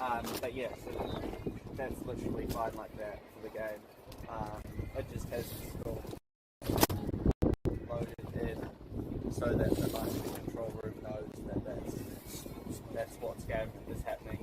Um, but yeah, so that's literally fine like that for the game. Um, it just has the score loaded in so that the master control room knows that that's, that's what's game is happening.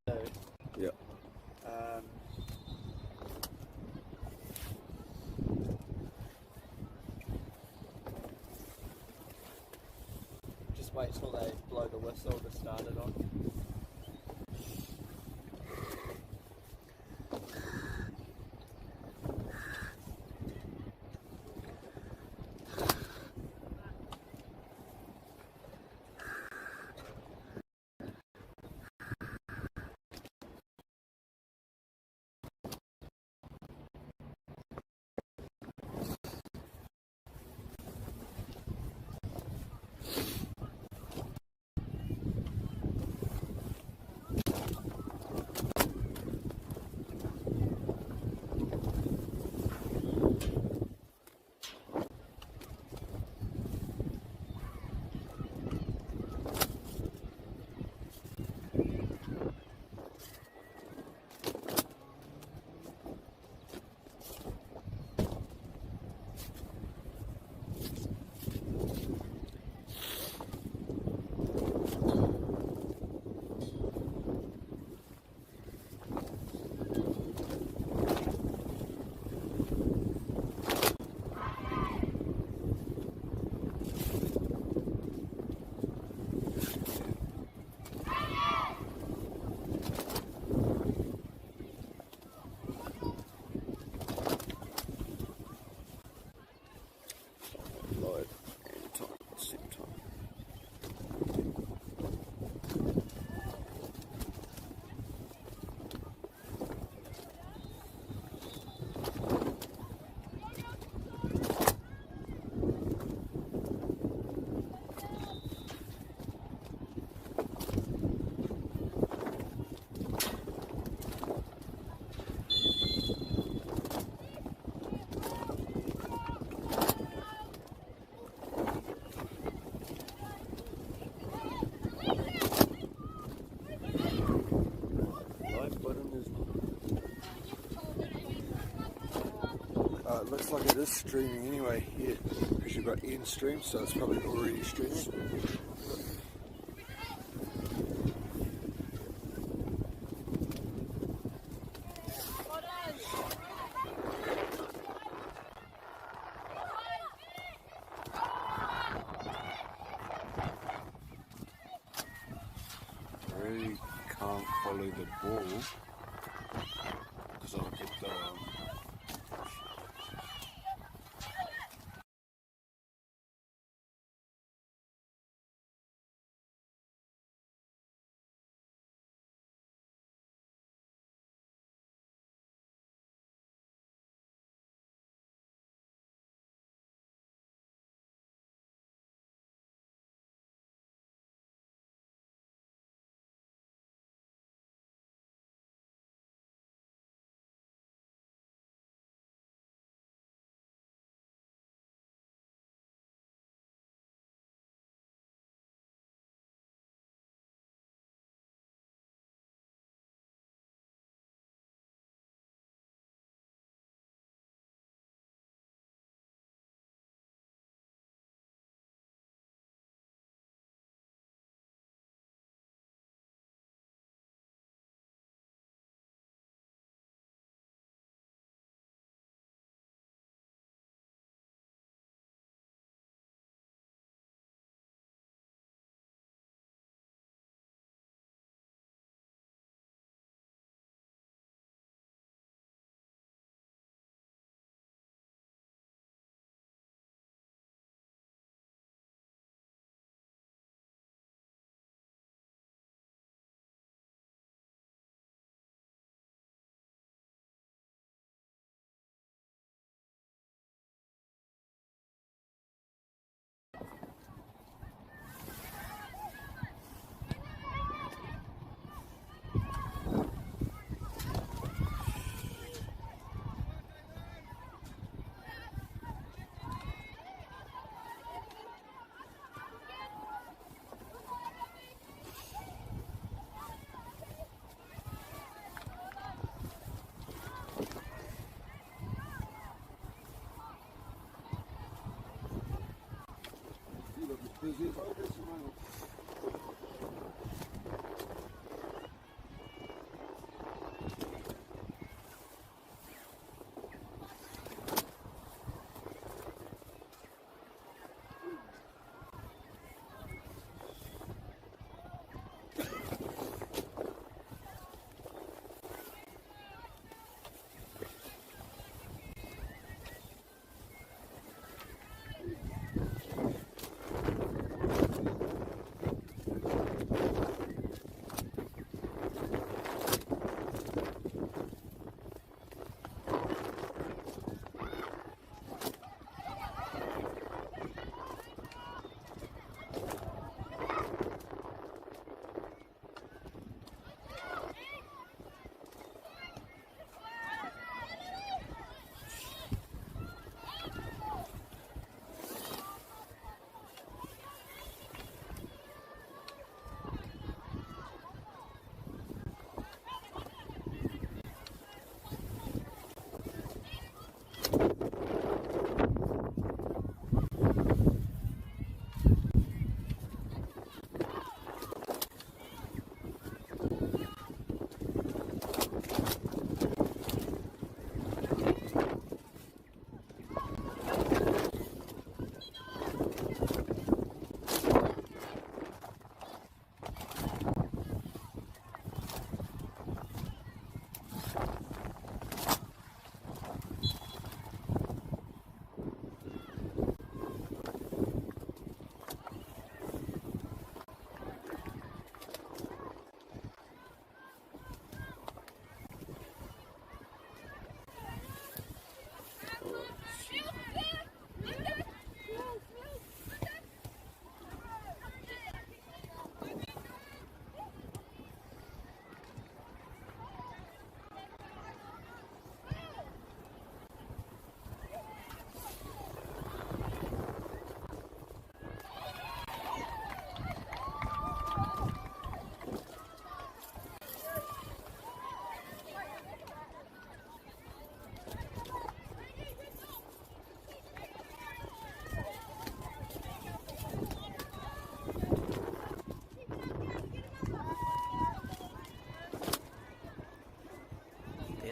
So, Yeah. um, just wait till they blow the whistle to start it on. Live and time at the same time. Live button is It looks like it is streaming anyway here because you've got N stream, so it's probably already streaming.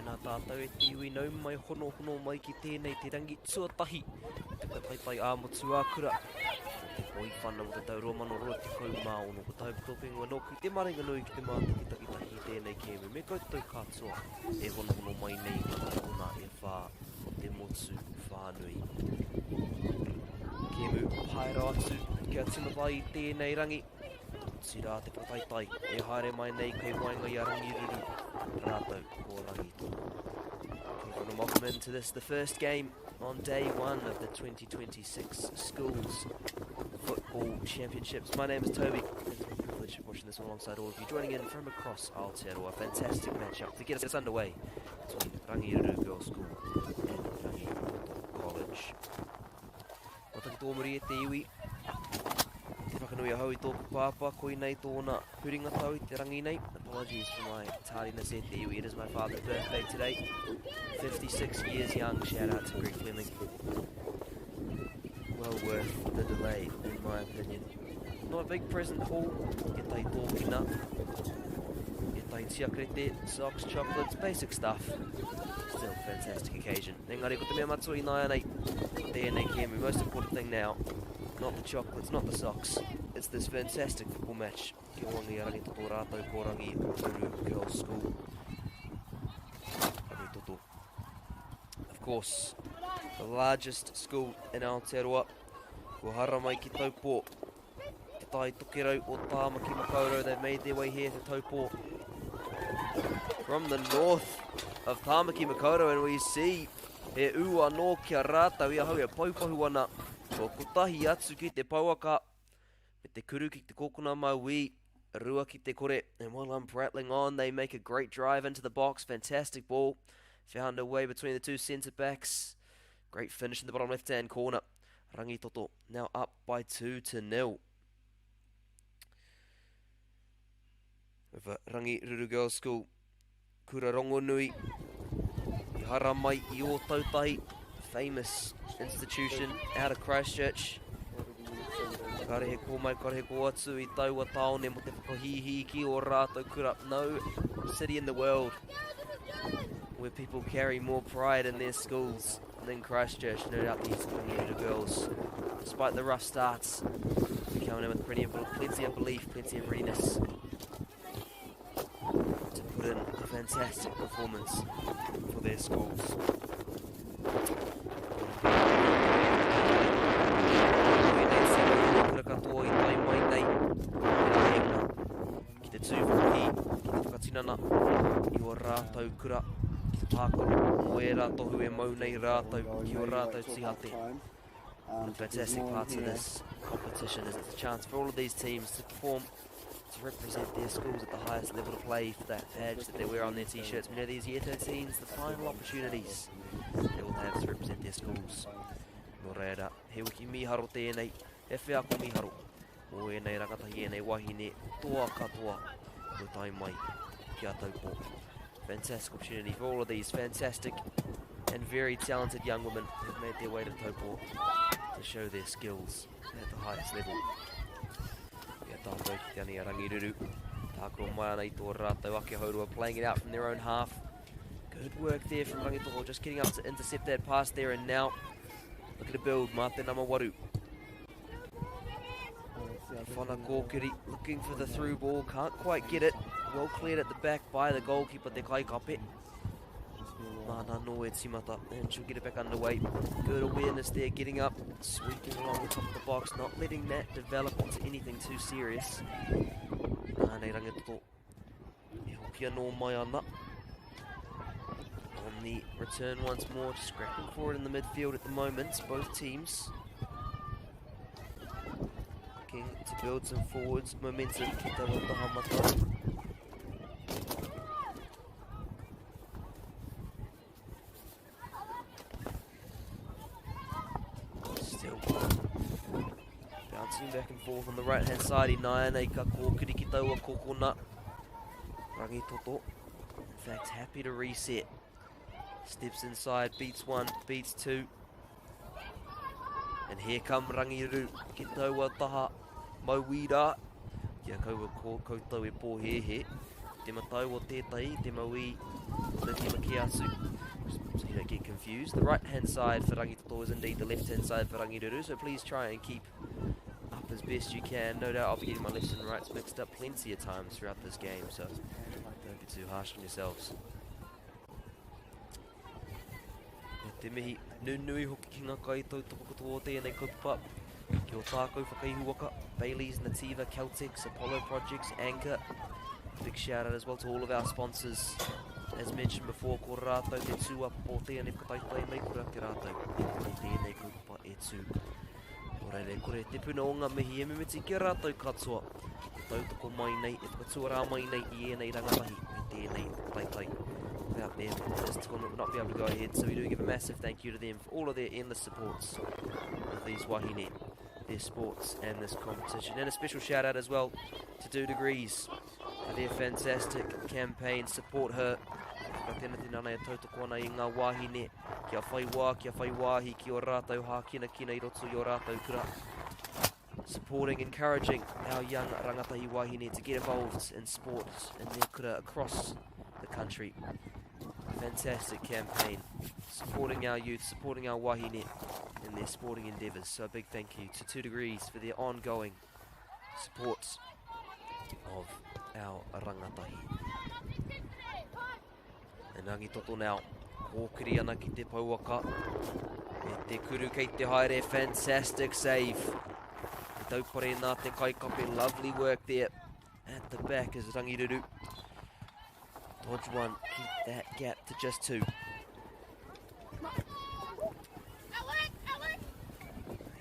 Tēnā tātou e te iwi nau mai honohono mai ki tēnei te rangi tuatahi o te whakataetae ā-motu ā-kura o te Poiwhana mō te tau 2026. Ko Tāu Tōku ingoa nōku te maringanui ki te mātakitaki tahi i tēnei kēmu me koutou katoa e honohono mai nei i ngā takona e whā o te motu whānui. Kēmu haere atu kia tīmata ai i tēnei rangi. Otirā te whakataetae e haere mai nei kei waenga i a Rangiruru rātou ko Rangitoto. Kia welcome into this, the first game on day one of the 2026 Schools Football Championships. My name is Toby. It's my privilege watching this one alongside all of you, joining in from across Aotearoa. Fantastic matchup to get us underway between Rangiruru Girls School and Rangitoto College. Kua taki tō muri e te iwi. Te whakanui ahau i tōku pāpā, koinei tōna huringa tau i te rangi nei. Apologies for my tardiness e te iwi. It is my father's birthday today. 56 years young. Shout out to Greg Fleming. Well worth the delay, in my opinion. Not a big present haul. E tai tōkina. E tai tiakrete, socks, chocolates, basic stuff. Still fantastic occasion. Engari ko te mea matua ināianei, ko tēnei kēmu. Most important thing now, not the chocolates, not the socks. It's this fantastic football match. Ki Wangi a Rangitoto rātou ko Rangiruru Girls School. Rangitoto. Of course, the largest school in Aotearoa. Kua haramai ki Taupō. Te Tai Tokerau o Tāmaki Makaurau, they've made their way here to Taupō. From the north of Tāmaki Makaurau, and we see he ū anō ki a rātou i ahau e poupahu ana. Ko kotahi atu ki te pouaka, me te kuru ki te kōkona mauī, rua ki te kore. And while I'm prattling on, they make a great drive into the box. Fantastic ball. Found a way between the two centre backs. Great finish in the bottom left-hand corner. Rangitoto now up by 2-0. Over Rangiruru Girls School, Kura Rongonui, i hara mai i Ōtautahi, famous institution out of Christchurch. Kare he kō mai, kare he kō atu i taua tāone mo te whakahīhī ki o rātou kura. No city in the world where people carry more pride in their schools than Christchurch. No doubt these Rangiruru girls, despite the rough starts, coming in with plenty of, plenty of belief, plenty of readiness to put in a fantastic performance for their schools. Katoa i tae mai nei ki te tū whakahī, ki te whakatinana i o rātou kura, ki te tākaro mō ērā tohu e mau nei rātou ki o rātou tihate. One of the fantastic parts of this competition is it's a chance for all of these teams to perform, to represent their schools at the highest level, to play for that badge that they wear on their t-shirts. We know these year 13s, the final opportunities they will have to represent their schools. Nō reira, he wiki mīharo tēnei, he wheako mīharo mō ēnei rangatahi, ēnei wahine toa katoa kua tae mai ki a Taupō. Fantastic opportunity for all of these fantastic and very talented young women who have made their way to Taupō to show their skills at the highest level. Ia tātou ki te ani a Rangiruru. Tākaro mai ana i tō rātou ake haurua, playing it out from their own half. Good work there from Rangitoto, just getting up to intercept that pass there, and now look at the build, mā te nama waru. Whana Kōkiri looking for the through ball, can't quite get it. Well cleared at the back by the goalkeeper, Te Kaikape. Mana no e timata, and she'll get it back underway. Good awareness there, getting up, sweeping along the top of the box, not letting that develop into anything too serious. Nā nei Rangitoto. E hoki anō mai ana. On the return once more, just scrapping for it in the midfield at the moment, both teams. Looking to build some forwards momentum. Ki taua taha mata. Still bouncing back and forth on the right hand side. Ināianei ka kōkiri ki taua kokona. Rangitoto, in fact, happy to reset. Steps inside, beats one, beats two. And here come Rangiruru ki taua taha mauī rā. Kia kaua ko koutou e pōhēhē. Te matau o tētahi, te mauī. the tima ki atu. So you don't get confused. The right hand side for Rangitoto is indeed the left hand side for Rangiruru, so please try and keep up as best you can. No doubt I'll be getting my lefts and rights mixed up plenty of times throughout this game, so don't be too harsh on yourselves. E te mihi nunui hoki ki ngā kaitautoko katoa o tēnei kaupapa, ki o tākou whakaihuwaka, Bayleys, Nativa, Caltex, Apollo Projects, Anchor. Big shout out as well to all of our sponsors. As mentioned before, ko rātou te tūāpapa o tēnei whakataetae mei kore ake rātou e kore tēnei kaupapa e tū. Nō reira e kore te puna o ngā mihi e mimiti ki a rātou katoa e tautoko mai nei, e whakatuarā mai nei i ēnei rangatahi me tēnei whakataetae. Without them, this tournament would not be able to go ahead, so we do give a massive thank you to them for all of their endless supports of these wahine, their sports and this competition. And a special shout out as well to 2Degrees for their fantastic campaign. Support her. Ka tēnā tēnā nei e tautoko ana i ngā wāhine kia whai wā, kia whai wāhi ki o rātou hākinakina i roto i o rātou kura. Supporting, encouraging our young rangatahi wāhine to get involved in sport in their kura across the country. Fantastic campaign, supporting our youth, supporting our wahine in their sporting endeavours. So a big thank you to 2Degrees for their ongoing support of our rangatahi. E Rangitoto now, kōkiri ana ki te pouaka. E te kuru kei te haere, fantastic save. Te taupare nā te kaikape, lovely work there. At the back is Rangiruru. Dodge one, keep that gap to just two.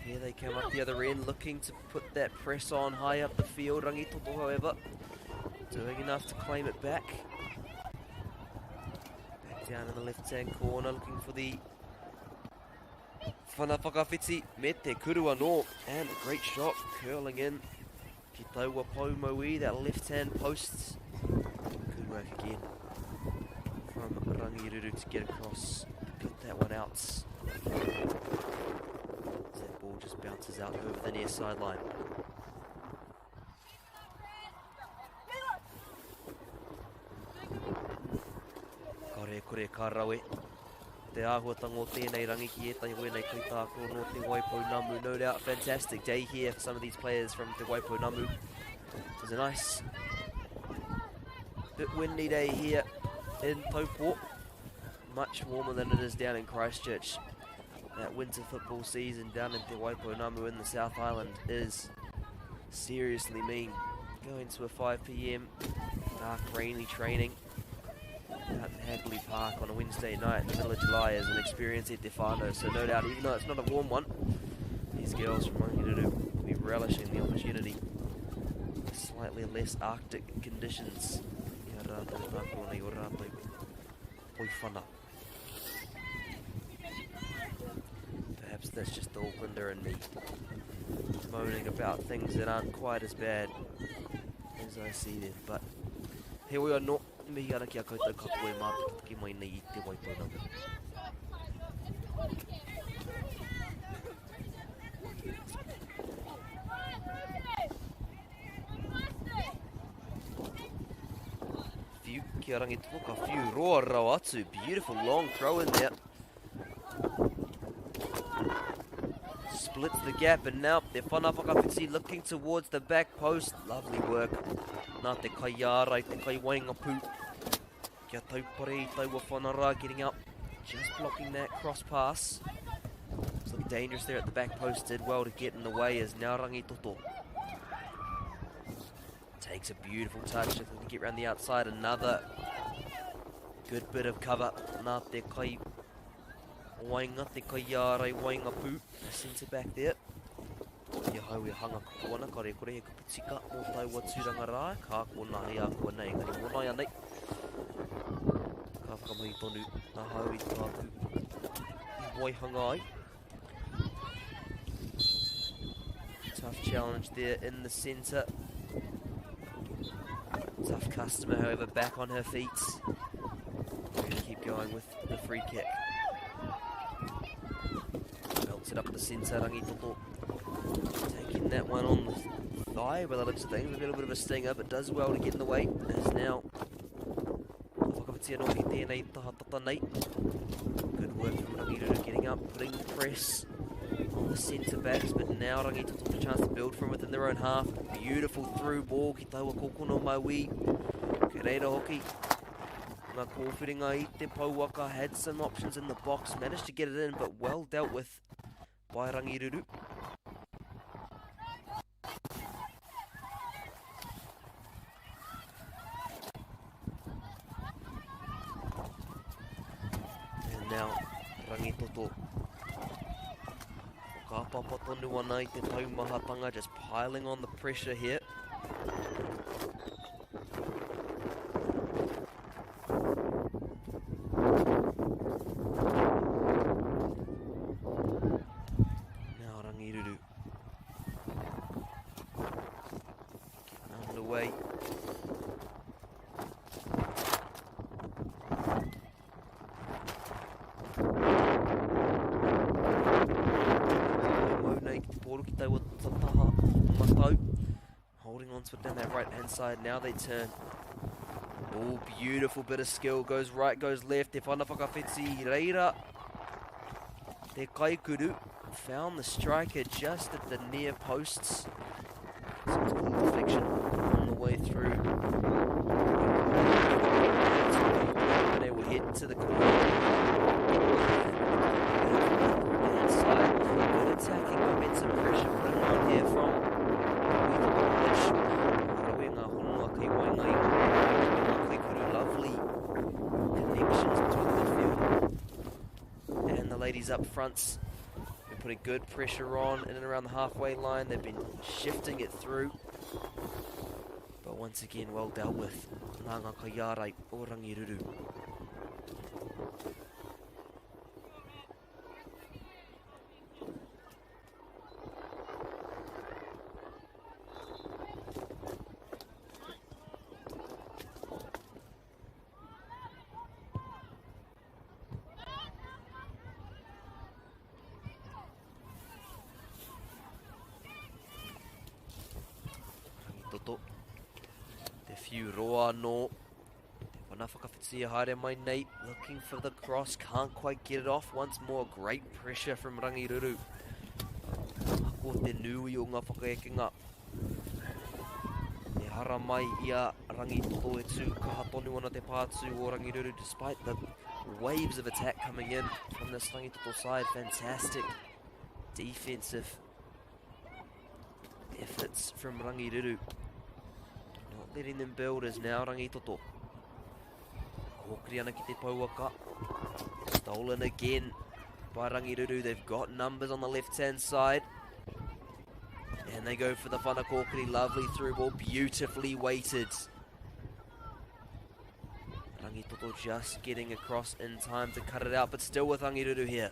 Here they come up the other end, looking to put that press on high up the field. Rangitoto, however, doing enough to claim it back. Back down in the left-hand corner, looking for the Whana whakawhiti me te kuru anō. And a great shot, curling in. Ki taua poumaui, that left-hand post. Good work again from Rangiruru to get across, get that one out. That ball just bounces out over the near sideline. Kare kore ka rawe. Te āhuatanga o tēnei rangi ki ētahi o ēnei kaitākaro nō Te Waipounamu. No doubt, fantastic day here for some of these players from Te Waipounamu. It was a nice bit windy day here in Taupo. Much warmer than it is down in Christchurch. That winter football season down in Te Waipounamu in the South Island is seriously mean. Going to a 5 p.m. dark, rainy training out in Hagley Park on a Wednesday night in the middle of July is an experience at Te Whānau. So no doubt, even though it's not a warm one, these girls from Rangiruru will be relishing the opportunity. Slightly less Arctic conditions. Ia rātou tākaro nei o rātou poiwhana. Perhaps that's just the Aucklander in me moaning about things that aren't quite as bad as I see them. But heoi anō, mihi ana ki a koutou katoa e mātakitaki mai nei i Te Waipounamu. Whiu ki a Rangitoto, ka whiu roa rawa atu. Beautiful long throw in there. Splits the gap and now te whana whakawhiti looking towards the back post. Lovely work. Nā te kaiārai, te kaiwaengapu. Kia taupare i taua whana rā, getting up. Just blocking that cross pass. It's looking dangerous there at the back post. Did well to get in the way as now Rangitoto takes a beautiful touch. Looking to get round the outside. Another good bit of cover. Nā te kai wainga, te kaiārai wainga pū. Centre back there. I ahau e hanga kupu ana, kare kore he kupu tika mō taua tūranga rā, ka kōna hei a kua nei, engari mō nāianei. Ka whakamahi tonu ahau i tāku i waihanga ai. Tough challenge there in the centre. Tough customer, however, back on her feet. We're going to keep going with the free kick. Belts it up the centre, Rangitoto taking that one on the thigh by the looks of things. A little bit of a stinger, but does well to get in the way. As now, whakawhiti anō ki tēnei taha tata nei. Good work from Rangiruru getting up, putting the press on the centre backs, but now Rangitoto with a chance to build from within their own half. Beautiful through ball ki taua kokono maui. Kei reira hoki ngā kōwhiringa i te pouaka, had some options in the box, managed to get it in, but well dealt with by Rangiruru. And now, Rangitoto. Whakapapa tonu ana i te taumahatanga, just piling on the pressure here. Now Rangiruru. Getting underway. Holding on to it down that right hand side. Now they turn. Oh, beautiful bit of skill. Goes right, goes left. Te whana whakawhiti reira. Te kaikuru found the striker just at the near posts. So it's called deflection on the way through. They will head to the corner. Inside. Good attacking momentum pressure putting on here from Lovely connections between the midfield and the ladies up front. Been putting good pressure on in and around the halfway line. They've been shifting it through. But once again, well dealt with. Nā ngā kaiārai o Rangiruru. Rangitoto. Te whiu roa anō. Te wana whakawhiti haere mai nei. Looking for the cross. Can't quite get it off. Once more, great pressure from Rangiruru. Ko te nui o ngā whakaekenga. E hara mai i a Rangitoto e tū kaha tonu ana te pātū o Rangiruru despite the waves of attack coming in from this Rangitoto side. Fantastic defensive efforts from Rangiruru. Not letting them build as now Rangitoto. Kōkiri ana ki te pouaka. Stolen again by Rangiruru. They've got numbers on the left-hand side. And they go for the whana kōkiri. Lovely through ball, beautifully weighted. Rangitoto just getting across in time to cut it out, but still with Rangiruru here.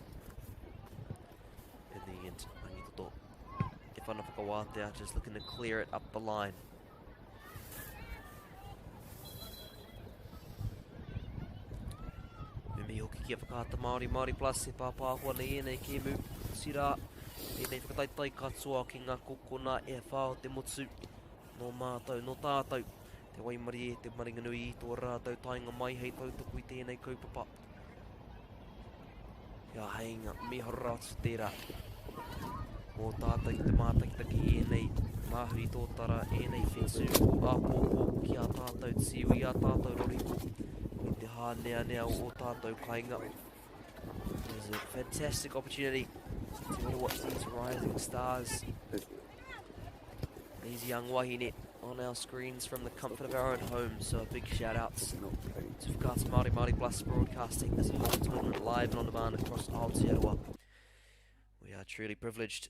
In the end, Rangitoto, te whana whakawātea, just looking to clear it up the line. Me mihi hoki ki a Whakaata Māori, Māori Plus, e pāpāho ana i ēnei kēmu, otirā, ēnei whakataetae katoa ki ngā kokona e whā o te motu, nō mātou, nō tātou, te waimarie, te maringanui i tō rātou taenga mai hei tautoko i tēnei kaupapa. Kia heinga, mīharo rawa atu tērā. Mō tātou ki te mātakitaki i ēnei māhuri tōtara, ēnei whetū o āpōpō ki ā tātou tīu, i ā tātou roriko, i te hāneanea o ō tātou kainga. It is a fantastic opportunity to watch these rising stars. These young wahine on our screens from the comfort of our own homes. So a big shout out to Whakaata Māori Māori Plus broadcasting this whole tournament live and on demand across Aotearoa. We are truly privileged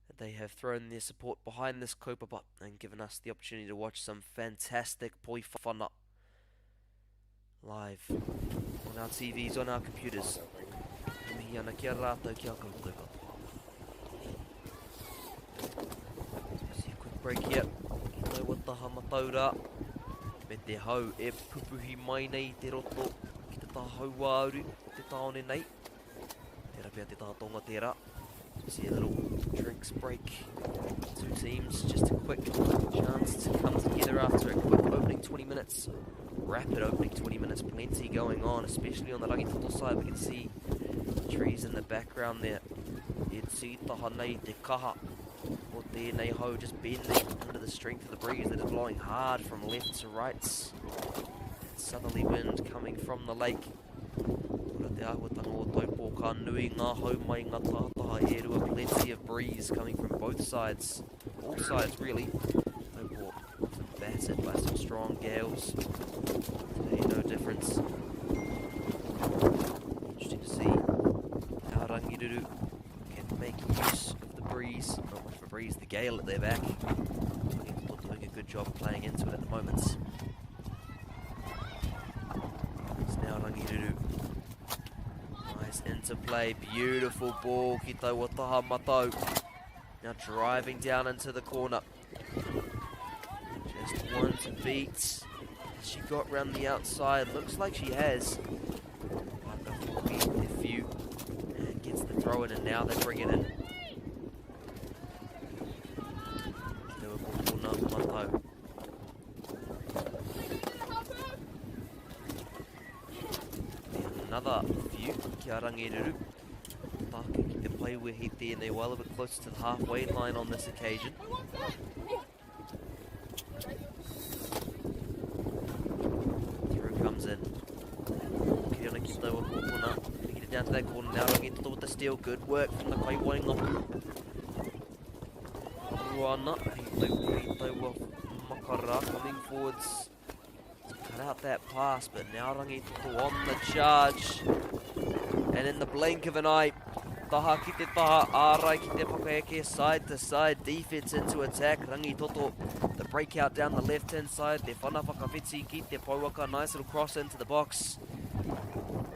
that they have thrown their support behind this kaupapa and given us the opportunity to watch some fantastic poi whana live on our TVs, on our computers. E mihi ana ki a rātou, ki a koutou katoa. See a quick break here. Ki taua taha matau rā. Me te hau e pupuhi mai nei i te roto ki te taha hauāuru o te tāone nei. Tērā pea te taha tonga tērā. See a little drinks break. Two teams, just a quick chance to come together after a quick opening 20 minutes. Rapid opening 20 minutes, plenty going on, especially on the Rangitoto side. We can see trees in the background there. E tītaha nei te kaha o tēnei hau just bending under the strength of the breeze that is blowing hard from left to right. That southerly wind coming from the lake. Kura te āhuatanga o Taupō, ka nui ngā hau mai ngā tahataha e rua, plenty of breeze coming from both sides, all sides really. Taupō battered by some strong gales. Today no difference. Interesting to see how Rangiruru can make use of the breeze, not much of a breeze, the gale at their back. Doing a good job playing into it at the moment. It's now Rangiruru. Nice interplay, beautiful ball, ki taua taha matau. Now driving down into the corner. Just one to beat. Has she got round the outside? Looks like she has. Few and gets the throw in, and now they bring it in. Another few, kia rangiruru. Tāke ki te paiwehi tēnei well a bit closer to the halfway line on this occasion. Throw comes in. Kiriana ki taua kōkona. Gonna get it down to that corner now. Rangitoto with the steal. Good work from the Kaiwainga. Ruana. Hei taua makara coming forwards. To cut out that pass, but now Rangitoto on the charge. And in the blink of an eye, taha ki te taha, ārai ki te whakaeke, side to side, defense into attack, Rangitoto, the breakout down the left-hand side, te whana whakawhiti ki te pouaka, nice little cross into the box.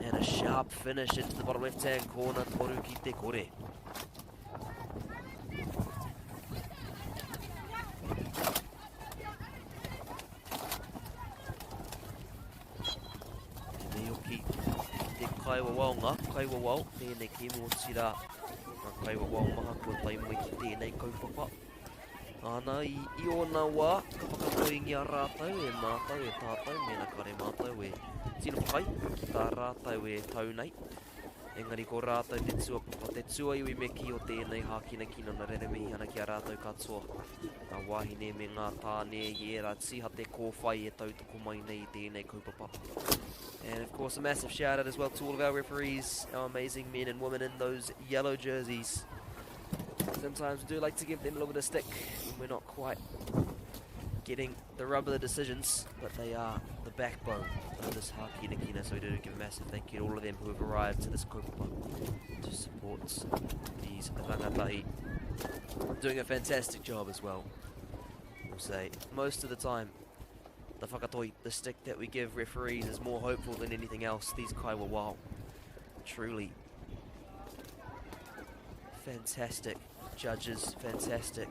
And a sharp finish into the bottom left-hand corner, toru ki te kore. Tēnei hoki te kaiwawao, ngā kaiwawao, tēnei kēmu otirā, ngā kaiwawao maha kua tae mai ki tēnei kaupapa. Āna, i, i ōna wā, ka whakatoingia rātou e mātou, e tātou, mēnā kare mātou e tino whakaae ki tā rātou e tau nei. Engari ko rātou te tuapapa, te tuaiwi me kī o tēnei hākinakina, nā reira mihi ana ki a rātou katoa, ngā wāhine me ngā tāne i ērā tīhate kōwhai e tautoko mai nei i tēnei kaupapa. And of course a massive shout out as well to all of our referees, our amazing men and women in those yellow jerseys. Sometimes we do like to give them a little bit of stick when we're not quite getting the rub of the decisions, but they are the backbone of this hākinakina, so we do give a massive thank you to all of them who have arrived to this kaupapa to support these rangatahi. Doing a fantastic job as well, we'll say. Most of the time, the whakatoi, the stick that we give referees is more hopeful than anything else. These kaiwawao, truly fantastic judges, fantastic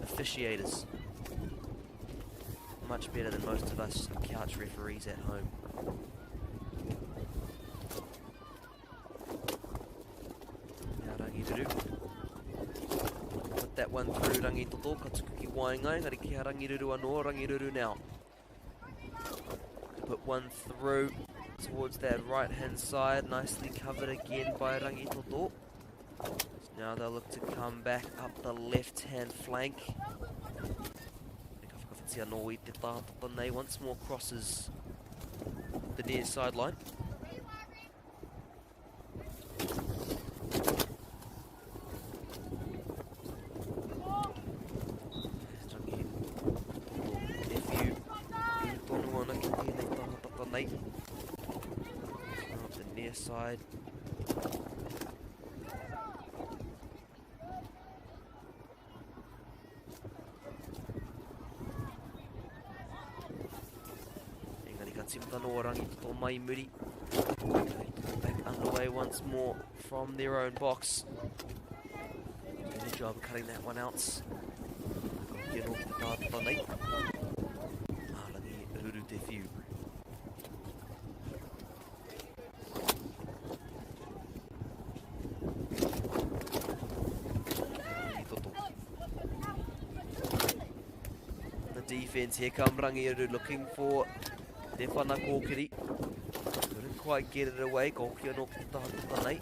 officiators. Much better than most of us couch referees at home. Now Rangiruru. Put that one through Rangitoto, ka tuku ki waenga, engari ki a Rangiruru anō, Rangiruru now. Put one through towards that right hand side, nicely covered again by Rangitoto. So now they'll look to come back up the left hand flank. Once more crosses the near sideline. Up the near side. Engari ka tīmata anō a Rangitoto mai muri. Back underway once more from their own box. Good job cutting that one out. Ki anō ki te tātata nei. Rangi Ruru te whiu. The defense here come Rangiuru looking for Te whana kōkiri. Couldn't quite get it away. Ka hoki anō ki te taha tata nei.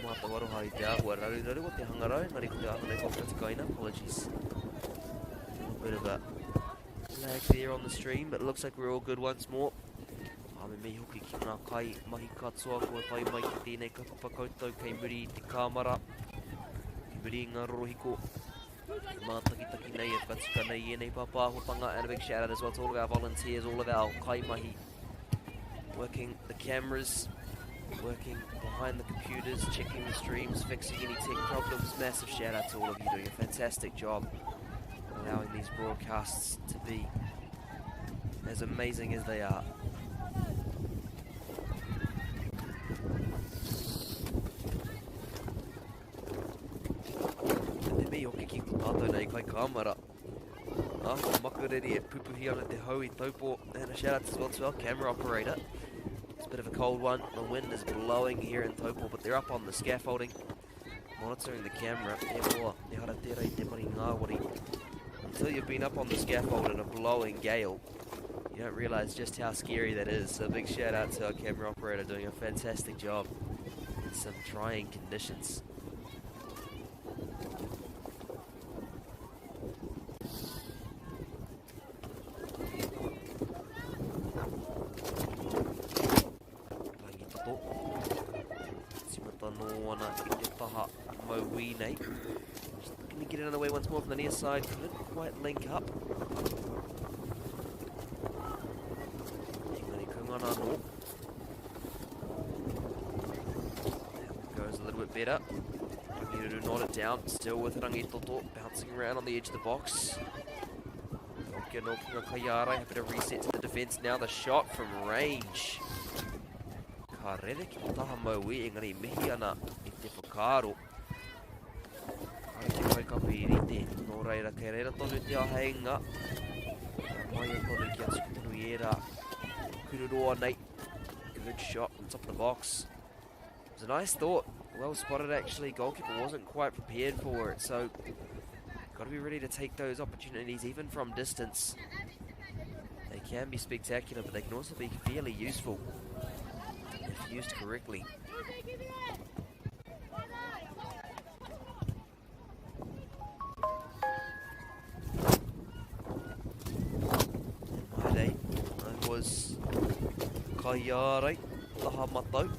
Mātou aroha i te āhua raruraru o te hangarau, engari ko te āhua nei kua whakatikaina. Apologies. A little bit of a lag there on the stream, but it looks like we're all good once more. Ā, me mihi hoki ki ngā kai mahi katoa kua tae mai ki tēnei kaupapa koutou kei muri i te kāmara, kei muri i ngā rorohiko. E mātakitaki nei, e whakatika nei i ēnei pāpāhotanga. And a big shout out as well to all of our volunteers, all of our kaimahi working the cameras, working behind the computers, checking the streams, fixing any tech problems. Massive shout out to all of you doing a fantastic job allowing these broadcasts to be as amazing as they are. Te mihi hoki ki ko tātou nei kai kāmara. Ah, ko Makureri e pupuhi ana te hau i Taupo. And a shout out as well to our camera operator. It's a bit of a cold one. The wind is blowing here in Taupo, but they're up on the scaffolding, monitoring the camera. E hoa, e hara tērā i te mahi ngāwari. Until you've been up on the scaffold in a blowing gale, you don't realise just how scary that is. So a big shout out to our camera operator doing a fantastic job in some trying conditions. Rangitoto. Timata nō ana i te taha mauī nei. Just looking to get it underway once more from the near side. Couldn't quite link up. Engari kungana anō. That goes a little bit better. Rangiruru not it down. Still with Rangitoto bouncing around on the edge of the box. Hoki anō ki ngā kaiārai. Happy to reset to the defence now. The shot from range. Ka rere ki te taha mauī, engari mihi ana i te whakaaro. Ai te kaikapi i rite, nō reira kei reira tonu te aheinga. Kia maia tonu kia tuku tonu i ērā kururoa nei. Good shot on top of the box. It was a nice thought. Well spotted actually. Goalkeeper wasn't quite prepared for it, so got to be ready to take those opportunities even from distance. They can be spectacular, but they can also be fairly useful if used correctly. In my day, I was kaiārai, taha matau.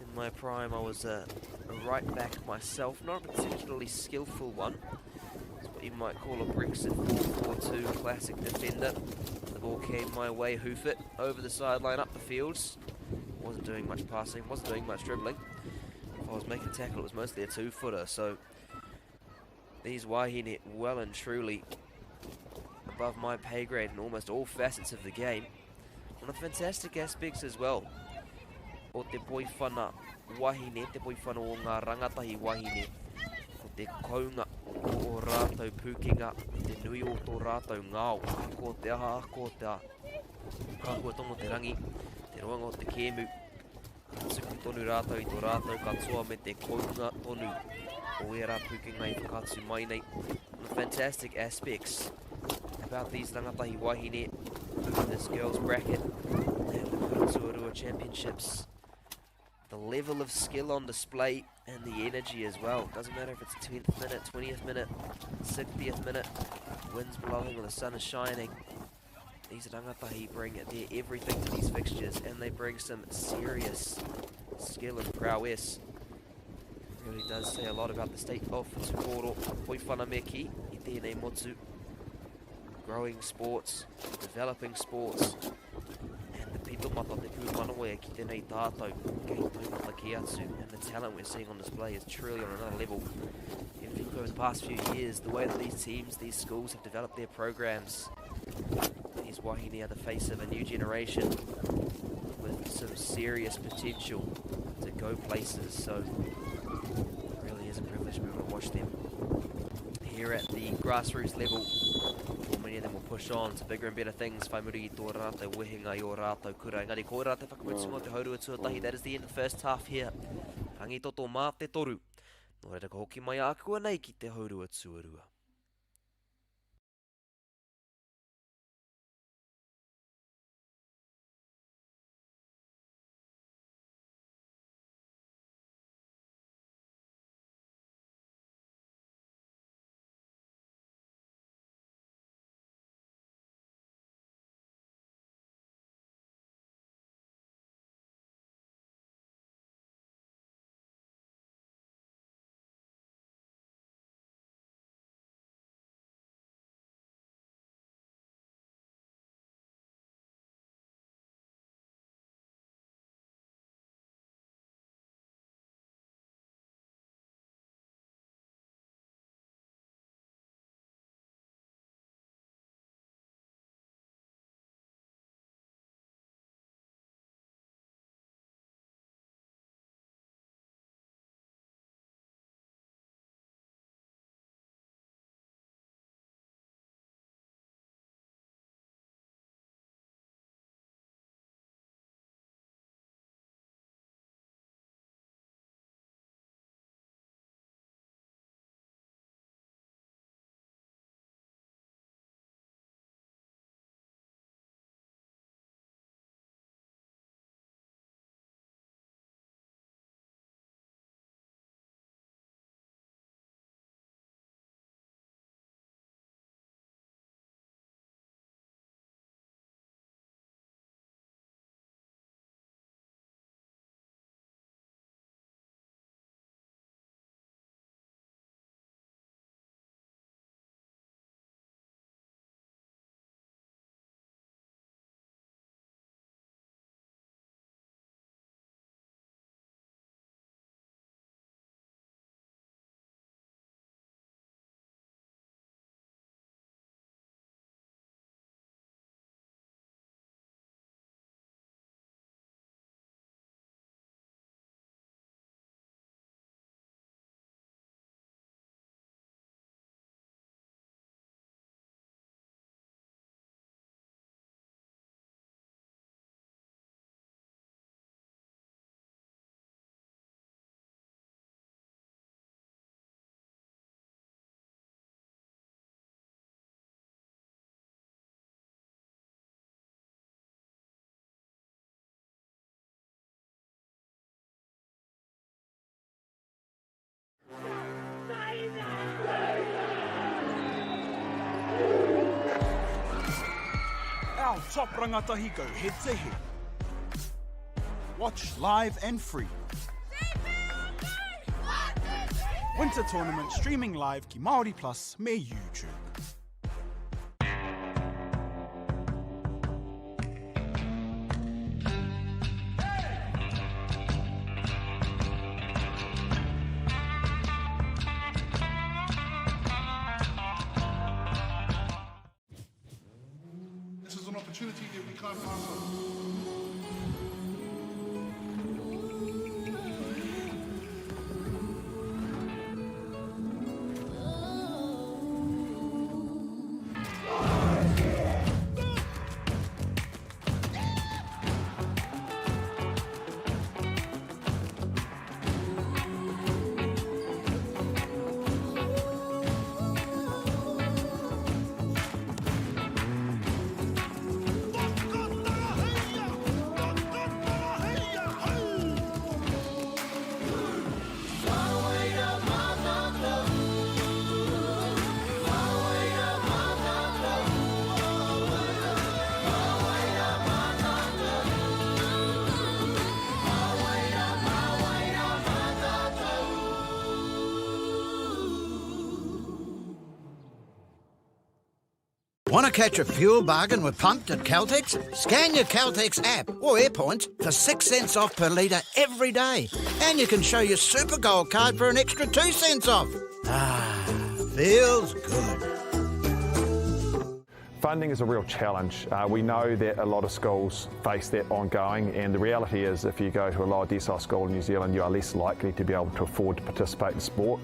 In my prime, I was a, a right back myself, not a particularly skillful one. It's what you might call a Brexit 4-4-2 classic defender. The ball came my way, hoof it, over the sideline, up the fields. Wasn't doing much passing, wasn't doing much dribbling. If I was making a tackle, it was mostly a two-footer, so these wahine well and truly above my pay grade in almost all facets of the game. One of the fantastic aspects as well o te poiwhana wahine, te poiwhana o ngā rangatahi wahine, ko te kounga o o rātou pūkenga, te nui o tō rātou ngao, ahakoa te aha, ahakoa te āhuatanga o te rangi, te roanga o te kēmu, Ka tuku tonu rātou i tō rātou katoa me te kounga tonu o ērā pūkenga i whakaatu mai nei. One of the fantastic aspects about these rangatahi wahine in this girls bracket and the Kura Tuarua Championships. The level of skill on display and the energy as well. Doesn't matter if it's 10th minute, 20th minute, 60th minute, wind's blowing or the sun is shining. These rangatahi bring their everything to these fixtures and they bring some serious skill and prowess. Really does say a lot about the state of Whutupōro, Poiwhana me ki, i tēnei motu. Growing sports, developing sports, and the pito mata te pūmanawa e kite nei tātou, kei taumata kē atu, and the talent we're seeing on display is truly on another level. If you look over the past few years, the way that these teams, these schools have developed their programs, these wahine are the face of a new generation with some serious potential to go places. So it really is a privilege to be able to watch them here at the grassroots level. Well, many of them will push on to bigger and better things. Whai muri i tō rātou wehenga i ō rātou kura. Engari koirā te whakamutunga o te haurua tuatahi. That is the end of the first half here. Rangitoto mā te toru. Nō reira ka hoki mai ākuanei ki te haurua tuarua. Our top rangatahi go head to head. Watch live and free. Winter Tournament streaming live ki Māori Plus me YouTube. This is an opportunity that we can't pass up. Want to catch a fuel bargain with Pumped at Caltex? Scan your Caltex app or Airpoints for 6 cents off per litre every day. And you can show your Super Gold card for an extra 2 cents off. Ah, feels good. Funding is a real challenge. Uh, we know that a lot of schools face that ongoing, and the reality is if you go to a lower decile school in New Zealand, you are less likely to be able to afford to participate in sport.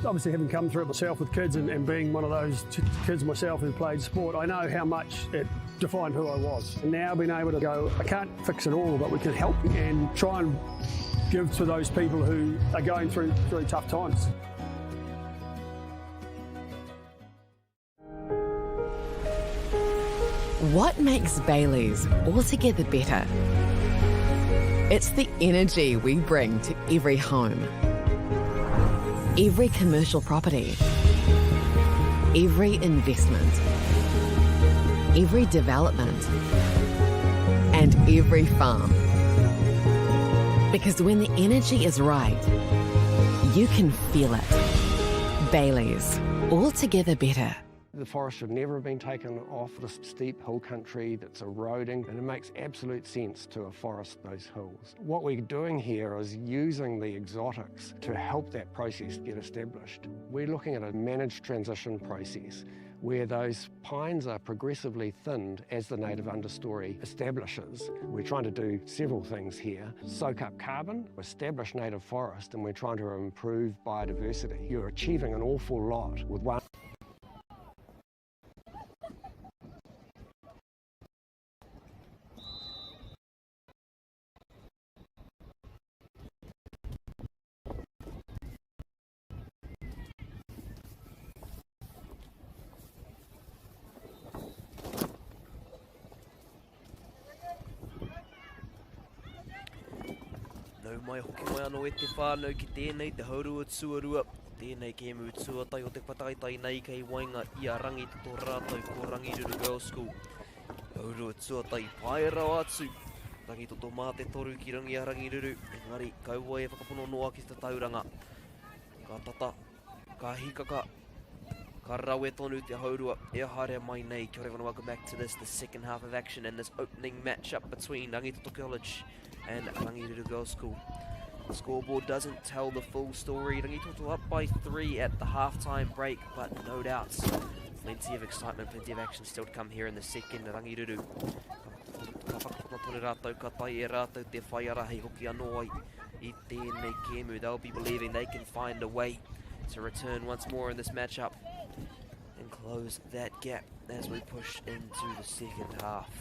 Obviously, having come through it myself with kids and, and being one of those kids myself who played sport, I know how much it defined who I was. And now being able to go, I can't fix it all, but we can help and try and give to those people who are going through, through tough times. What makes Bailey's altogether better? It's the energy we bring to every home, every commercial property, every investment, every development, and every farm. Because when the energy is right, you can feel it. Bailey's, altogether better. The forest should never have been taken off this steep hill country that's eroding, and it makes absolute sense to afforest those hills. What we're doing here is using the exotics to help that process get established. We're looking at a managed transition process where those pines are progressively thinned as the native understory establishes. We're trying to do several things here. Soak up carbon, establish native forest, and we're trying to improve biodiversity. You're achieving an awful lot with one Nau mai hoki mai anō e te whānau ki tēnei te haurua tuarua o tēnei kēmu tuatai o te whakataetae nei kei waenga i a Rangitoto rātou ko Rangiruru Girls School. Haurua tuatai pae rawa atu. Rangitoto mā te toru ki rangi a Rangiruru, engari kaua e whakapono noa ki te tauranga. Ka tata, ka hikaka, ka rawe tonu te haurua e haere mai nei. Kia ora everyone, welcome back to this, the second half of action and this opening matchup between Rangitoto College and Rangiruru Girls School. The scoreboard doesn't tell the full story. Rangitoto up by three at the halftime break, but no doubts. Plenty of excitement, plenty of action still to come here in the second. Rangiruru, ka whakapono tonu rātou, ka tai e rātou te whai ara hei hoki anō ai i tēnei kēmu. They'll be believing they can find a way to return once more in this matchup and close that gap as we push into the second half.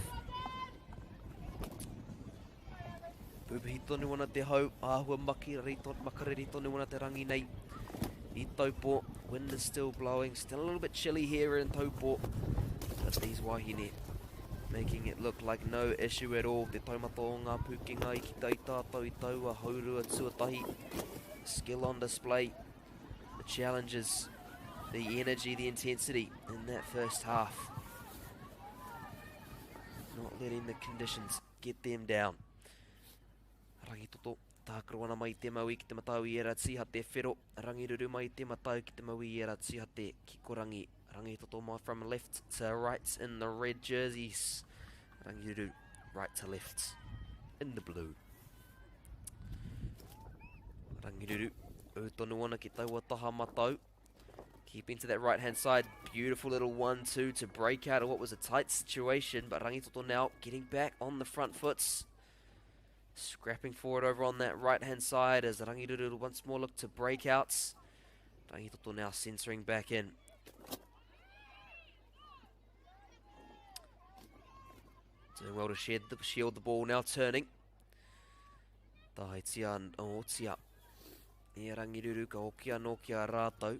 Pupuhi tonu ana te hau, āhua makireri, makariri tonu ana te rangi nei i Taupo. Wind is still blowing, still a little bit chilly here in Taupo. But these wahine making it look like no issue at all. Te taumata o ngā pūkenga i ki tai tātou i taua haurua tuatahi. Skill on display. The challenges, the energy, the intensity in that first half. Not letting the conditions get them down. Rangitoto, tākaro ana mai te maui ki te matau i era tīha te whero. Rangiruru mai te matau ki te maui i era tīha te kikorangi. Rangitoto mai from left to right in the red jerseys. Rangiruru right to left in the blue. Rangiruru, ū tonu ana ki taua taha matau. Keeping to that right-hand side. Beautiful little 1-2 to break out of what was a tight situation. But Rangitoto now getting back on the front foots. Scrapping forward over on that right-hand side as Rangiruru once more look to break out. Rangitoto now censoring back in. Doing well to shed the, shield the ball, now turning. Tahitia otia. E Rangiruru ka hoki anō ki a rātou.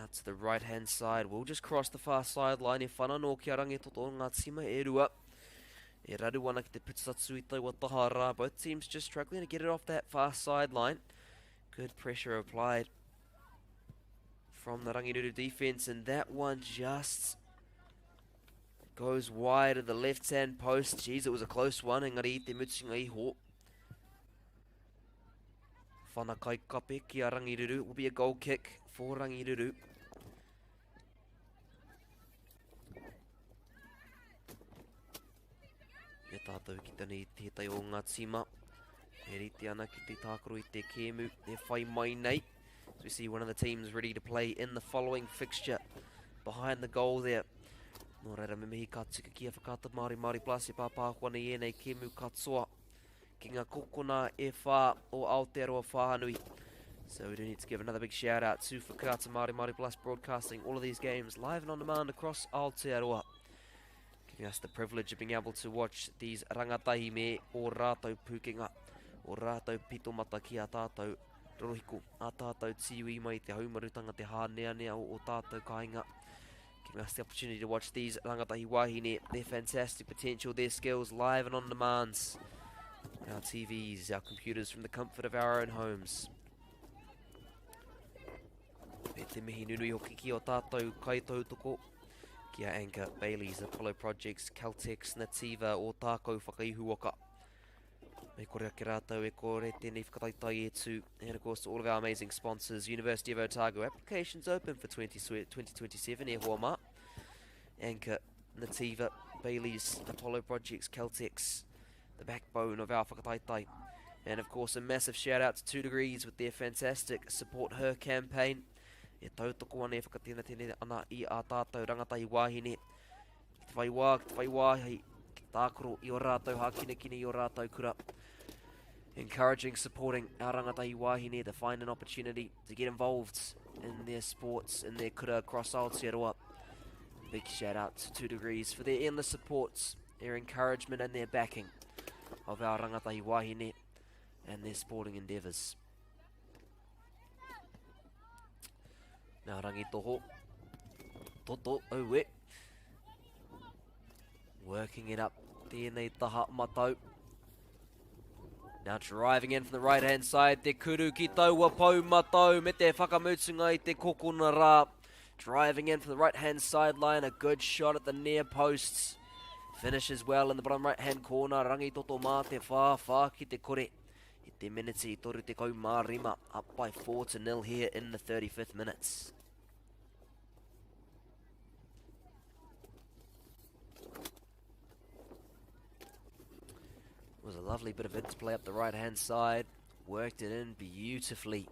Out to the right hand side. We'll just cross the far sideline. E whana nō ki a Rangitoto ngā tima e rua. E raru ana ki te puta atu i taua taha rā. Both teams just struggling to get it off that far sideline. Good pressure applied from the Rangiruru defense, and that one just goes wide of the left-hand post. Jeez, it was a close one. Engari i te mutunga iho. Whana kai kape ki a Rangiruru. Will be a goal kick for Rangiruru. Ia tātou ki tēnei tētai o ngā tīma. E rite ana ki te tākaro i te kēmu e whai mai nei. So we see one of the teams ready to play in the following fixture behind the goal there. Nō reira me mihi ka tika ki a Whakaata Māori Māori Plus e pāpāho ana i ēnei kēmu katoa ki ngā kokona e whā o Aotearoa whānui. So we do need to give another big shout out to Whakaata Māori Māori Plus broadcasting all of these games live and on demand across Aotearoa. Giving us the privilege of being able to watch these rangatahi me o rātou pūkenga, o rātou pito mata ki a tātou rorohiko, a tātou tīwi mai te haumarutanga te hāneanea o o tātou kāinga. Giving us the opportunity to watch these rangatahi wahine, their fantastic potential, their skills live and on demands. Our TVs, our computers from the comfort of our own homes. Me te mihi nunui hoki ki o tātou kaitautoko, ki a Anchor, Bayleys, Apollo Projects, Caltex, Nativa, o tākou whakaihuwaka. Me kore ake rātou e kore tēnei whakataetae e tū. And of course to all of our amazing sponsors, University of Otago, applications open for 20, 2027, e hoa mā. Anchor, Nativa, Bayleys, Apollo Projects, Caltex, the backbone of our whakataetae. And of course, a massive shout out to 2 Degrees with their fantastic Support Her campaign. E tautoko ana e whakatenatene ana i ā tātou rangatahi wāhine. Ki te whai wā, ki te whai wāhi, ki te tākaro i o rātou hākinakina i o rātou kura. Encouraging, supporting our rangatahi wāhine to find an opportunity to get involved in their sports, in their kura across Aotearoa. Big shout out to 2 Degrees for their endless supports, their encouragement and their backing of our rangatahi wahine and their sporting endeavours. Now Rangitoho, Toto, aue. Working it up, tēnei taha matau. Now driving in from the right hand side, te kuru ki taua pou matau me te whakamutunga i te kokona rā. Driving in from the right hand sideline, a good shot at the near posts. Finishes well in the bottom right hand corner, Rangitoto mā te whā, whā ki te kore. I te miniti 35, up by 4 to nil here in the 35th minutes. It was a lovely bit of interplay up the right-hand side. Worked it in beautifully.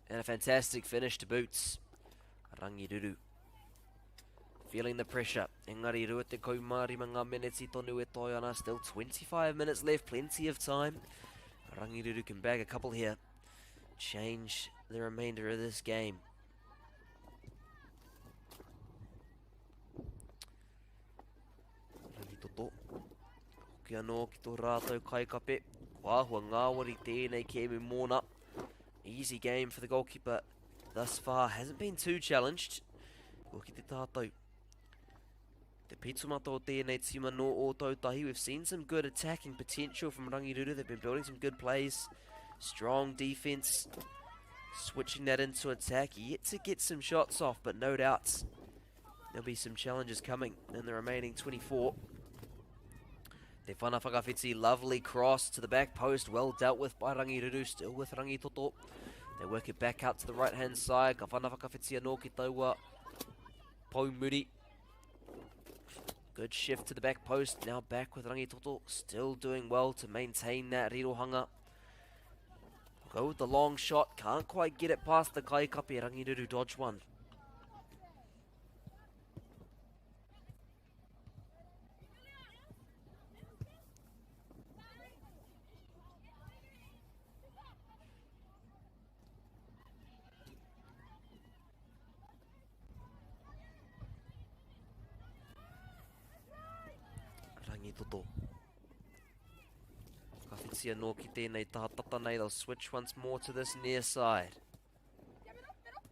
And a fantastic finish to boots. Rangiruru. Feeling the pressure. Engari rua te kaumārima ngā meneti tonu e toi ana. Still 25 minutes left. Plenty of time. Rangiruru can bag a couple here. Change the remainder of this game. Rangitoto. Hoki anō ki tō rātou kaikape. Ko āhua ngāwari tēnei kēmu mōna. Easy game for the goalkeeper thus far. Hasn't been too challenged. Kua ki te tātou. Te pitumata o tēnei tīma nō Ōtautahi. We've seen some good attacking potential from Rangiruru. They've been building some good plays. Strong defense. Switching that into attack. Yet to get some shots off, but no doubts. There'll be some challenges coming in the remaining 24. Te Whana Whakawhiti, lovely cross to the back post, well dealt with by Rangiruru, still with Rangitoto. They work it back out to the right-hand side. Ka Whana Whakawhiti anō ki taua Poumuri. Good shift to the back post, now back with Rangitoto, still doing well to maintain that rirohanga. Go with the long shot, can't quite get it past the kaikape, Rangiruru dodge one. Rangitoto. Ka whiti anō ki tēnei taha tata nei. They'll switch once more to this near side.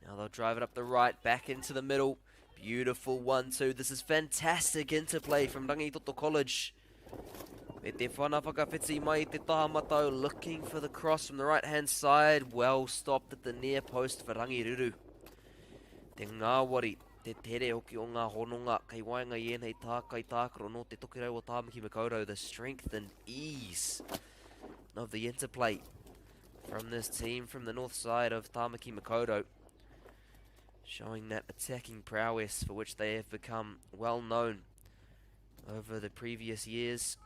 Now they'll drive it up the right, back into the middle. Beautiful 1-2. This is fantastic interplay from Rangitoto College. Me te whana whakawhiti mai te taha matau, looking for the cross from the right-hand side. Well stopped at the near post for Rangiruru. Te ngāwari, te tere hoki o ngā hononga kei waenga i ēnei tākai tākaro nō te tokerau o Tāmaki Makaurau, the strength and ease of the interplay from this team from the north side of Tāmaki Makaurau, showing that attacking prowess for which they have become well known over the previous years,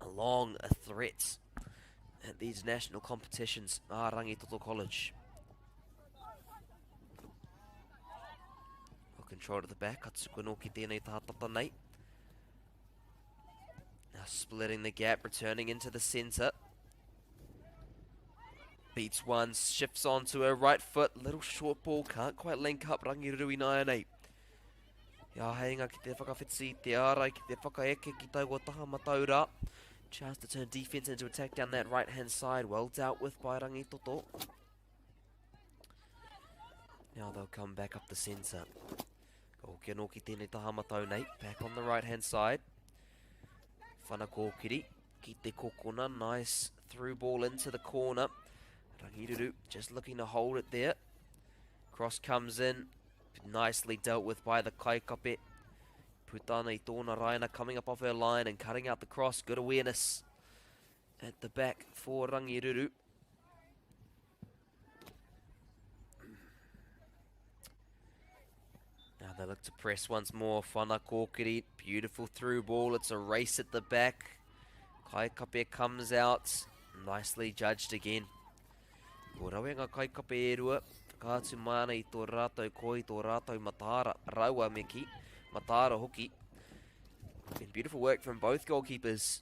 along a threat at these national competitions, Rangitoto College. Well controlled at the back, ka tuku anō ki tēnei taha tata nei. Now splitting the gap, returning into the centre. Beats one, shifts onto her right foot. Little short ball, can't quite link up. Rangiruru ināianei. Ia haenga ki te whakawhiti, te ārai ki te whakaeke ki taua taha matau rā. Chance to turn defense into attack down that right-hand side. Well dealt with by Rangitoto. Now they'll come back up the centre. Ka hoki anō ki tēnei taha matau nei. Back on the right-hand side. Whana kōkiri ki te kokona. Nice through ball into the corner. Rangiruru just looking to hold it there. Cross comes in. Nicely dealt with by the kaikape. Putana i tōna raina coming up off her line and cutting out the cross. Good awareness at the back for Rangiruru. Now they look to press once more. Whana Kōkiri, beautiful through ball. It's a race at the back. Kaikape comes out. Nicely judged again. Ko rawe ngā kaikape e rua, whakaatu mai ana i tō rātou koi, tō rātou mataara, raua me ki, mataara hoki. Been beautiful work from both goalkeepers.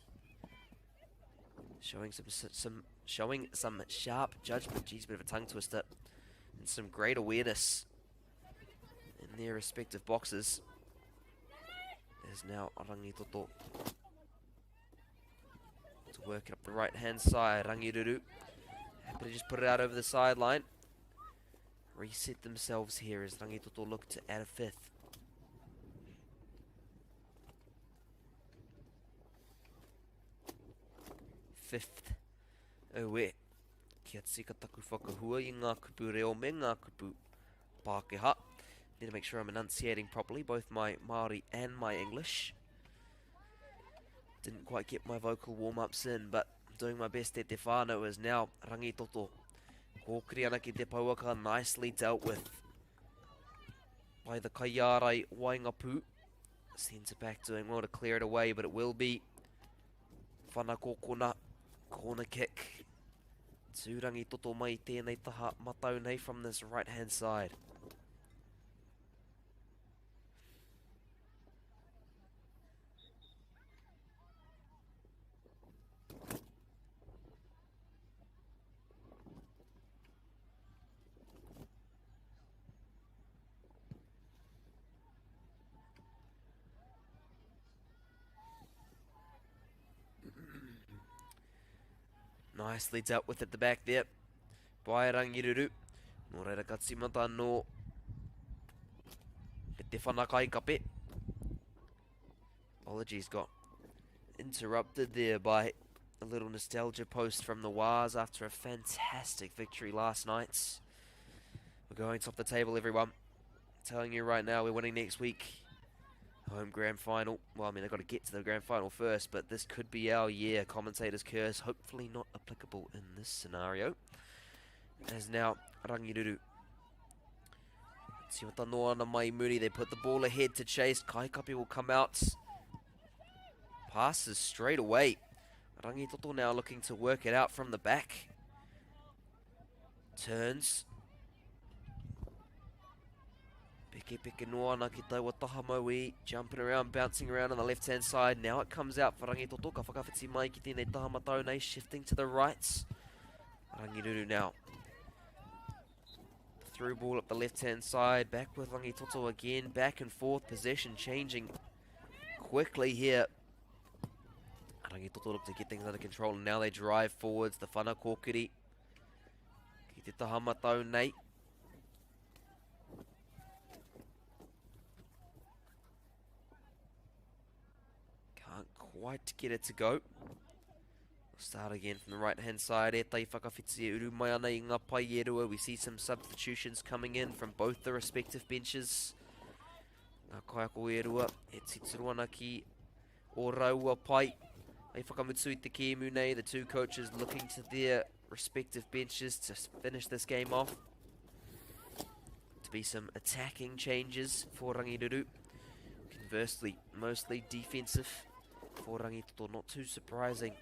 Showing some, some, showing some sharp judgment. Geez, bit of a tongue twister. And some great awareness in their respective boxes. There's now Rangitoto to work it up the right-hand side. Rangiruru happy to just put it out over the sideline. Reset themselves here as Rangitoto look to add a fifth. Fifth. Aue. Kia tika taku whakahua i ngā kupu reo me ngā kupu Pākehā. Need to make sure I'm enunciating properly, both my Māori and my English. Didn't quite get my vocal warm-ups in, but I'm doing my best at te whānau is now Rangitoto. Kōkiri ana ki te pouaka, nicely dealt with by the Kaiārai Waingapu. Centre back doing well to clear it away, but it will be Whanakokona. Corner kick. Tūrangi toto mai tēnei taha matau nei from this right hand side. Nicely dealt with at the back there by Rangiruru. Nō reira ka tīmata anō e te whanakai kape. Apologies, got interrupted there by a little nostalgia post from the Wars after a fantastic victory last night. We're going top the table, everyone. Telling you right now, we're winning next week. Home grand final. Well, I mean, they've got to get to the grand final first, but this could be our year. Commentator's curse, hopefully not applicable in this scenario. As now, Rangiruru. Timata noa ana mai muri. They put the ball ahead to chase. Kaikape will come out. Passes straight away. Rangitoto now looking to work it out from the back. Turns. Peke peke noa ana ki taua taha mauī. Jumping around, bouncing around on the left-hand side. Now it comes out for Rangitoto. Ka whakawhiti mai ki tēnei taha matau nei. Shifting to the right. Rangiruru now. The through ball up the left-hand side. Back with Rangitoto again. Back and forth. Possession changing quickly here. Rangitoto look to get things under control. Now they drive forwards. The whana kōkiri. Ki te taha matau nei. Can't quite get it to go. We'll start again from the right-hand side. E tai whakawhiti e uru mai ana i ngā pai e rua. We see some substitutions coming in from both the respective benches. Ngā kaiako e rua e titiro ana ki o raua pai. Hei whakamutu i te kēmu nei, the two coaches looking to their respective benches to finish this game off. To be some attacking changes for Rangiruru. Conversely, mostly defensive for Rangitoto. Not too surprising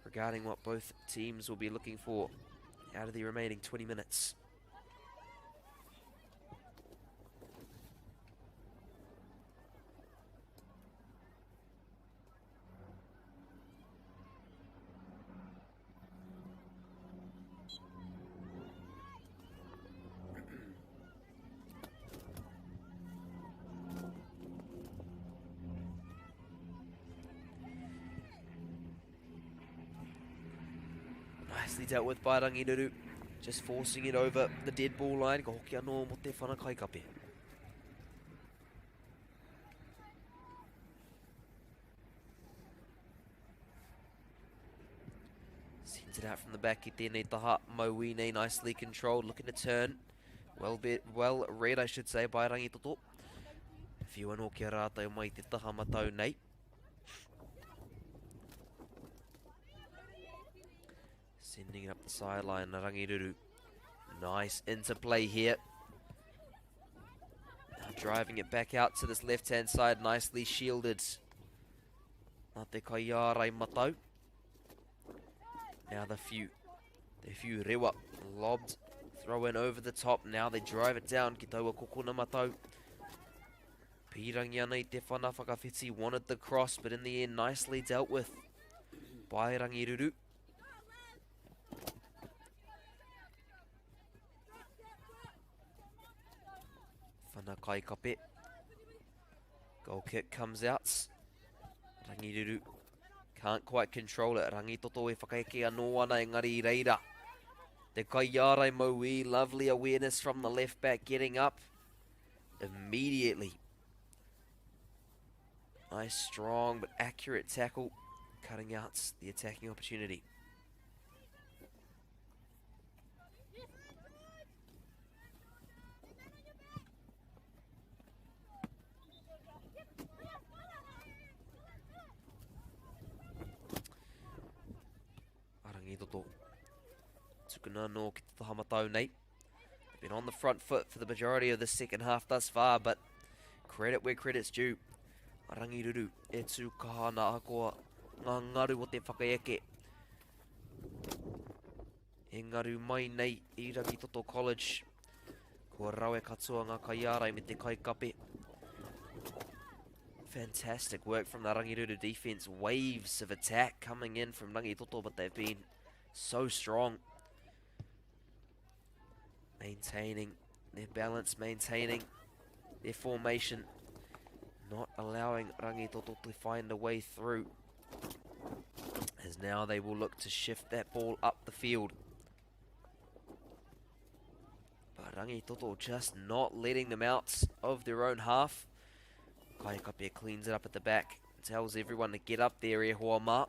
regarding what both teams will be looking for out of the remaining 20 minutes. Nicely dealt with by Rangiruru. Just forcing it over the dead ball line. Ka hoki anō mō te whana kaikape. Sends it out from the back ki tēnei taha. Mauine nicely controlled, looking to turn. Well, bit, well read, I should say, by Rangitoto. Whiu anō ki a rātou mai te taha matau nei. Sending it up the sideline, Rangiruru. Nice interplay here. Now driving it back out to this left-hand side, nicely shielded. Nā te kaiārai matau. Now the few, the few rewa lobbed, throw in over the top. Now they drive it down. Ki taua kokona matau. Pīrangi ana i te whana whakawhiti, wanted the cross, but in the end, nicely dealt with by Rangiruru. Whana kaikape. Goal kick comes out. Rangiruru can't quite control it. Rangitoto e whakaeke anō ana engari i reira. Te kaiārai mauī, lovely awareness from the left back getting up immediately. Nice, strong, but accurate tackle, cutting out the attacking opportunity. Arangitoto. Tukuna anō ki te taha matau nei. Been on the front foot for the majority of the second half thus far, but credit where credit's due. Rangiruru e tū kaha ana ahakoa ngā ngaru o te whakaeke. E ngaru mai nei i Rangitoto College. Kua rawe katoa ngā kaiārai me te kaikape. Fantastic work from the Rangiruru defense. Waves of attack coming in from Rangitoto, but they've been so strong. Maintaining their balance, maintaining their formation, not allowing Rangitoto to find a way through. As now they will look to shift that ball up the field. But Rangitoto just not letting them out of their own half. Kaikape cleans it up at the back. Tells everyone to get up there, e hoa mā.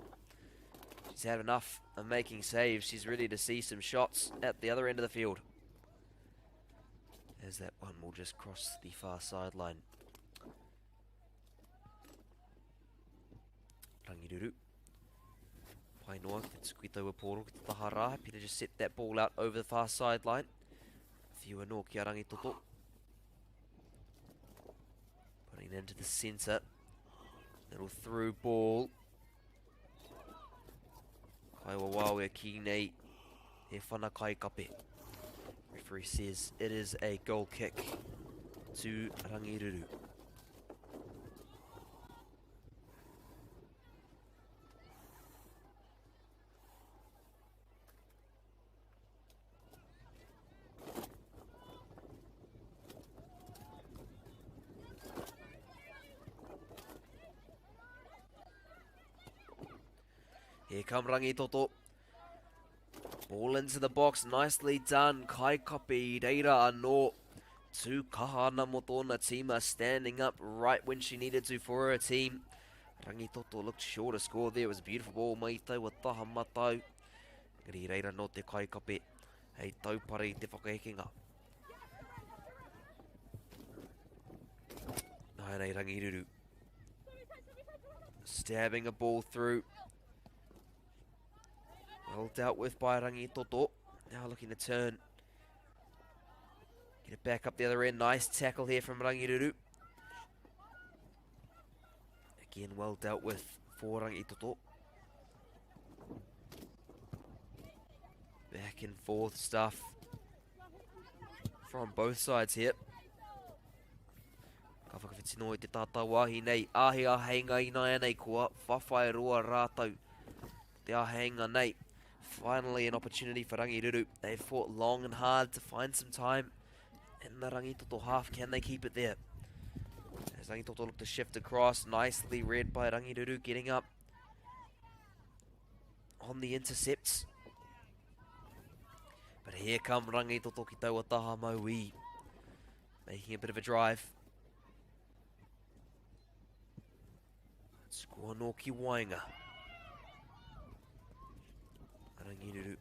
She's had enough of making saves. She's ready to see some shots at the other end of the field. As that one will just cross the far sideline. Rangiruru. Pai noa ki te tuku i taua pōro ki te taha rā. Happy to just set that ball out over the far sideline. Whiu anō ki a Rangitoto. Putting it into the centre. Little through ball. Kai wawawe ki nei e whana kai kape. Referee says it is a goal kick to Rangiruru. Here come Rangitoto. Ball into the box, nicely done. Kai Kapi reira anō. Tū kaha ana mō tōna tīma, standing up right when she needed to for her team. Rangitoto looked sure to score there. It was a beautiful ball mai taua taha matau. Engari reira nō te kaikape hei taupare i te whakahekenga. Nāianei Rangiruru. Stabbing a ball through. Well dealt with by Rangitoto. Now looking to turn. Get it back up the other end. Nice tackle here from Rangiruru. Again, well dealt with for Rangitoto. Back and forth stuff from both sides here. Ka whakawhiti noa i te tātau wāhi nei. Ahe āheinga ināianei kua whawhai roa rātou. Te āheinga nei. Finally an opportunity for Rangiruru. They fought long and hard to find some time in the Rangitoto half. Can they keep it there? As Rangitoto looked to shift across, nicely read by Rangiruru, getting up on the intercepts. But here come Rangitoto ki taua taha mauī. Making a bit of a drive. Score no ki waenga. Rangiruru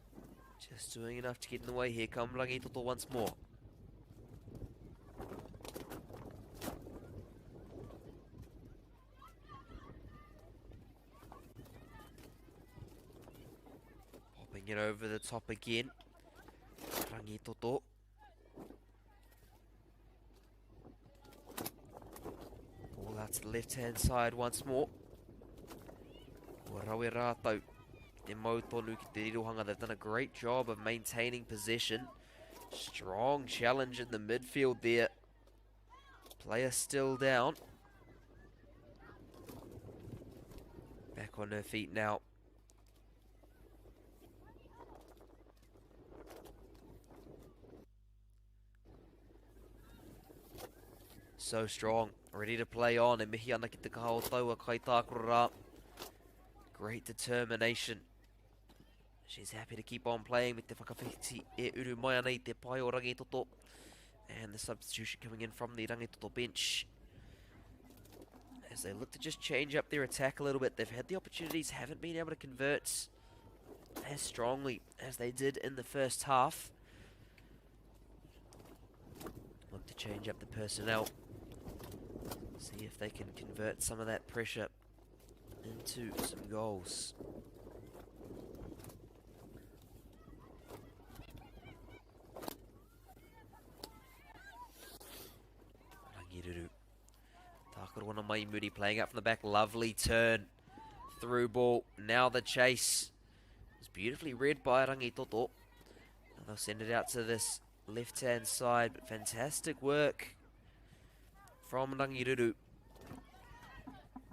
just doing enough to get in the way here. Come Rangitoto once more. Popping it over the top again. Rangitoto. Ball out to the left-hand side once more. Kua rawe rātou. Te mau tonu ki te rirohanga. They've done a great job of maintaining possession. Strong challenge in the midfield there. Player still down. Back on her feet now. So strong, ready to play on. E mihi ana ki te kaha o taua kaitākaro rā. Great determination. She's happy to keep on playing with te whakawhiti e uru mai ana i te pae o Rangitoto. And the substitution coming in from the Rangitoto bench. As they look to just change up their attack a little bit. They've had the opportunities, haven't been able to convert as strongly as they did in the first half. Look to change up the personnel. See if they can convert some of that pressure into some goals. Rangiruru. Tākaro ana mai muri, playing out from the back. Lovely turn. Through ball. Now the chase. It's beautifully read by Rangitoto. Now they'll send it out to this left-hand side, but fantastic work from Rangiruru.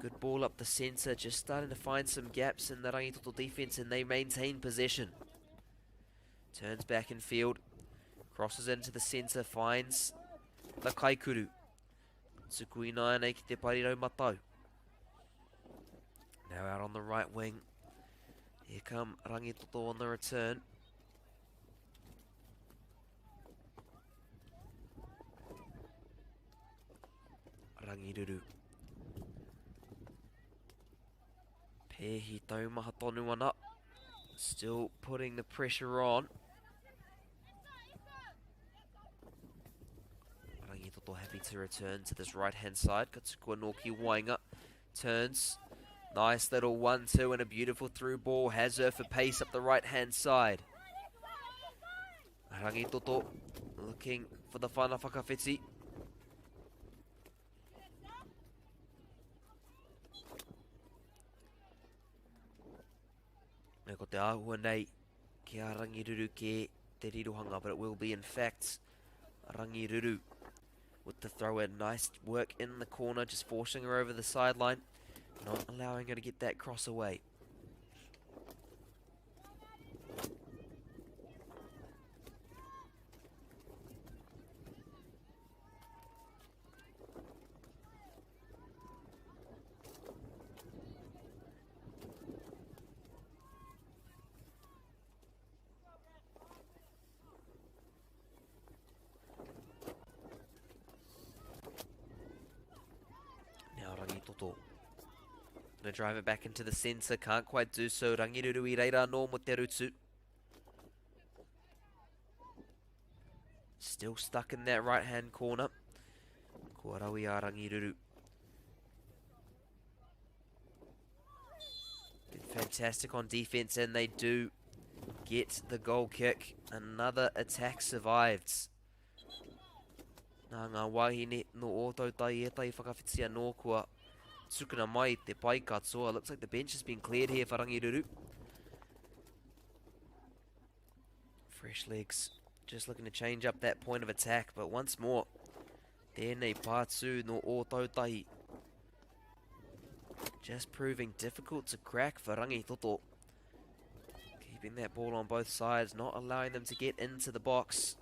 Good ball up the centre, just starting to find some gaps in the Rangitoto defence, and they maintain possession. Turns back in field, crosses into the centre, finds the Kaikuru. Tuku ināianei ki te parirau matau. Now out on the right wing. Here come Rangitoto on the return. Rangiruru. Pēhi taumaha tonu ana. Still putting the pressure on. Rangitoto happy to return to this right-hand side. Ka tuku anō ki waenga. Turns. Nice little 1-2 and a beautiful through ball. Has her for pace up the right-hand side. Rangitoto looking for the final whakawhiti. Me ko te āhua nei ki a Rangiruru ke te rirohanga, but it will be in fact Rangiruru with the throw in. Nice work in the corner, just forcing her over the sideline, not allowing her to get that cross away. Now Rangitoto. Gonna drive it back into the centre. Can't quite do so. Rangiruru i reira anō mo te rutu. Still stuck in that right hand corner. Kua rawi a Rangiruru. Been fantastic on defense and they do get the goal kick. Another attack survived. Nā ngā wāhine no Ōtautai ētahi whakawhiti anō kua tukuna mai te pai katoa. Looks like the bench has been cleared here for Rangiruru. Fresh legs, just looking to change up that point of attack, but once more, tēnei pātū no Ōtautahi. Just proving difficult to crack for Rangitoto. Keeping that ball on both sides, not allowing them to get into the box.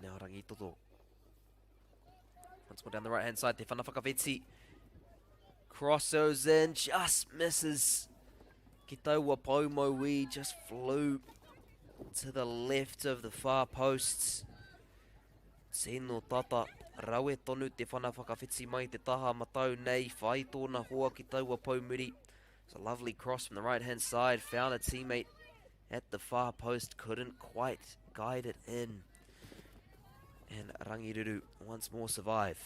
Now Rangitoto. Once more down the right hand side, Te Whana Whakawhiti. Crosses in, just misses. Ki taua Paumaui just flew to the left of the far posts. Tino tata, rawe tonu te whana whakawhiti mai te taha matau nei, whai tōna hoa ki taua poumuri. It's a lovely cross from the right hand side, found a teammate at the far post, couldn't quite guide it in. And Rangiruru once more survive.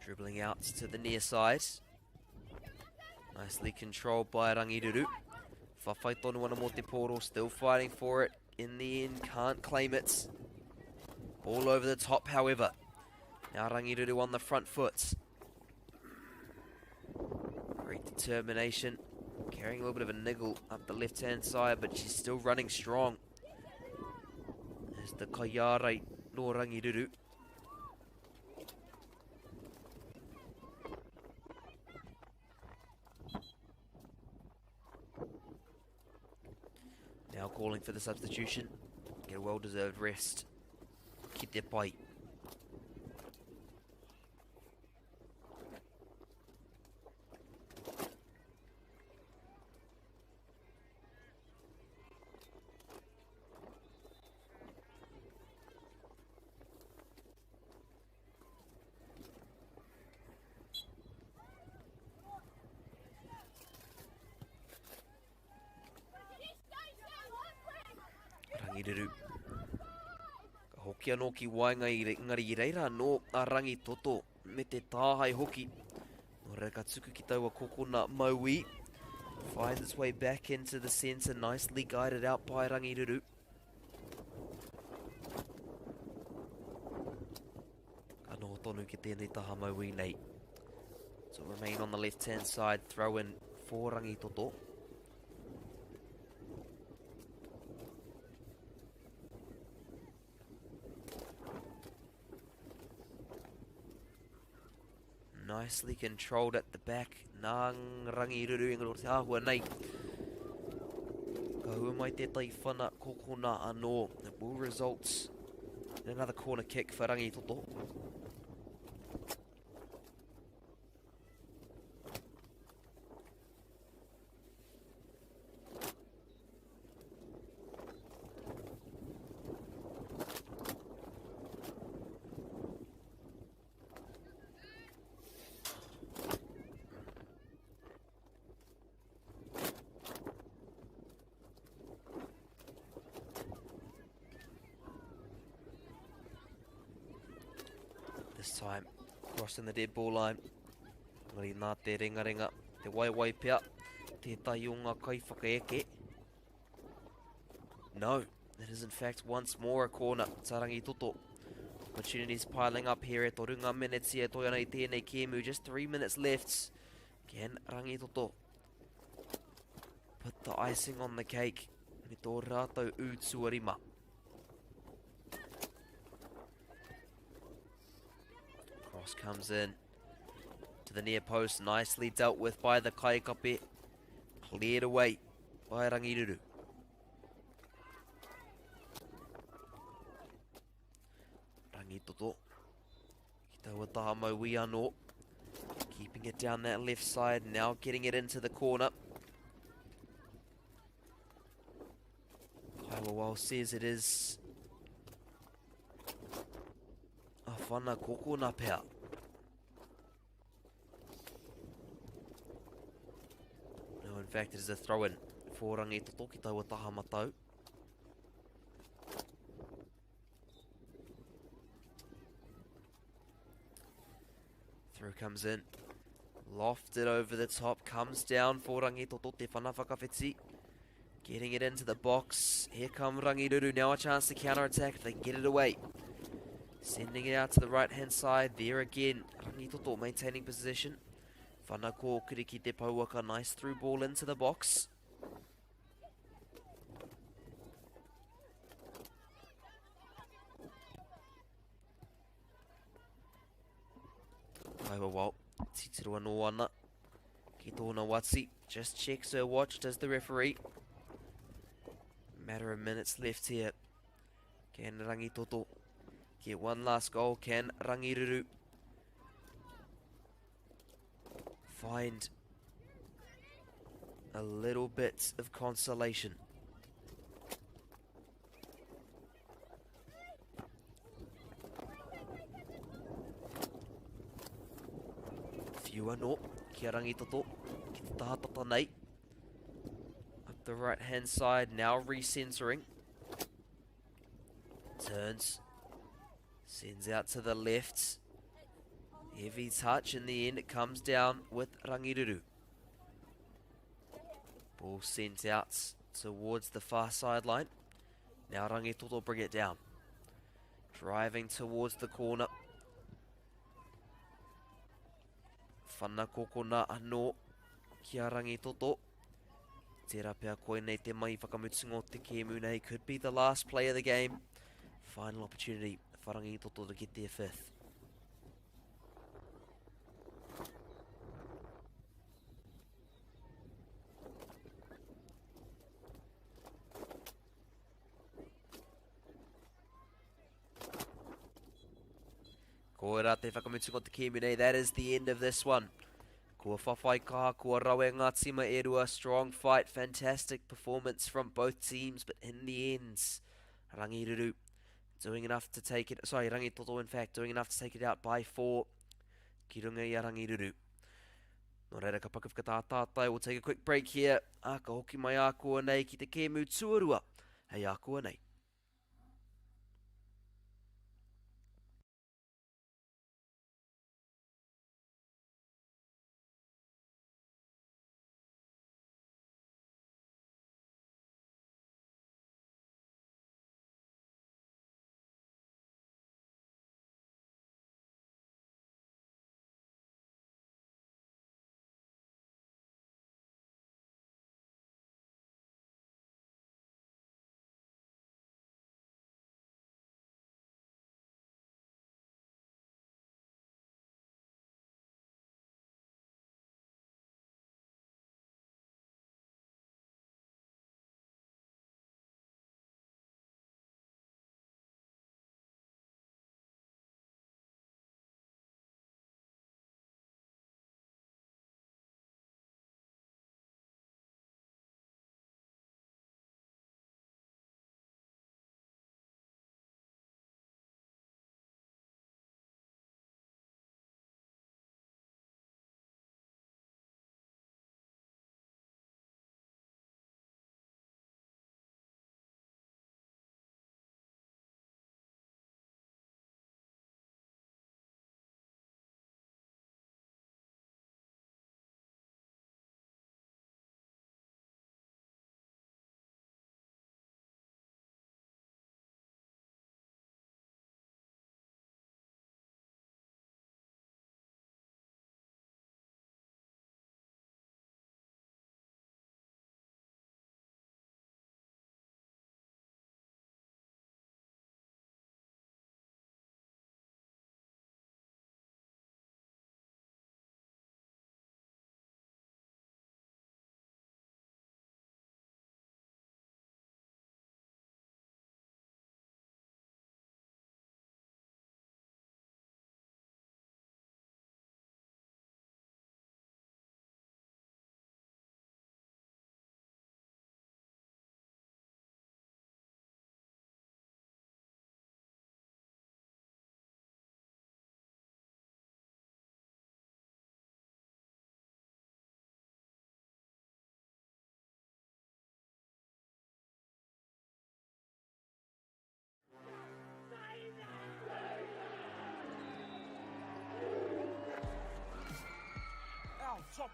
Dribbling out to the near side. Nicely controlled by Rangiruru. Whawhai tonu ana mō te pōro, still fighting for it. In the end, can't claim it. All over the top, however. Now Rangiruru on the front foot. Great determination. Carrying a little bit of a niggle up the left-hand side, but she's still running strong. There's the Kaiārai no Rangiruru. Now calling for the substitution. Get a well-deserved rest. Ki te pai. Rangiruru. Ka hoki anō ki waenga i engari i reira anō a Rangitoto me te tāhae hoki. Nō reira ka tuku ki taua kokona mauī. Finds its way back into the centre, nicely guided out by Rangiruru. Ka noho tonu ki tēnei taha mauī nei. So remain on the left hand side, throw in for Rangitoto. Nicely controlled at the back. Nā Rangiruru engari o te āhua nei. Ka hua mai tētahi whana kokona anō. It will result in another corner kick for Rangitoto. This time, crossing the dead ball line. Engari nā te rengarenga, te waiwai pea, tētahi o ngā kaiwhakaeke. No, it is in fact once more a corner. Tā Rangitoto. Opportunities piling up here e toru ngā minutes e toi ana i tēnei kēmu. Just 3 minutes left. Can Rangitoto put the icing on the cake me tō rātou ū tuarima. Cross comes in to the near post. Nicely dealt with by the Kaikape. Cleared away by Rangiruru. Rangitoto. Ki taua taha mauī anō. Keeping it down that left side. Now getting it into the corner. Kaiwawao says it is a whana kokona pea. No, in fact, it is a throw-in for Rangitoto ki taua taha matau. Throw comes in. Lofted over the top. Comes down for Rangitoto te whana whakawhiti. Getting it into the box. Here come Rangiruru. Now a chance to counter-attack if they can get it away. Sending it out to the right-hand side. There again. Rangitoto maintaining position. Whana kōkiri ki te pouaka. Nice through ball into the box. Kaiwawao, titiro anō ana ki tōna wati. Just checks her watch, does the referee. Matter of minutes left here. Can Rangitoto get one last goal? Can Rangiruru find a little bit of consolation? Whiu anō ki a Rangitoto, ki te taha tata nei. Up the right hand side, now recentering. Turns. Sends out to the left. Heavy touch in the end. It comes down with Rangiruru. Ball sent out towards the far sideline. Now Rangitoto bring it down. Driving towards the corner. Whana kokona anō ki a Rangitoto. Tērā pea koinei te mahi whakamutunga o te kēmu nei. Could be the last play of the game. Final opportunity for Rangitoto to get their fifth. Koira te whakamutunga o te kēmu nei. That is the end of this one. Kua whawhai kaha, kua rawe ngā tima e rua. Strong fight, fantastic performance from both teams, but in the end, Rangiruru doing enough to take it, sorry, Rangitoto in fact, doing enough to take it out by four. Ki runga i a Rangiruru. Nō reira ka paku whakatātātai, we'll take a quick break here. Ā, ka hoki mai ākuanei ki te kēmu tuarua hei ākuanei.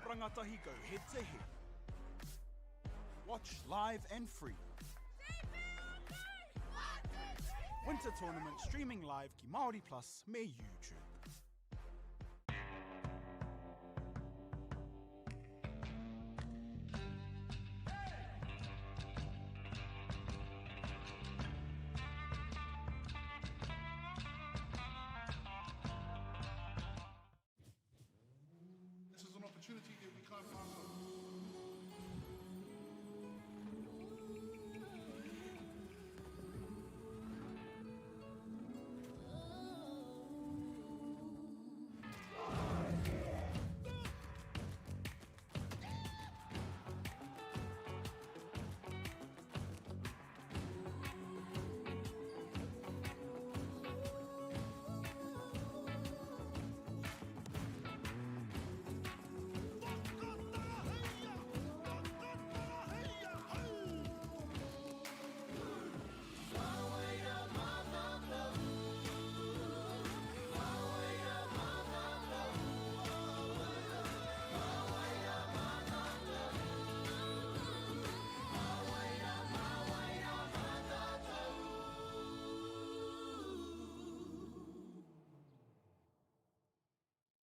top rangatahi go head to head. Watch live and free. Winter Tournament streaming live ki Māori Plus me YouTube. This is an opportunity that we can't pass up.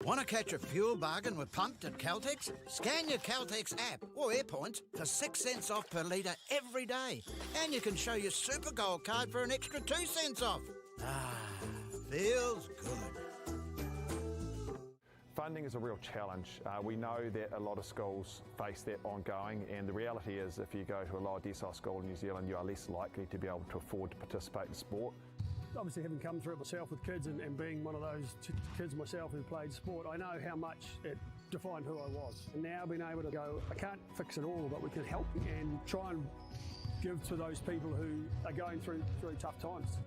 Want to catch a fuel bargain with Pumped at Caltex? Scan your Caltex app or Airpoints for 6 cents off per litre every day. And you can show your Super Gold card for an extra 2 cents off. Ah, feels good. Funding is a real challenge. We know that a lot of schools face that ongoing, and the reality is if you go to a lower decile school in New Zealand, you are less likely to be able to afford to participate in sport. Obviously, having come through it myself with kids and being one of those kids myself who played sport, I know how much it defined who I was. And now being able to go, I can't fix it all, but we can help and try and give to those people who are going through tough times.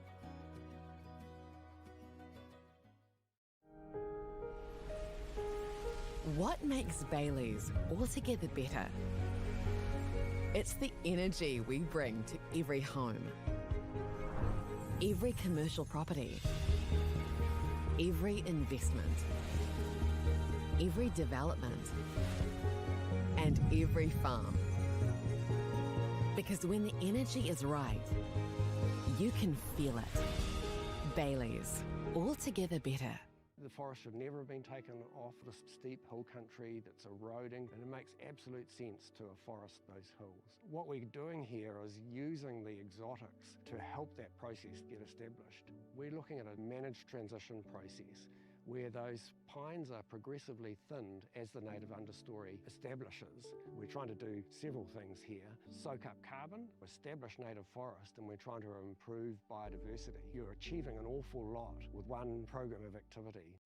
What makes Bayleys altogether better? It's the energy we bring to every home, every commercial property, every investment, every development, and every farm. Because when the energy is right, you can feel it. Bayleys, altogether better. The forest should never have been taken off this steep hill country that's eroding, and it makes absolute sense to afforest those hills. What we're doing here is using the exotics to help that process get established. We're looking at a managed transition process where those pines are progressively thinned as the native understory establishes. We're trying to do several things here. Soak up carbon, establish native forest, and we're trying to improve biodiversity. You're achieving an awful lot with one program of activity.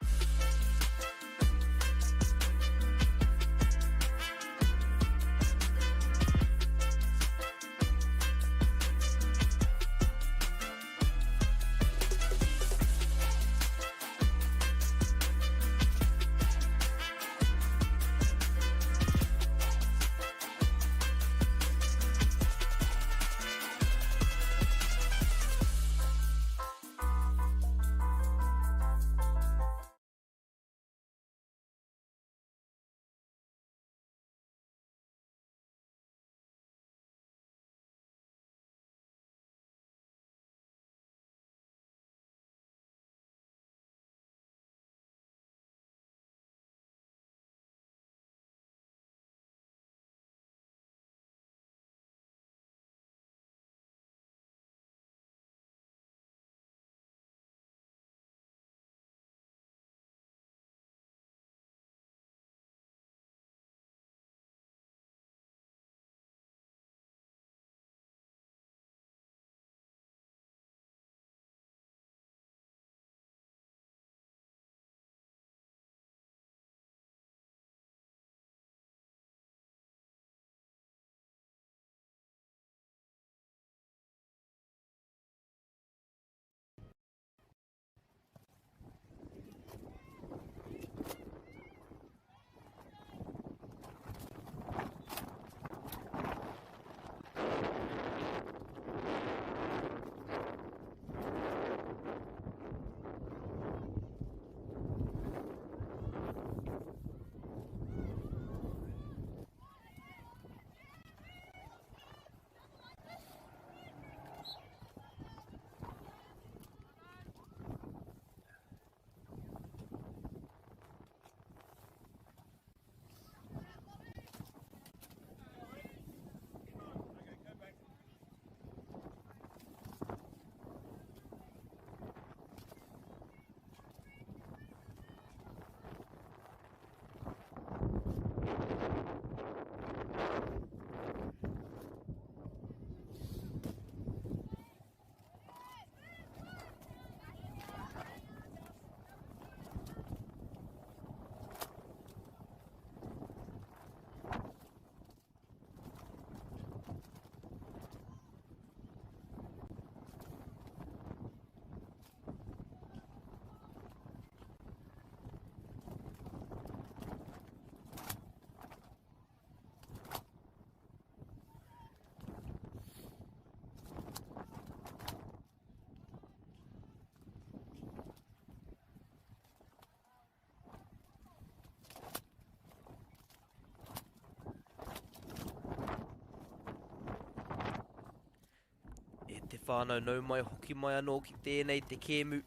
Te whānau nau mai hoki mai anō ki tēnei te kēmu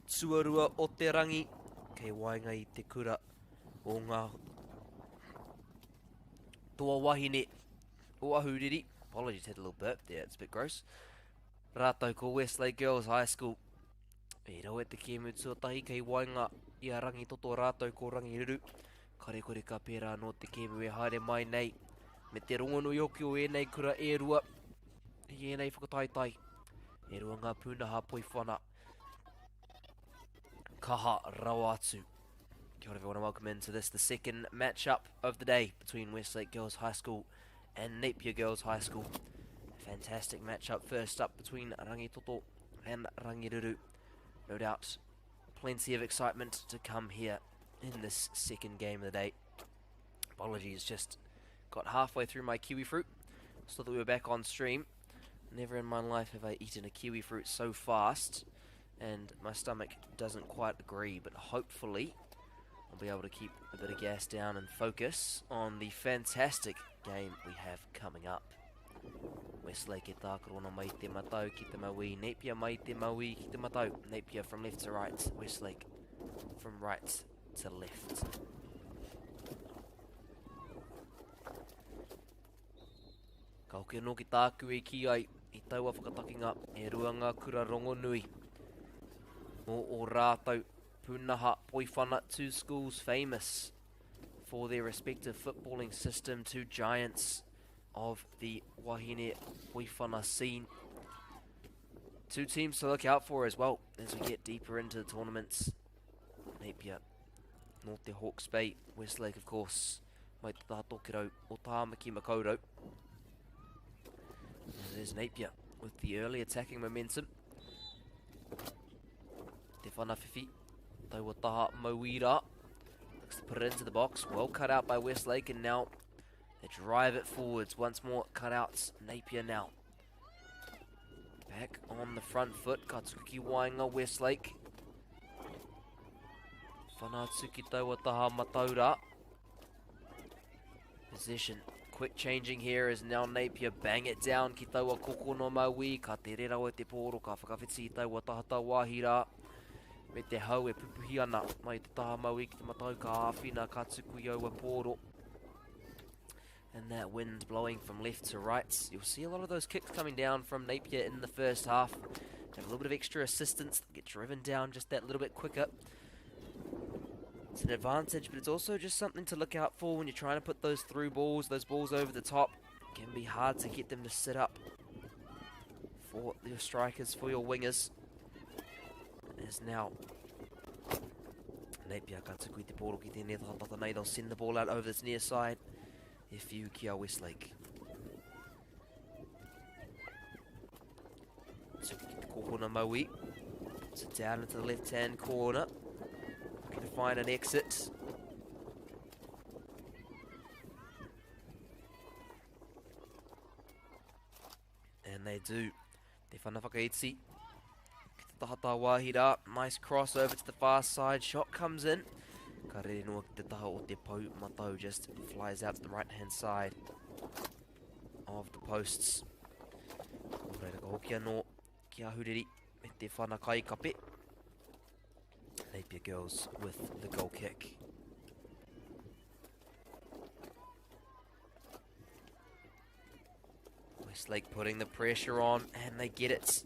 tuarua o te rangi kei waenga i te kura o ngā toa wahine o Ahuriri. Apologies, had a little burp there, it's a bit gross. Rātou ko Westlake Girls High School. I rawe te kēmu tuatahi kei waenga i a Rangitoto rātou ko Rangiruru. Karekore ka pērā anō te kēmu e haere mai nei. Me te rongonui hoki o ēnei kura e rua i ēnei whakataetae. E rua ngā pūnaha poiwhana. Kaha rawa atu. Kia ora everyone and welcome into this, the second matchup of the day between Westlake Girls High School and Napier Girls High School. A fantastic matchup first up between Rangitoto and Rangiruru. No doubt plenty of excitement to come here in this second game of the day. Apologies, just got halfway through my kiwi fruit. So that we were back on stream. Never in my life have I eaten a kiwi fruit so fast, and my stomach doesn't quite agree, but hopefully I'll be able to keep a bit of gas down and focus on the fantastic game we have coming up. Westlake e tākaro ana mai te matau ki te mauī, Napier mai te mauī ki te matau, Napier from left to right, Westlake from right to left. Ka hoki anō ki tāku e kī ai i taua whakatakinga e rua ngā kura rongonui mō ō rātou pūnaha poiwhana two schools famous for their respective footballing system, two giants of the Wahine Poiwhana scene. Two teams to look out for as well as we get deeper into the tournaments. Napier, North te Hawke's Bay, Westlake of course, mai te taha tokerau o Tāmaki Makaurau. And there's Napier with the early attacking momentum. Te Whanawhiwhi, taua taha Mauira. Looks to put it into the box. Well cut out by Westlake and now they drive it forwards. Once more cut out Napier now. Back on the front foot, Katsuki Wainga, Westlake. Whanatsuki taua taha Mataura. Position. Quick changing here is now Napier. Bang it down ki taua koko no Maui. Ka tere rawa te pōro, ka whakawhiti i taua tahata wāhi rā. Me te hau e pupuhi ana mai te taha Maui ki te matau ka āwhina ka tuku i aua pōro. And that wind blowing from left to right. You'll see a lot of those kicks coming down from Napier in the first half. Have a little bit of extra assistance, get driven down just that little bit quicker. It's an advantage, but it's also just something to look out for when you're trying to put those through balls, those balls over the top. It can be hard to get them to sit up for your strikers, for your wingers. As now Napier ka tuku i te pōro ki tēnei taha tata nei. They'll send the ball out over this near side. If you kia Westlake. Tuku ki te kōhona Maui. Puts it down into the left-hand corner. Looking to find an exit. And they do. Te whana whakaiti. Ki te taha tā wāhi rā. Nice cross over to the far side. Shot comes in. Ka rere noa ki te taha o te pou matau. Just flies out to the right hand side of the posts. Nō reira ka hoki anō ki Ahuriri me te whana kai kape. Napier girls with the goal kick. Westlake putting the pressure on, and they get it.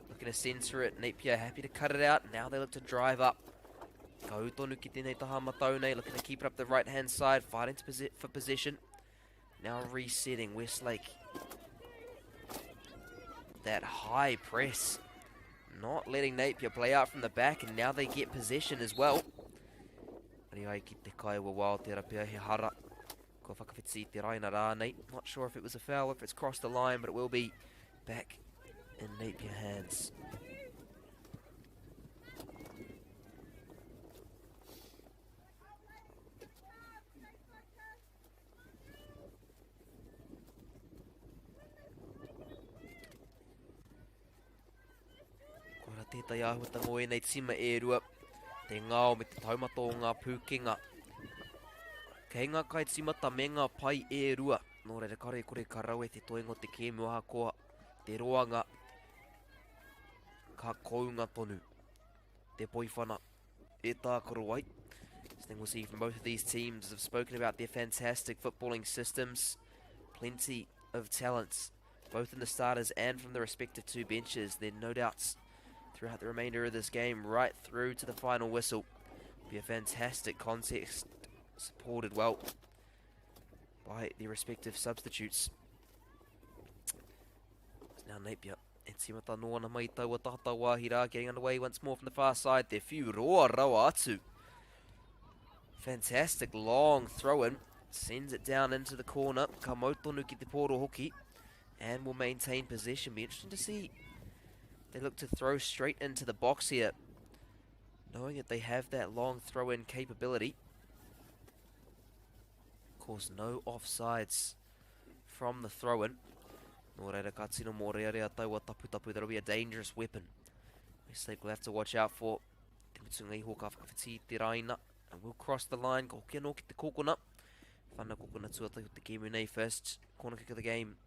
Looking to censor it. Napier happy to cut it out. Now they look to drive up. Ka tonu ki tēnei taha matau nei, looking to keep it up the right-hand side, fighting to posi for position. Now resetting Westlake. That high press. Not letting Napier play out from the back, and now they get possession as well. Ari ai ki te kai wawao tērā pea he hara. Kua whakawhiti i te raina rānei. Not sure if it was a foul, if it's crossed the line, but it will be back in Napier hands. Ko tētahi āhuatanga o ēnei tīma e rua, te ngao me te taumata o ngā pūkenga. Kei ngā kaitīmata me ngā pai e rua, nō reira kare kore ka rawe te toenga o te kēmu ahakoa te roanga. Ka kounga tonu te poiwhana e tākaro ai. This thing we'll see from both of these teams have spoken about their fantastic footballing systems. Plenty of talents, both in the starters and from the respective two benches. There no doubts throughout the remainder of this game, right through to the final whistle. Be a fantastic contest, supported well by the respective substitutes. It's now Napier. E tīmata anō ana mai taua tahata wāhi rā, getting underway once more from the far side. Te whiu roa rawa atu. Fantastic long throw in. Sends it down into the corner. Ka mau tonu ki te pōro hoki. And will maintain possession. Be interesting to see. They look to throw straight into the box here. Knowing that they have that long throw-in capability. Of course, no offsides from the throw-in. Nō reira ka tino mōrearea taua taputapu. That'll be a dangerous weapon. Westlake will have to watch out for. Te mutunga iho ka whakawhiti te raina. And will cross the line. Ka hoki anō ki te kōkona. Whana kōkona tuatahi o te kēmu nei. First corner kick of the game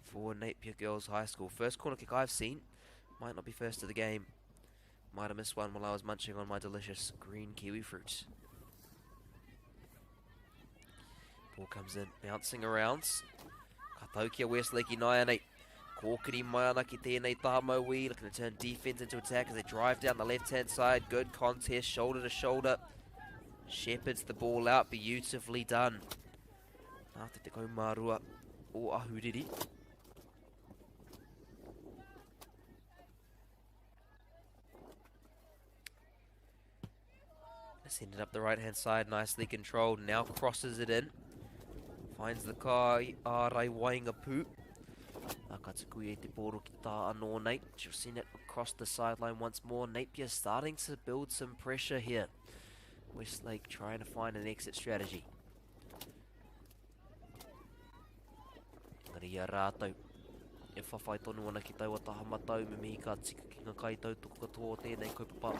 for Napier Girls High School. First corner kick I've seen. Might not be first of the game. Might have missed one while I was munching on my delicious green kiwi fruit. Ball comes in, bouncing around. Ka tau ki a Westlake ināianei. Kōkiri mai ana ki tēnei taha mauī, looking to turn defense into attack as they drive down the left-hand side. Good contest, shoulder to shoulder. Shepherds the ball out, beautifully done. Nā te 12 o Ahuriri. Send it up the right hand side, nicely controlled. Now crosses it in. Finds the kai ārai waenga pū. Ka tuku e te pōro ki tā anō nei. She'll send it across the sideline once more. Napier starting to build some pressure here. Westlake trying to find an exit strategy. Engari i a rātou e whawhai tonu ana ki taua taha matau me mihi ka tika ki ngā kaitautoko katoa o tēnei kaupapa.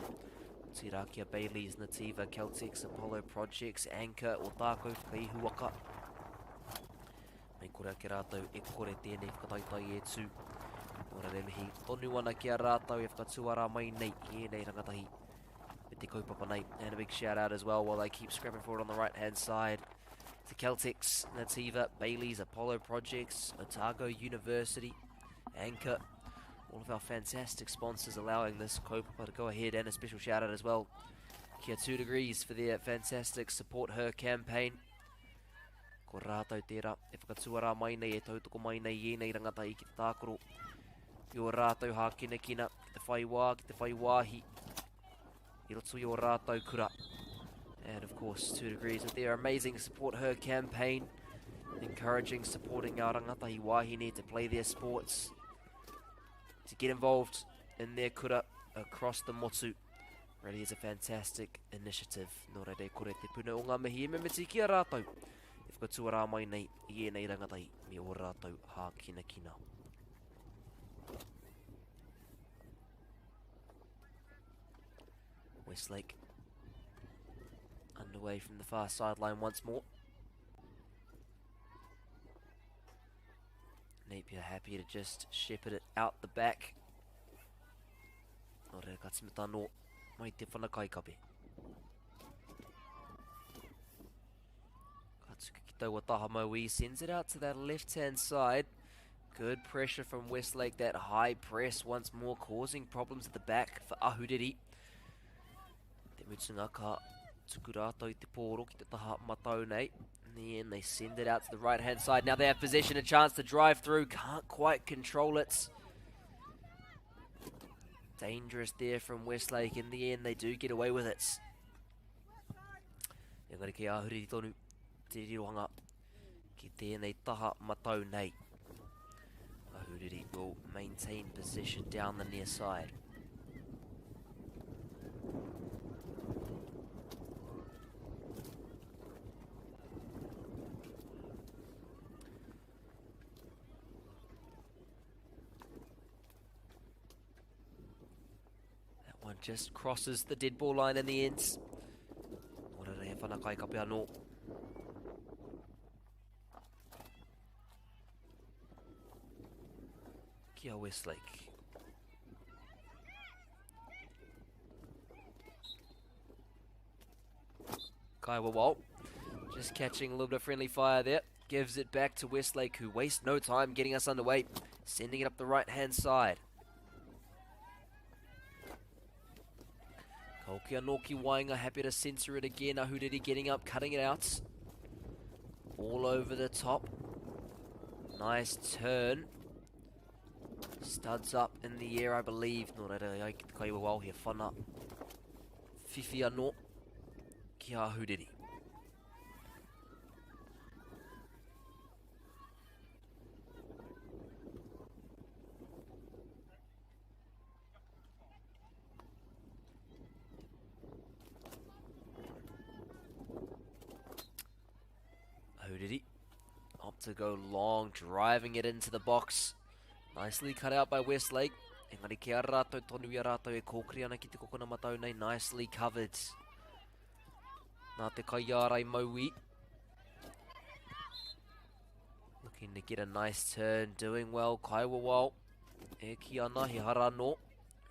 Otirā ki a Bayleys, Nativa, Caltex, Apollo Projects, Anchor, Ōtākou Whakaihuwaka. Mei kore ake rātou e kore tēnei whakataetae e tū. Nō reira e mihi tonu ana ki a rātou e whakatuarā mai nei i ēnei rangatahi me te kaupapa nei. And a big shout out as well while they keep scrapping for it on the right hand side. The Caltex, Nativa, Bayleys, Apollo Projects, Otago University, Anchor, all of our fantastic sponsors allowing this kaupapa to go ahead, and a special shout out as well, Kia 2 Degrees for their fantastic Support Her campaign. Ko rātou tērā e whakatuarā mai nei, e tautoko mai nei i ēnei rangatahi ki te tākaro i ō rātou hākinakina, ki te whai wā, ki te whai wāhi i roto i ō rātou kura. And of course, 2 Degrees with their amazing Support Her campaign, encouraging, supporting our rangatahi wāhine to play their sports, to get involved in their kura across the motu. Really is a fantastic initiative. Nō reira e kore te puna o ngā mihi e mimiti ki a rātou e whakatuarā mai nei i ēnei rangatahi me ō rātou hākinakina. Westlake underway from the far sideline once more. Napier happy to just shepherd it out the back. Nō reira ka timata anō mai te whana kaikape. Ka tuku ki taua taha mauī, sends it out to that left-hand side. Good pressure from Westlake, that high press once more causing problems at the back for Ahuriri. Te mutunga ka tuku rātou i te pōro ki te taha matau nei. In the end, they send it out to the right-hand side. Now they have possession, a chance to drive through. Can't quite control it. Dangerous there from Westlake. In the end, they do get away with it. Engari kei Ahuriri tonu te rirohanga ki tēnei taha matau nei. Ahuriri will maintain possession down the near side. That one just crosses the dead ball line in the end. Nō reira he whana kai kape anō. Kia Westlake. Kaiwawao just catching a little bit of friendly fire there. Gives it back to Westlake, who wastes no time getting us underway. Sending it up the right-hand side. Ka hoki anō ki waenga, happy to censor it again. Ahuriri getting up, cutting it out. All over the top. Nice turn. Studs up in the air, I believe. Nō reira, ai ki te kaiwawao he whana. Whiwhi anō ki a Ahuriri. Ahuriri opt to go long, driving it into the box. Nicely cut out by Westlake. Engari ki a rātou tonu i a rātou e kōkiri ana ki te kokona matau nei. Nicely covered. Nā te kaiārai Maui. Looking to get a nice turn, doing well. Kaiwawao. E ki ana, he hara anō.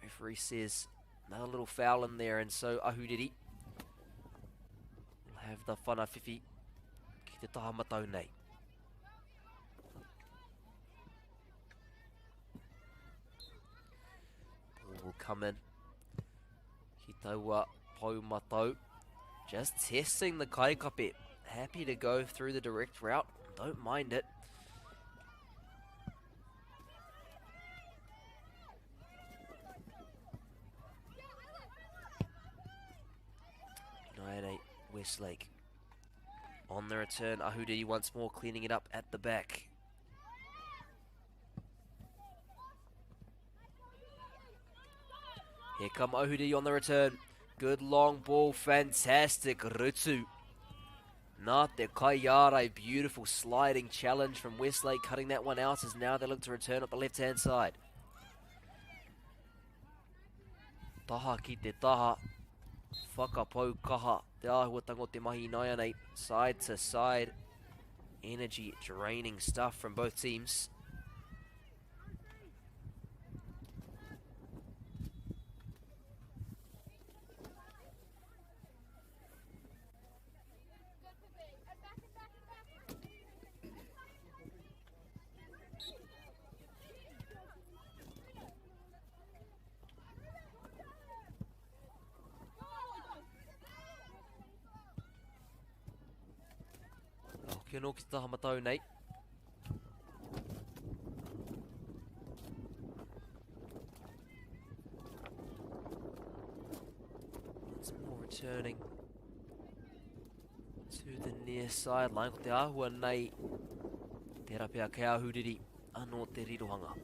Referee says another little foul in there, and so Ahuriri will have the whanawhiwhi ki te taha matau nei. Ball will come in. Ki taua pou matau. Just testing the kaikape. Happy to go through the direct route. Don't mind it. 9-8 Westlake. On the return, Ahuriri once more cleaning it up at the back. Here come Ahuriri on the return. Good long ball, fantastic. Rutu. Nā te kaiārai, beautiful sliding challenge from Westlake, cutting that one out as now they look to return up the left-hand side. Taha ki te taha, whakapau kaha, te āhuatanga o te mahi naianei, side to side, energy draining stuff from both teams. Hoki anō ki te taha matau nei. Once more returning to the near sideline. Ko te āhua nei, tērā pea kei Ahuriri anō te rirohanga.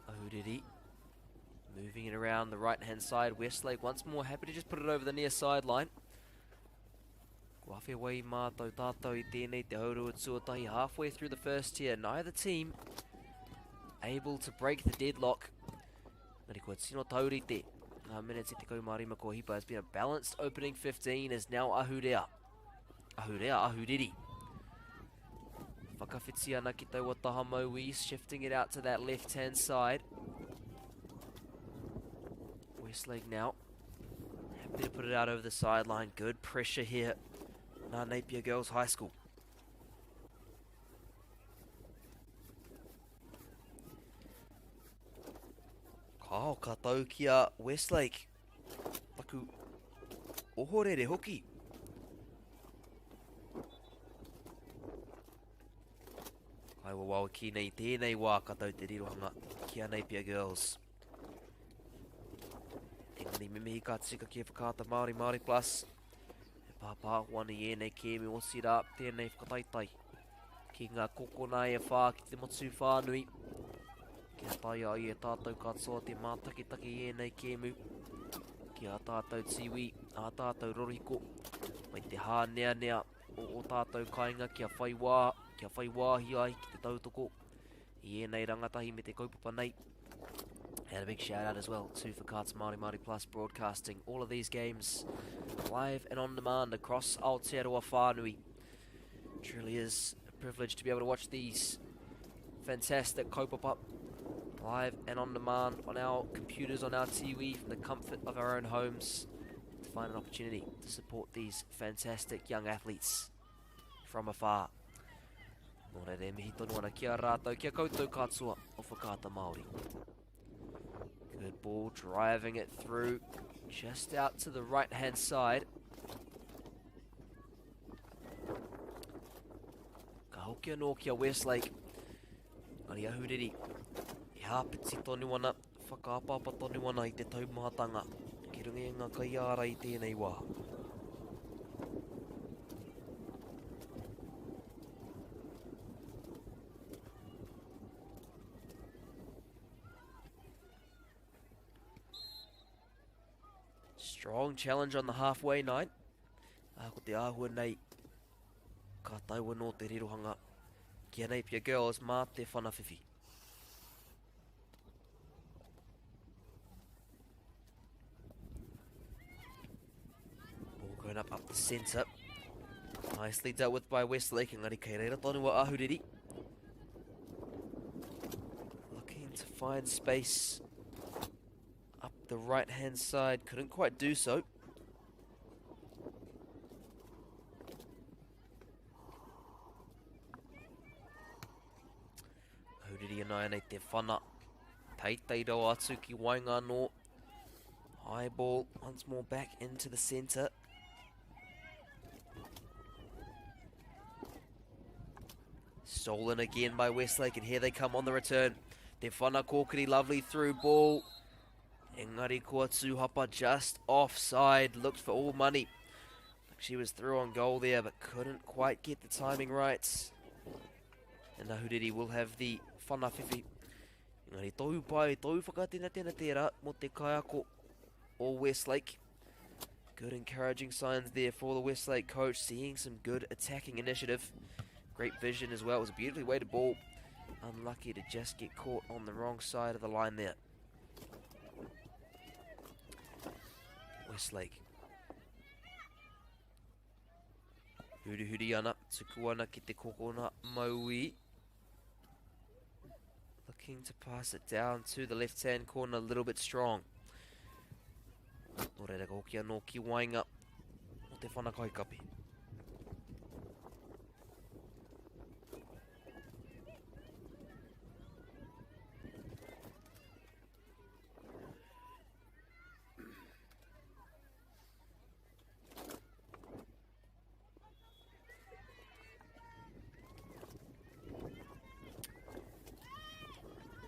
Ahuriri moving it around the right hand side. Westlake once more happy to just put it over the near sideline. Kua awhe wai mātou tātou i tēnei te haurua tuatahi halfway through the first tier. Neither team able to break the deadlock. Engari kua tino taurite ngā minutes i te kaumārima kua hipa. It's been a balanced opening 15 as now Ahurea. Ahurea, Ahuriri. Whakawhiti ana ki taua taha mauī, shifting it out to that left-hand side. Westlake now. Happy to put it out over the sideline. Good pressure here. Nā Napier Girls High School. Kao ka tau ki a Westlake. Taku ohorere hoki. Kai wawao ki nei tēnei wā ka tau te rirohanga ki a Napier Girls. Engari me mihi ka tika ki a Whakaata Māori Māori Plus. E pāpāho ana i ēnei kēmu otirā tēnei whakataetae ki ngā kokona e whā ki te motu whānui. Kia taea ai e tātou katoa te mātakitaki i ēnei kēmu ki ā tātou tīwī, ā tātou rorohiko, mai te hāneanea o ō tātou kāinga kia whai wā, kia whai wāhi ai ki te tautoko i ēnei rangatahi me te kaupapa nei. And a big shout out as well to Whakaata Māori Māori Plus broadcasting all of these games live and on demand across Aotearoa whānui. Truly is a privilege to be able to watch these fantastic kaupapa. Live and on demand on our computers, on our TV, from the comfort of our own homes, to find an opportunity to support these fantastic young athletes from afar. Nō reira e mihi tonu ana ki a rātou, ki a koutou katoa o Whakaata Māori. Good ball, driving it through, just out to the right-hand side. Ka hoki anō ki a Westlake. Ngari Ahuriri, e hāpiti tonu ana, whakaapapa tonu ana i te taumahatanga ki runga i ngā kaiārai i tēnei wā. Strong challenge on the halfway line. Ah, ko te āhua nei, ka tau anō te rirohanga ki a Napier Girls mā te whanawhiwhi. Ball going up, up the centre. Nicely dealt with by Westlake. Engari kei reira tonu a Ahuriri. Looking to find space up the right-hand side. Couldn't quite do so. Ahuriri ināianei te whana. Teitei rawa atu ki waenga anō. High ball once more back into the centre. Stolen again by Westlake, and here they come on the return. Te whana kōkiri, lovely through ball. Engari kua tūhapa just offside, looked for all money. She was through on goal there, but couldn't quite get the timing right. And Ahuriri will have the whanawhiwhi. Engari tohu pai, tohu whakatenatena tērā mō te kaiako o Westlake. Good encouraging signs there for the Westlake coach, seeing some good attacking initiative. Great vision as well. It was a beautifully weighted ball. Unlucky to just get caught on the wrong side of the line there. Westlake. Hurihuri ana, tuku ana ki te kokona Maui. Looking to pass it down to the left-hand corner, a little bit strong. Nō reira, ka hoki anō ki waenga o te whana kaikapi.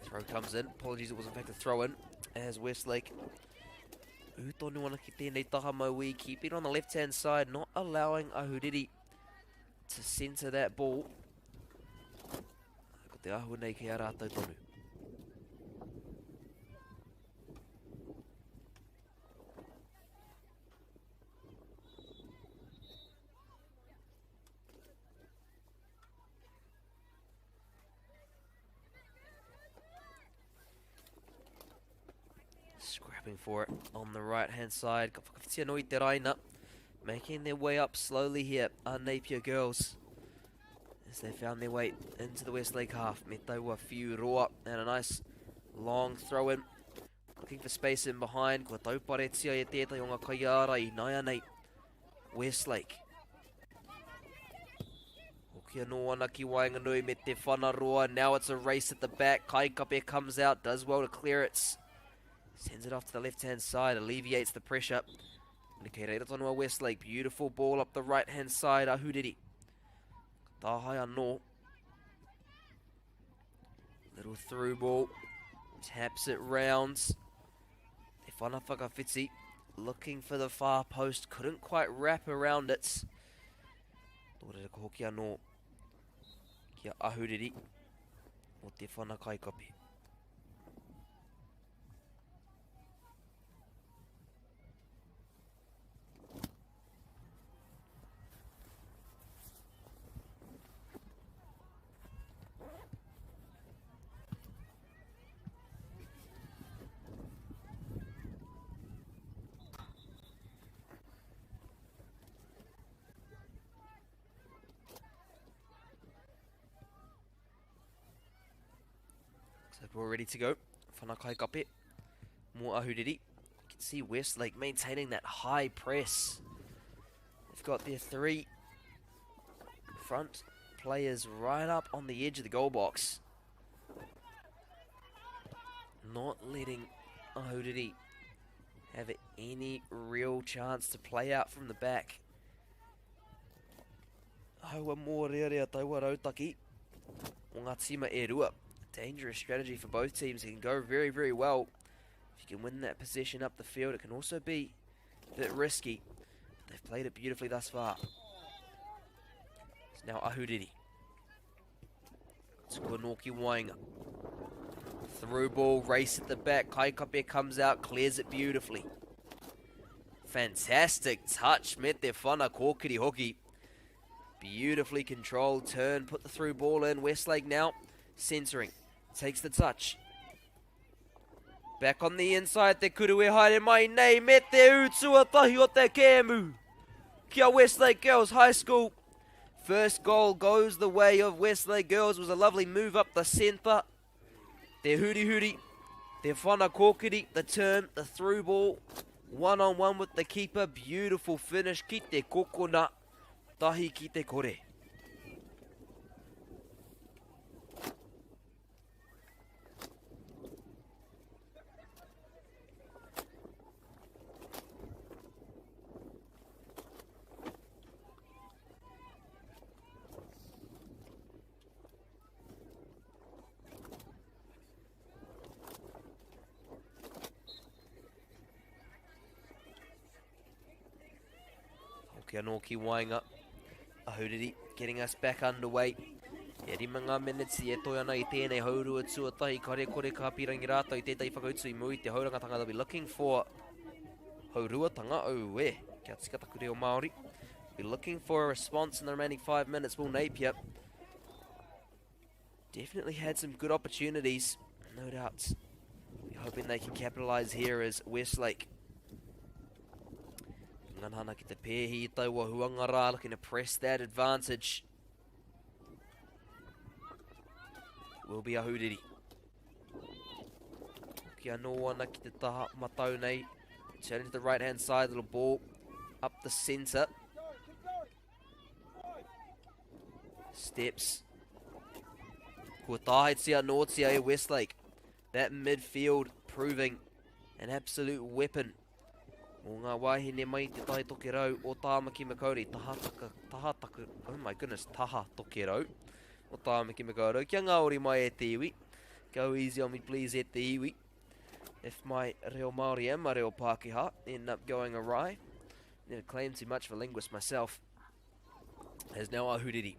Throw comes in. Apologies, it was in fact a throw in as Westlake ū tonu ana ki tēnei taha mauī. Keep it on the left-hand side, not allowing Ahuriri to centre that ball. Ko te āhua nei kei a rātou tonu. Scrapping for it on the right hand side. Ka whakawhiti anō i te raina. Making their way up slowly here are Napier girls. As they found their way into the Westlake half. Me taua whiu roa and a nice long throw in. Looking for space in behind. Kua tauparetia e tētahi o ngā kaiārai i nāianei. Westlake. Hoki anō ana ki waenganui me te whanaroa. Now it's a race at the back. Kaikape comes out, does well to clear it. Sends it off to the left-hand side, alleviates the pressure. Kei reira tonu a Westlake. Beautiful ball up the right-hand side. Ahuriri. Ka tāhae anō. Little through ball. Taps it round. Te whana whakawhiti. Looking for the far post. Couldn't quite wrap around it. Nō reira ka hoki anō ki a Ahuriri o te whana kaikapi. like we're ready to go. Whanakai Kape, more Ahuriri. You can see Westlake maintaining that high press. They've got their three front players right up on the edge of the goal box. Not letting Ahuriri have any real chance to play out from the back. Haua mōrearea taua rautaki o ngā tīma e rua. Dangerous strategy for both teams. It can go very, very well. If you can win that possession up the field, it can also be a bit risky. But they've played it beautifully thus far. It's now Ahuriri. It's Noki Wainga. Through ball, race at the back. Kaikape comes out, clears it beautifully. Fantastic touch. Met their whana kōkiri hoki. Beautifully controlled turn. Put the through ball in. Westlake now centering. Takes the touch. Back on the inside, te kuru e haere mai nei me te utua tahi o te kēmu. Kia Westlake Girls High School. First goal goes the way of Westlake Girls. It was a lovely move up the centre. Te huri huri, te whana kōkiri, the turn, the through ball. One-on-one -on -one with the keeper. Beautiful finish. Ki te kokona, tahi ki te kore. Hoki anō ki waenga. Ahuriri getting us back underway. E rima ngā miniti e toe ana i tēnei haurua tuatahi, kare kore ka pīrangi rātou i tētahi whakautu i mua i te haurangatanga. They'll be looking for hauruatanga, auē, kia tika taku reo Māori. Be looking for a response in the remaining 5 minutes, Will Napier. Definitely had some good opportunities, no doubt. Be hoping they can capitalise here as Westlake. Ngana ki te pēhi i taua huanga rā, looking to press that advantage. Will be Ahuriri. Hoki anō ana ki te taha matau nei. Turning to the right hand side, little ball up the centre. Steps. Kua tāhetia anōtia e Westlake. That midfield proving an absolute weapon. Mō ngā wāhine mai te tai tokerau o Tāmaki Makaurau, taha taka, taha taku, oh my goodness, taha tokerau o Tāmaki Makaurau. Kia ngāori mai e te iwi. Go easy on me please e te iwi. If my reo Māori and my reo Pākehā end up going awry, never claim too much of a linguist myself. There's now Ahuriri.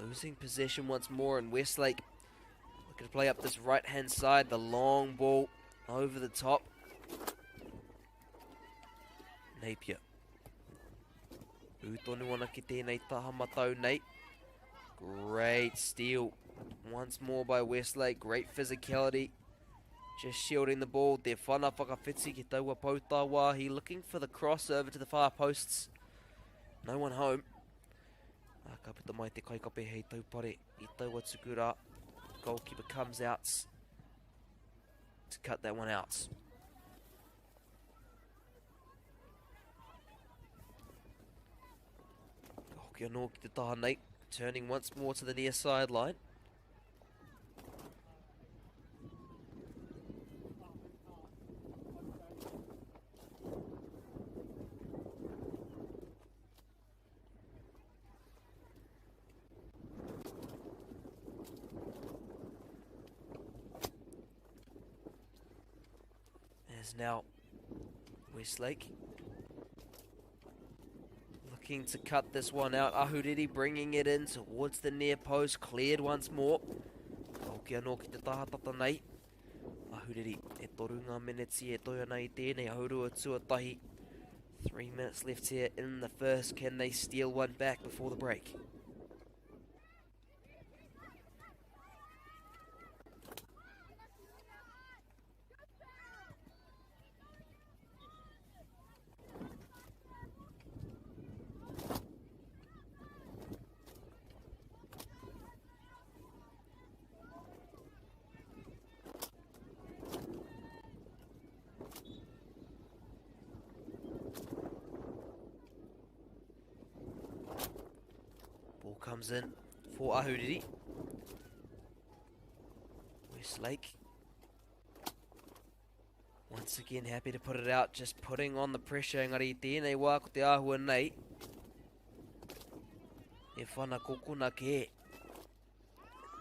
Losing possession once more in Westlake. Looking to play up this right-hand side. The long ball over the top. Napier. Ū tonu ana ki tēnei taha matau nei. Great steal once more by Westlake. Great physicality. Just shielding the ball. Te whana whakawhiti ki taua poutāwāhi. Looking for the crossover to the far posts. No one home. Ah, ka puta mai te kaikape hei taupare i taua tuku rā. Goalkeeper comes out to cut that one out. Ka hoki anō ki te taha nei. Turning once more to the near sideline. There's now Westlake looking to cut this one out. Ahuriri bringing it in towards the near post. Cleared once more. Hoki anō ki te taha tata nei. Ahuriri, e toru ngā miniti e toi ana i tēnei haurua tuatahi. 3 minutes left here in the first. Can they steal one back before the break? comes in for Ahuriri. Westlake. Once again, happy to put it out, just putting on the pressure. Engari i tēnei wā ko te āhua nei. E whana kokona kē.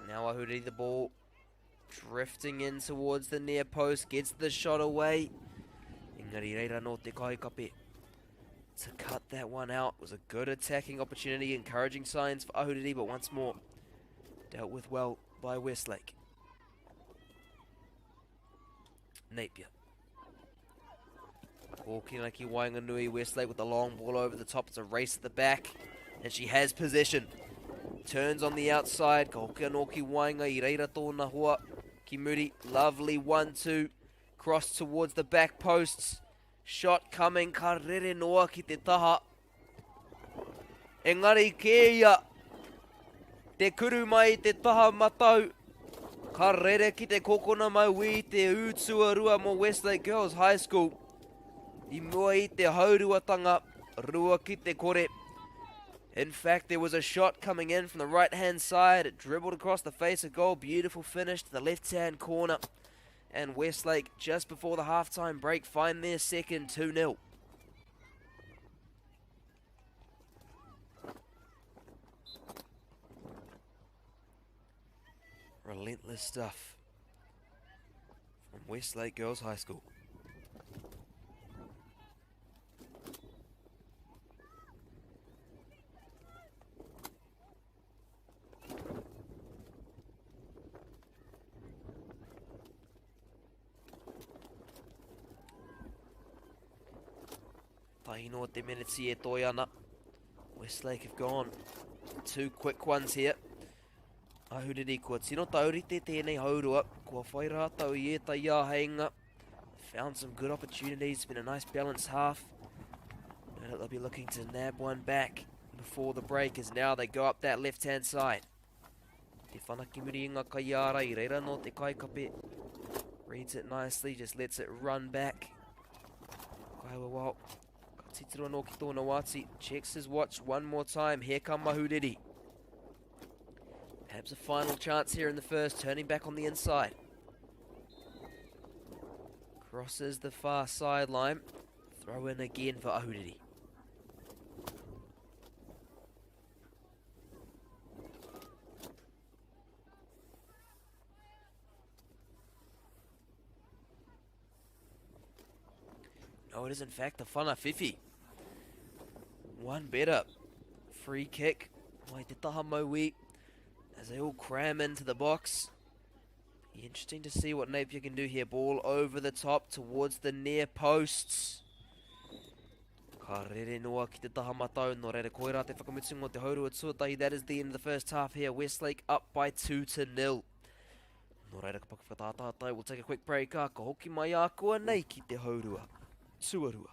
Now Ahuriri the ball drifting in towards the near post, gets the shot away. Engari reira no te kaikape to cut that one out. It was a good attacking opportunity, encouraging signs for Ahuriri, but once more, dealt with well by Westlake. Napier. Walking like Wainganui, Westlake with the long ball over the top. It's a race at the back, and she has possession. Turns on the outside. Ka hoki anō ki waenga i reira tōna hoa. Ki muri. Lovely 1-2. Cross towards the back posts. Shot coming. Ka rere noa ki te taha. Engari kē ia. Te kuru mai te taha matau. Ka rere ki te kokona mauī te ū tuarua mō Westlake Girls High School. I mua i te hauruatanga, 2-0. In fact, there was a shot coming in from the right-hand side. It dribbled across the face of goal. Beautiful finish to the left-hand corner. And Westlake, just before the halftime break, find their second 2-0. Relentless stuff from Westlake Girls High School. Tahino te meneti e toi ana. Westlake have gone. Two quick ones here. Ahuriri, kua tino taurite tēnei haurua. Kua whai rātou i ētahi āheinga. Found some good opportunities. Been a nice balanced half. No doubt they'll be looking to nab one back before the break as now they go up that left-hand side. Te whanaki muri i ngā kaiārai, i reira nō te kaikape. Reads it nicely, just lets it run back. Kaiwa wao. Ka titiro anō ki tōna wāti. Checks his watch one more time. Here come Mahuriri. Perhaps a final chance here in the first, turning back on the inside. Crosses the far sideline. Throw in again for Ahuriri. No, it is in fact the Whanawhiwhi. One better. Free kick by Te Taha Maui as they all cram into the box. Be interesting to see what Napier can do here. Ball over the top towards the near posts. Ka rere noa ki te taha matau, nō reira koirā te whakamutunga o te haurua tuatahi. That is the end of the first half here. Westlake up by 2-0. Nō reira ka paku whakatātātai, we'll take a quick break, ā, ka hoki mai ākuanei ki te haurua tuarua.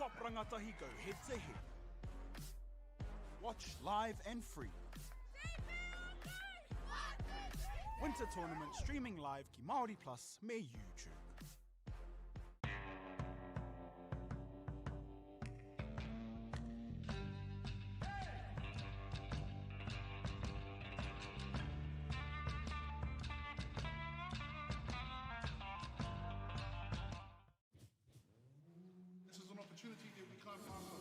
top rangatahi go head to head. Watch live and free. Winter Tournament streaming live ki Māori Plus me YouTube. This is an opportunity that we can't pass up.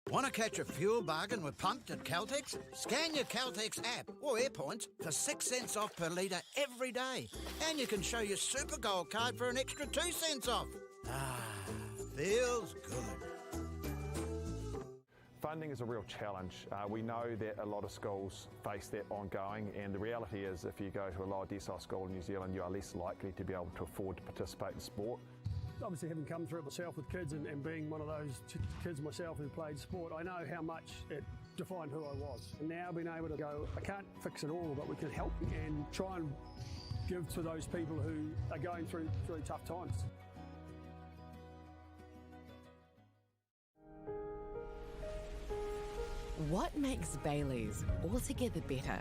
Want to catch a fuel bargain with Pumped at Caltex? Scan your Caltex app or Airpoints for 6 cents off per litre every day. And you can show your Super Gold card for an extra 2 cents off. Ah, feels good. Funding is a real challenge. Uh, we know that a lot of schools face that ongoing, and the reality is if you go to a lower decile school in New Zealand, you are less likely to be able to afford to participate in sport. Obviously, having come through it myself with kids and, and being one of those kids myself who played sport, I know how much it defined who I was. And now being able to go, I can't fix it all, but we can help and try and give to those people who are going through, through tough times. What makes Bailey's altogether better?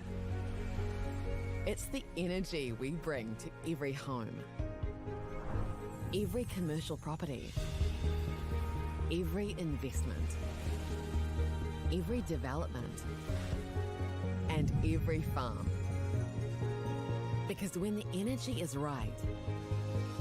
It's the energy we bring to every home, every commercial property, every investment, every development, and every farm. Because when the energy is right,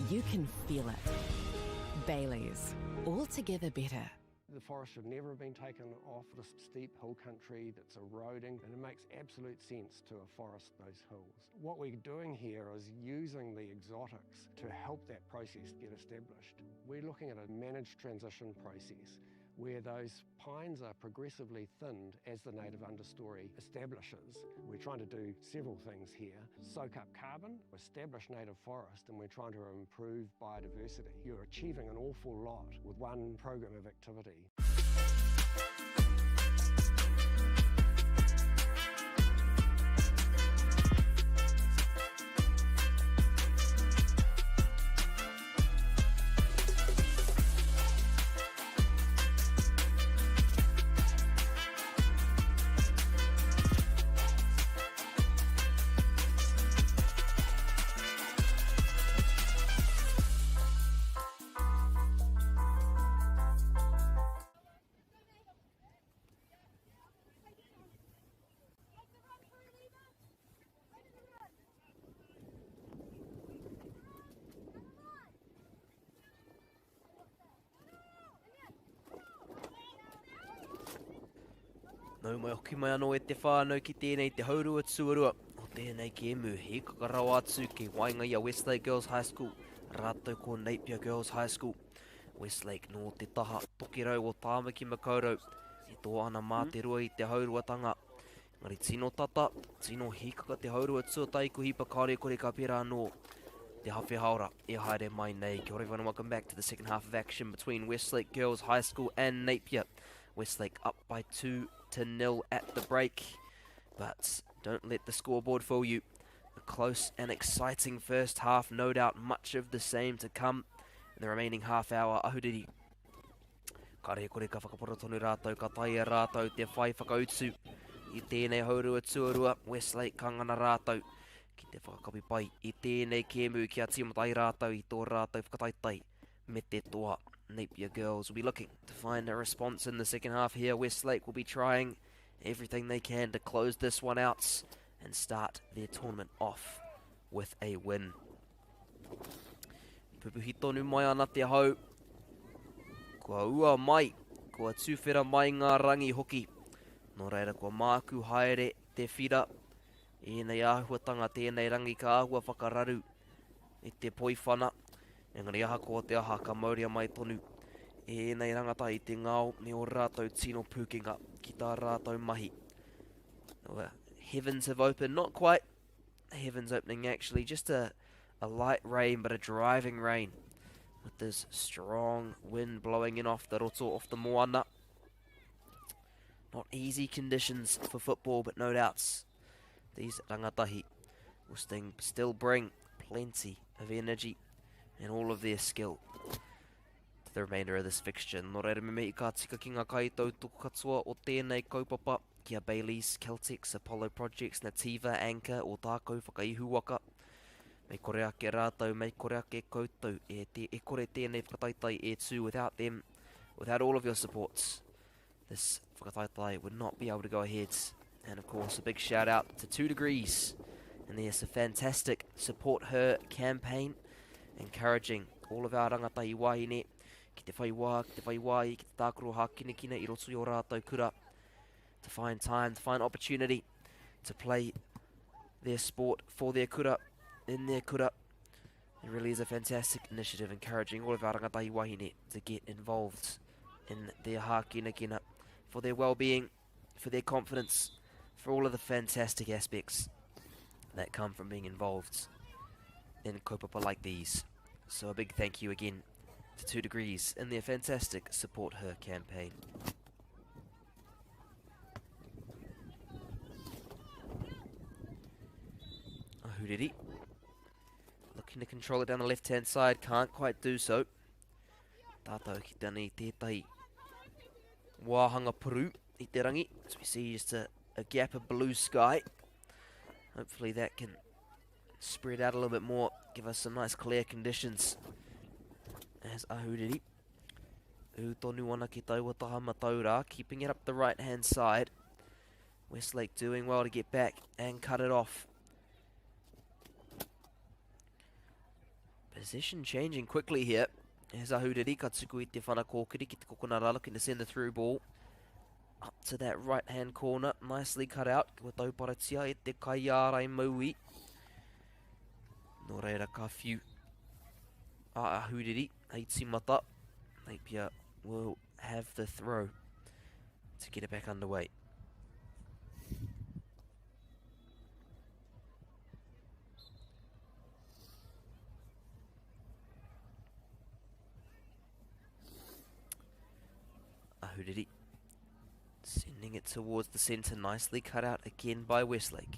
you can feel it. Bailey's, altogether better. The forest should never have been taken off this steep hill country that's eroding, and it makes absolute sense to afforest those hills. What we're doing here is using the exotics to help that process get established. We're looking at a managed transition process where those pines are progressively thinned as the native understory establishes. We're trying to do several things here. Soak up carbon, establish native forest, and we're trying to improve biodiversity. You're achieving an awful lot with one program of activity. Nau mai hoki mai anō e te whānau ki tēnei te haurua tuarua o tēnei kēmu. Hīkaka rawa atu ki waenga i a Westlake Girls High School rātou ko Napier Girls High School. Westlake nō te taha tokerau o Tāmaki Makaurau e toa ana mā te rua i te hauruatanga. Engari tino tata, tino hīkaka te haurua tuatahi ko Hipa kāore kore ka pērā anō te hawhe haora e haere mai nei. Kia ora everyone and welcome back to the second half of action between Westlake Girls High School and Napier. Westlake up by 2 to nil at the break, but don't let the scoreboard fool you. A close and exciting first half, no doubt much of the same to come in the remaining half hour. Ahuriri Kare kore ka whakapono tonu rātou, ka taea rātou te whai whakautu i tēnei haurua tuarua, Westlake ka ngana rātou ki te whakakapi pai i tēnei kēmu kia tīmata ai rātou i tō rātou whakataetae me te toa. Napier Girls will be looking to find a response in the second half here. Westlake will be trying everything they can to close this one out and start their tournament off with a win. Pupuhi tonu mai ana te hau. Kua ua mai, kua tūwhera mai ngā rangi hoki. Nō reira kua māku haere te whira. Ēnei āhuatanga tēnei rangi ka āhua whakararu i te poiwhana. Engari ahakoa te aha ka mauria mai tonu e ēnei rangatahi te ngao me ō rātou tino pūkenga ki tā rātou mahi. Well, heavens have opened, not quite heavens opening actually, just a, a light rain but a driving rain with this strong wind blowing in off the roto, off the moana. Not easy conditions for football, but no doubts these rangatahi will still bring plenty of energy and all of their skill to the remainder of this fixture. Nō reira me mihi ka tika ki ngā kaitautoko katoa o tēnei kaupapa, ki a Bayleys, Caltex, Apollo Projects, Nativa, Anchor, Ōtākou Whakaihuwaka. Mei kore ake rātou, mei kore ake koutou, e, te, e kore tēnei whakataetae e tū without them, without all of your supports. This whakataetae would not be able to go ahead. And of course, a big shout out to 2Degrees and their fantastic Support Her campaign, encouraging all of our rangatahi wahine ki te whai wā, ki te whai wāhi, ki te tākaro hākinakina i roto i ō rātou kura, to find time, to find opportunity to play their sport for their kura, in their kura. It really is a fantastic initiative encouraging all of our rangatahi wahine to get involved in their hākinakina for their well-being, for their confidence, for all of the fantastic aspects that come from being involved in kaupapa like these. So a big thank you again to 2Degrees in their fantastic Support Her campaign. Ahuriri looking to control it down the left-hand side, can't quite do so. Tātou ki tēnei tētahi wāhanga puru i te rangi. As we see just a, a gap of blue sky. Hopefully that can spread out a little bit more, give us some nice clear conditions. As Ahuriri, ū tonu ana ki taua taha matau rā, keeping it up the right hand side. Westlake doing well to get back and cut it off. Position changing quickly here. Here's Ahuriri, ka tuku i te whana kōkiri ki te kokona rā, looking to send the through ball up to that right hand corner. Nicely cut out. Kua tauparatia e te kaiārai maui. Nō reira ka whiu a Ahuriri hei tīmata. Napier will have the throw to get it back underway. Ahuriri sending it towards the centre, nicely cut out again by Westlake.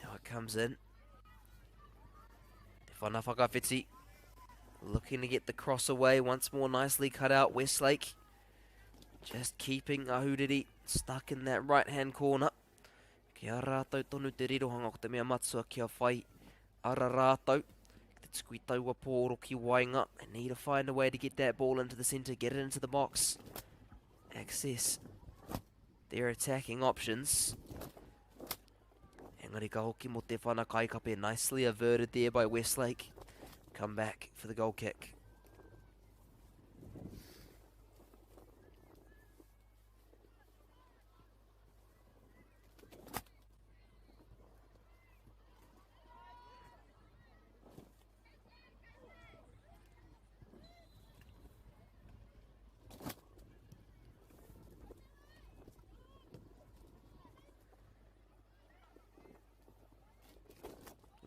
Now it comes in. Te whana whakawhiti. Looking to get the cross away once more. Nicely cut out Westlake. Just keeping Ahuriri stuck in that right-hand corner. Kia rātou tonu te rirohanga ko te mea matua kia whai ara rātou. Ki te tuku i taua pōro ki waenga. They need to find a way to get that ball into the centre, get it into the box. Access their attacking options. Engari ka hoki mo te whana kaikape. Nicely averted there by Westlake. Come back for the goal kick.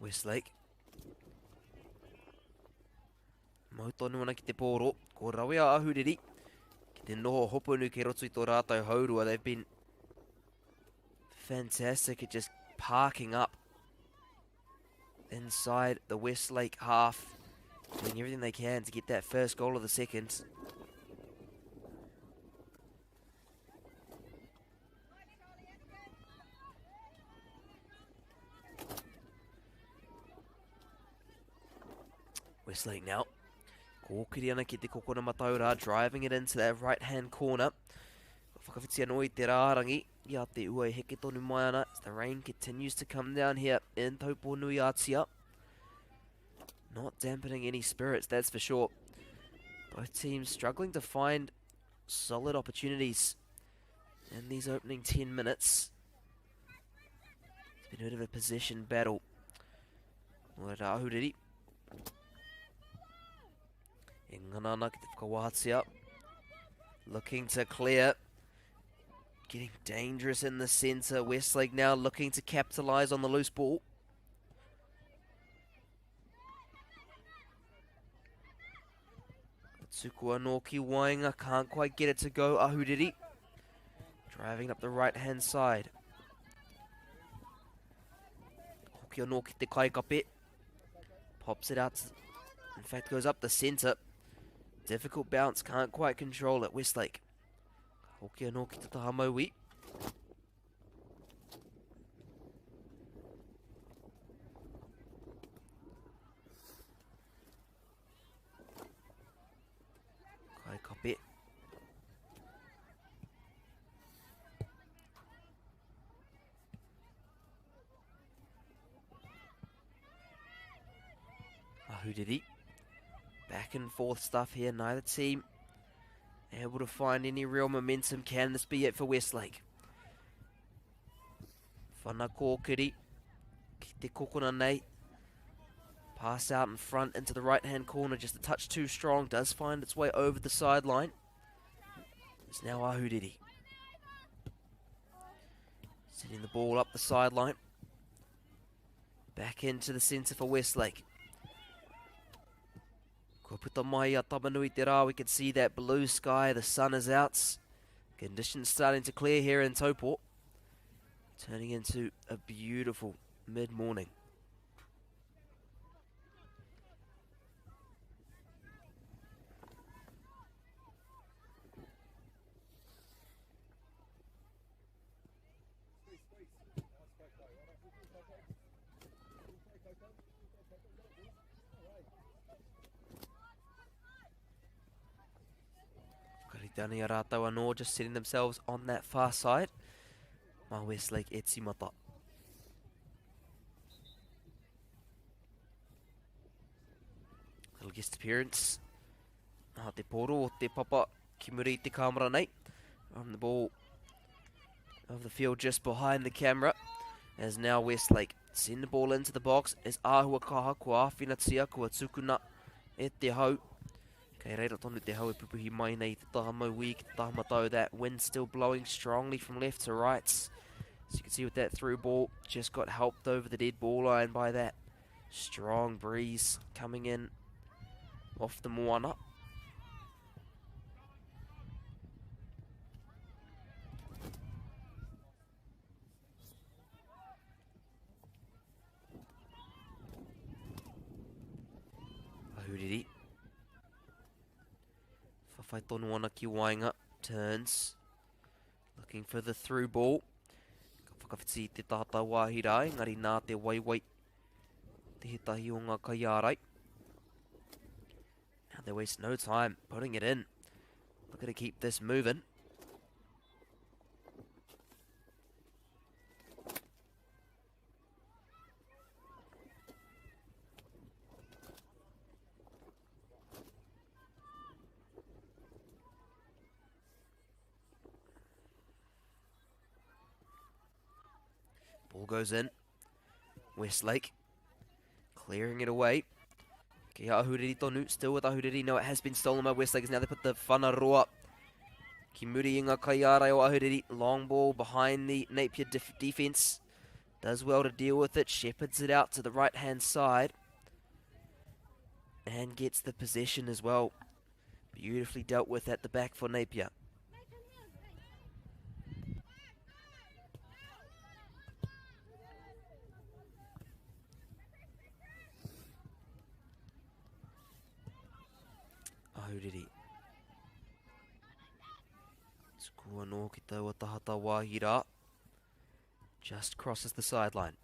Westlake. Mau tonu ana ki te pōro. Ko rawe a Ahuriri ki te noho hopunu kei roto i tō rātou haurua. They've been fantastic at just parking up inside the Westlake half, doing everything they can to get that first goal of the second. Westlake now. Kōkiri ana ki te kokona matau rā, driving it into that right hand corner. Whakawhiti anō i te rārangi, i a te ua e heke tonu mai ana. As the rain continues to come down here in Taupō-nui-a-Tia. Not dampening any spirits, that's for sure. Both teams struggling to find solid opportunities in these opening 10 minutes. It's been a bit of a possession battle. Nō reira, Ahuriri. E ngana ana ki te whakawātia. Looking to clear. Getting dangerous in the centre. Westlake now looking to capitalise on the loose ball. Tuku anō ki waenga, can't quite get it to go. Ahuriri driving up the right-hand side. Hoki anō ki te kaikape. Pops it out. In fact, goes up the centre. Difficult bounce, can't quite control it. Westlake. Hoki anō ki te taha maui. Kai kape. Ahuriri. Back and forth stuff here. Neither team able to find any real momentum. Can this be it for Westlake? Whana kōkiri ki te kokona nei. Pass out in front into the right-hand corner, just a touch too strong. Does find its way over the sideline. It's now Ahuriri. Sending the ball up the sideline. Back into the centre for Westlake. Kua puta mai a Tamanui te rā. We can see that blue sky. The sun is out. Conditions starting to clear here in Taupō. Turning into a beautiful mid-morning. Whakaritani a rātou anō, just setting themselves on that far side. Mā Westlake e tīmata. Little guest appearance. Nā te poro o te papa ki muri i te kāmera nei. On the ball of the field just behind the camera. As now Westlake send the ball into the box. As āhua kaha kua āwhinatia kua tukuna e te hau. Kei reira tonu te hau e pupuhi mai nei te taha mauī ki te taha matau. That wind still blowing strongly from left to right. As you can see with that through ball, just got helped over the dead ball line by that strong breeze coming in off the moana. Ahuriri. Whawhai tonu ana ki waenga. Turns. Looking for the through ball. Ka whakawhiti i te tātau wāhi rā, engari nā te waiwai te hetahi o ngā kaiārai. Now they waste no time putting it in. Looking to keep this moving. Ball goes in. Westlake clearing it away. Ki Ahuriri tonu, still with Ahuriri. No, it has been stolen by Westlake. As now they put the whanaroa. Ki muri i ngā kaiārai o Ahuriri. Long ball behind the Napier defense. Does well to deal with it. Shepherds it out to the right-hand side. And gets the possession as well. Beautifully dealt with at the back for Napier. Ahuriri. Tuku anō ki taua tahata wāhi rā. Just crosses the sideline.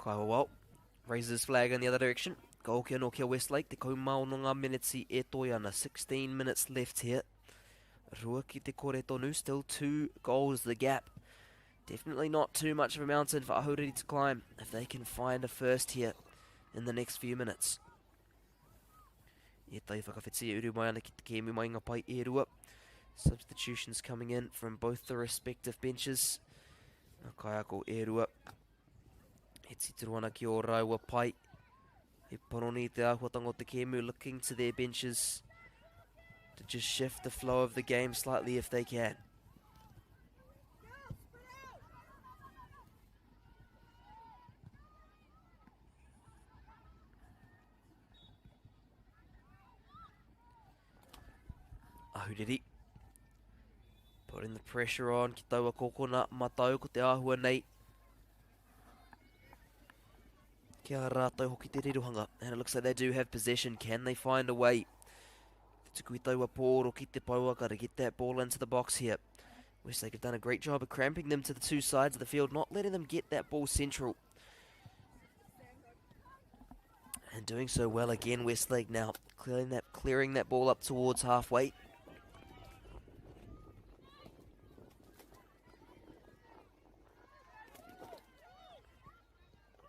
Kaiwawao raises his flag in the other direction. Ka hoki anō ki a Westlake, 16 ngā miniti e toe ana, 16 minutes left here. Rua ki te kore tonu, still two goals the gap. Definitely not too much of a mountain for Ahuriri to climb if they can find a first here in the next few minutes. E tai whakawhiti e uru mai ana ki te kēmu mai ngā pai e rua. Substitutions coming in from both the respective benches. Ngā kaiako e rua. E titiro ana ki ō rāua pai. He panoni te āhuatanga o te kēmu, looking to their benches to just shift the flow of the game slightly if they can. Ahuriri. Putting the pressure on ki taua kokona matau ko te āhua nei. Kia rātou hoki te rirohanga. And it looks like they do have possession. Can they find a way? Te tuku i taua pōro ki te pouaka to get that ball into the box here. Westlake have done a great job of cramping them to the two sides of the field, not letting them get that ball central. And doing so well again, Westlake now clearing that, clearing that ball up towards halfway.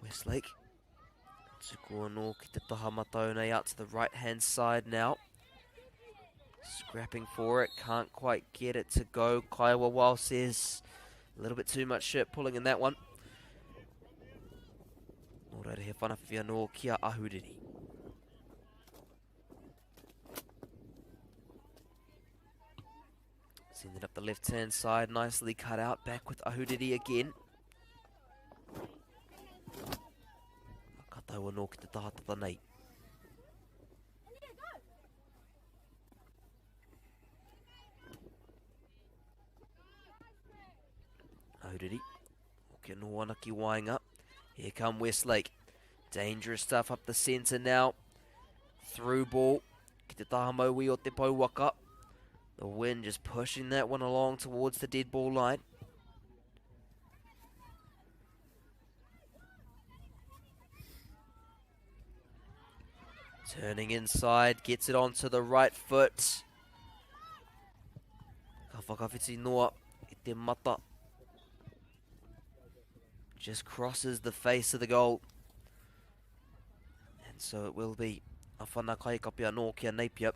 Westlake. Tuku anō ki te taha matau nei out to the right hand side now. Scrapping for it, can't quite get it to go. Kaiwawao says a little bit too much shirt pulling in that one. Nō reira he whanawhiwhi anō ki a Ahuriri. Send it up the left-hand side, nicely cut out. Back with Ahuriri again. Ka tau anō ki te taha tata nei. Ahuriri. Hoki anō ana ki waenga. Here come Westlake. Dangerous stuff up the centre now. Through ball. Ki te taha maui o te pouwaka. The wind just pushing that one along towards the dead ball line. Turning inside, gets it onto the right foot. Ka whakawhiti noa i te mata. Just crosses the face of the goal. And so it will be a whana kaikapi anō kia Napier.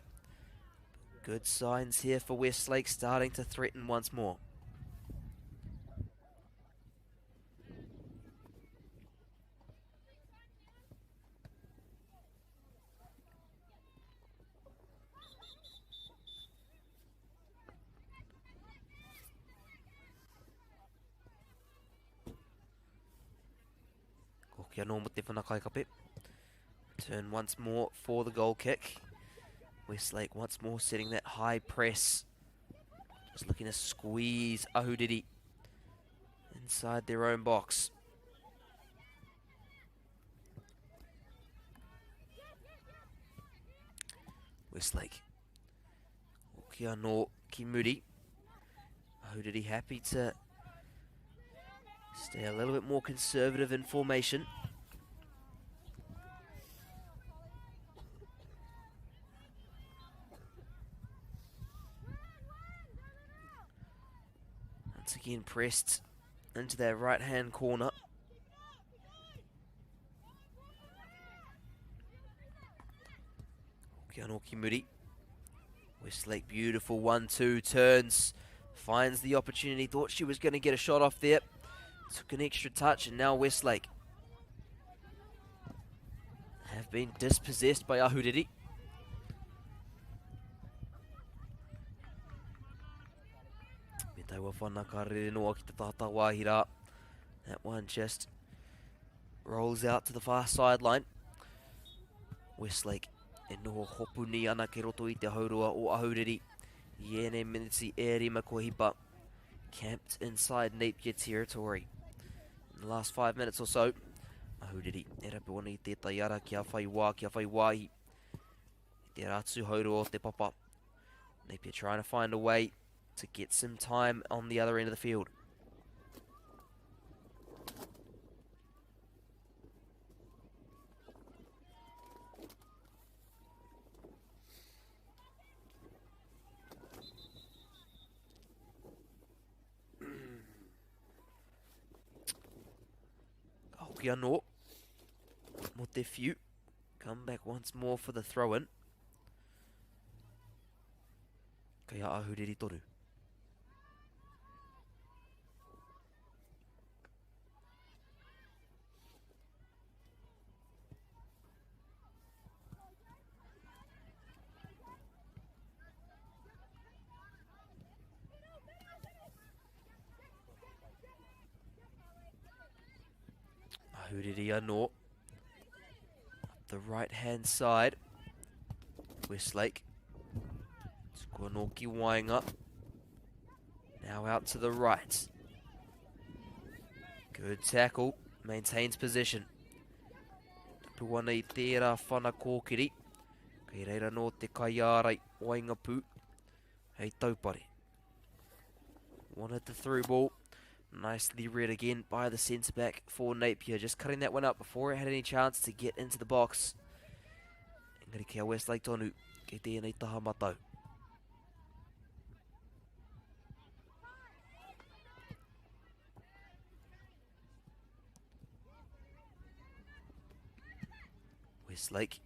Good signs here for Westlake starting to threaten once more. Koki anō mo te whana kaikape. Turn once more for the goal kick. Westlake once more setting that high press. Just looking to squeeze Ahuriri inside their own box. Westlake. Hoki anō ki muri. Ahuriri happy to stay a little bit more conservative in formation. Once again pressed into that right-hand corner. Hoki anō ki muri. Westlake, beautiful 1-2 turns. Finds the opportunity. Thought she was going to get a shot off there. Took an extra touch, and now Westlake have been dispossessed by Ahuriri. Me taua whana ka rere noa ki te tata wāhi rā. That one just rolls out to the far sideline. Westlake e noho hopu ni ana ki roto i te haurua o Ahuriri. I ēnei miniti e rima kua hipa. Camped inside Napier territory. In the last five minutes or so, Ahuriri e rapu ana i tētahi ara kia whai wā, kia whai wāhi. I te rātu haurua o te papa. Napier trying to find a way to get some time on the other end of the field. hoki anō mō te whiu. Come back once more for the throw-in. Kei a Ahuriri tonu. Ahuriri anō. Up the right hand side. Westlake. Tuku anō ki waenga. Now out to the right. Good tackle. Maintains position. Tapu ana i tērā whana kōkiri. Kei reira nō te kaiārai waengapū. Hei taupare. Wanted the through ball. Nicely read again by the centre back for Napier. Just cutting that one up before it had any chance to get into the box. Engari kia Westlake tonu, kei tēnei taha matau. Westlake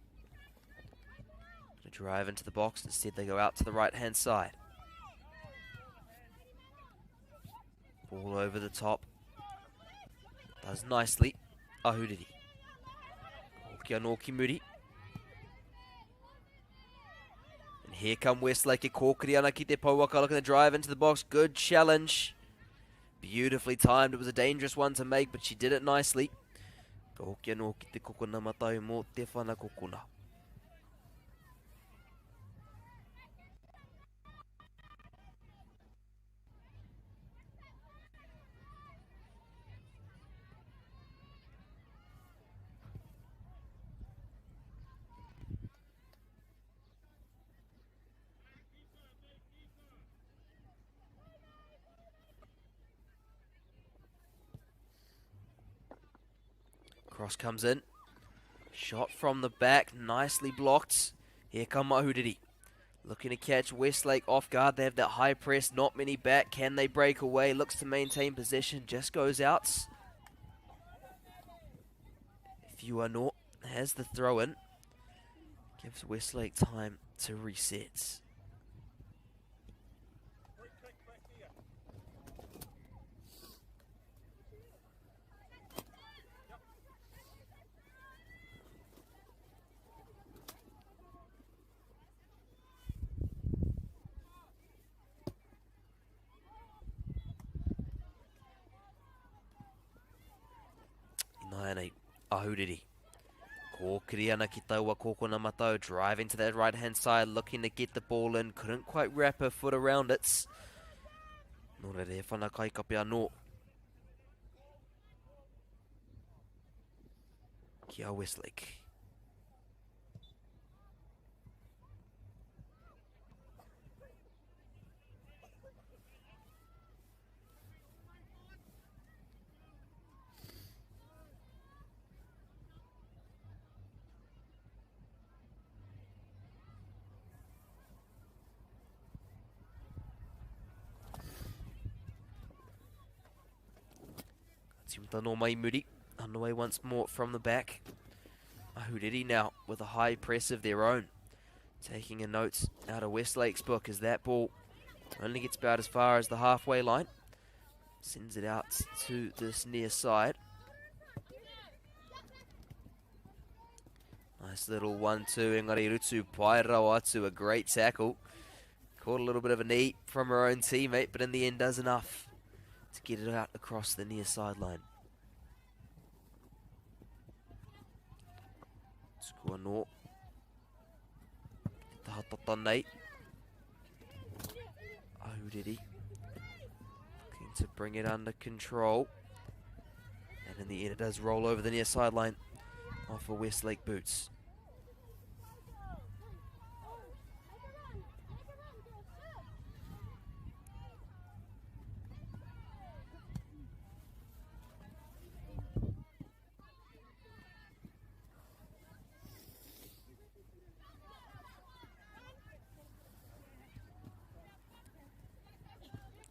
to drive into the box. Instead, they go out to the right-hand side. Ball over the top. Does nicely. Ahuriri. Hoki anō ki muri. And here come Westlake e kōkiri ana ki te pouaka, looking to drive into the box. Good challenge. Beautifully timed. It was a dangerous one to make, but she did it nicely. Ka hoki anō ki te kokona matau mō te whana kokona. Cross comes in. Shot from the back, nicely blocked. Here come Ahuriri. Looking to catch Westlake off guard. They have that high press, not many back. Can they break away? Looks to maintain possession, just goes out. If you are not, has the throw in. Gives Westlake time to reset. Ināianei, Ahuriri. Kōkiri ana ki taua kōkona matau, driving to that right-hand side, looking to get the ball in, couldn't quite wrap her foot around it. Nō reira, he whana kaikape anō. Ki a Westlake. Timata no mai muri. Underway once more from the back. Ahuriri now with a high press of their own. Taking a note out of Westlake's book as that ball only gets about as far as the halfway line. Sends it out to this near side. Nice little 1-2. Engari Rutu pai rawa atu. A great tackle. Caught a little bit of a knee from her own teammate, but in the end does enough to get it out across the near sideline. Tuku anō. Te taha tata nei. Ahuriri. Looking to bring it under control. And in the end it does roll over the near sideline off of Westlake Boots.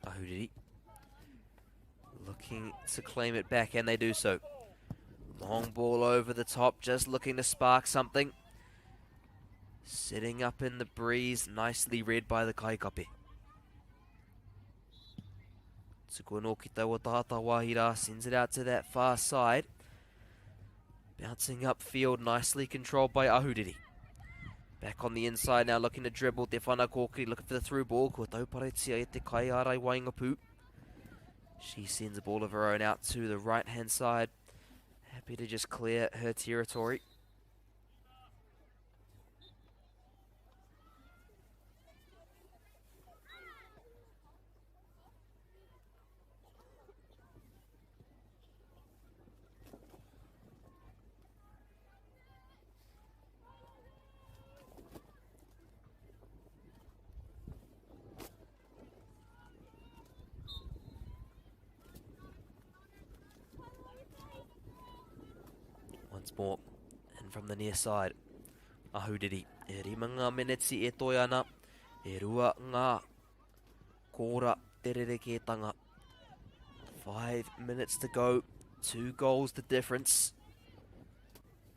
Ahuriri looking to claim it back, and they do so. Long ball over the top, just looking to spark something. Sitting up in the breeze, nicely read by the kaikape. Tuku anō ki taua tata wāhi rā, sends it out to that far side. Bouncing upfield, nicely controlled by Ahuriri. Back on the inside now, looking to dribble. Te Whana Kōkiri looking for the through ball. Kua tauparetia e te kaiārai Waingapu. She sends a ball of her own out to the right-hand side. Happy to just clear her territory. Once more, and from the near side, Ahuriri. E rima ngā meneti e toe ana, e rua ngā kōra te rerekētanga. 5 minutes to go, 2 goals the difference.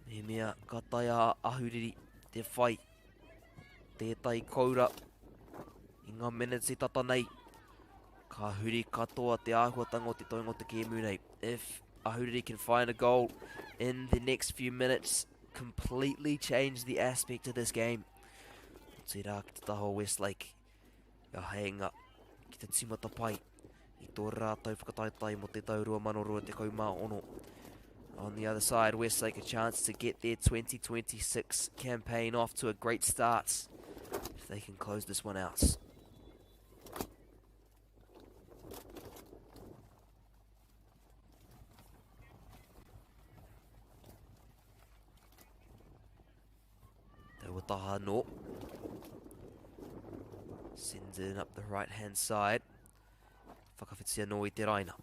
Me mea ka taea a Ahuriri te whai tētahi koura i ngā minutes tata nei. Ka huri katoa te āhuatanga o te toenga o te kēmu nei. If Ahuriri can find a goal in the next few minutes, completely change the aspect of this game. Tērā ki te taha o Westlake. Ka haenga ki te tīmata pai i tō rātou whakataetae mō te tau 2026. On the other side, Westlake a chance to get their 2026 campaign off to a great start if they can close this one out. Taua taha anō. Sends it up the right hand side. Whakawhiti anō i te raina.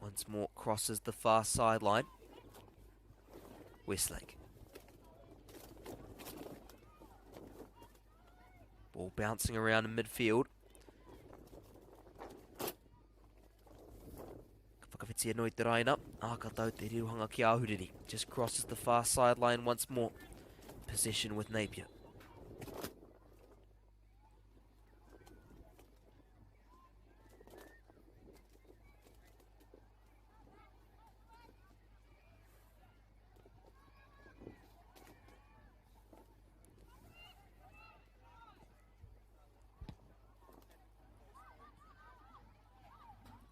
Once more crosses the far sideline. Westlake. Ball bouncing around in midfield. Ka whakawhiti anō i te raina. Ā, ka tau te rirohanga ki Ahuriri. Just crosses the far sideline once more. Possession with Napier.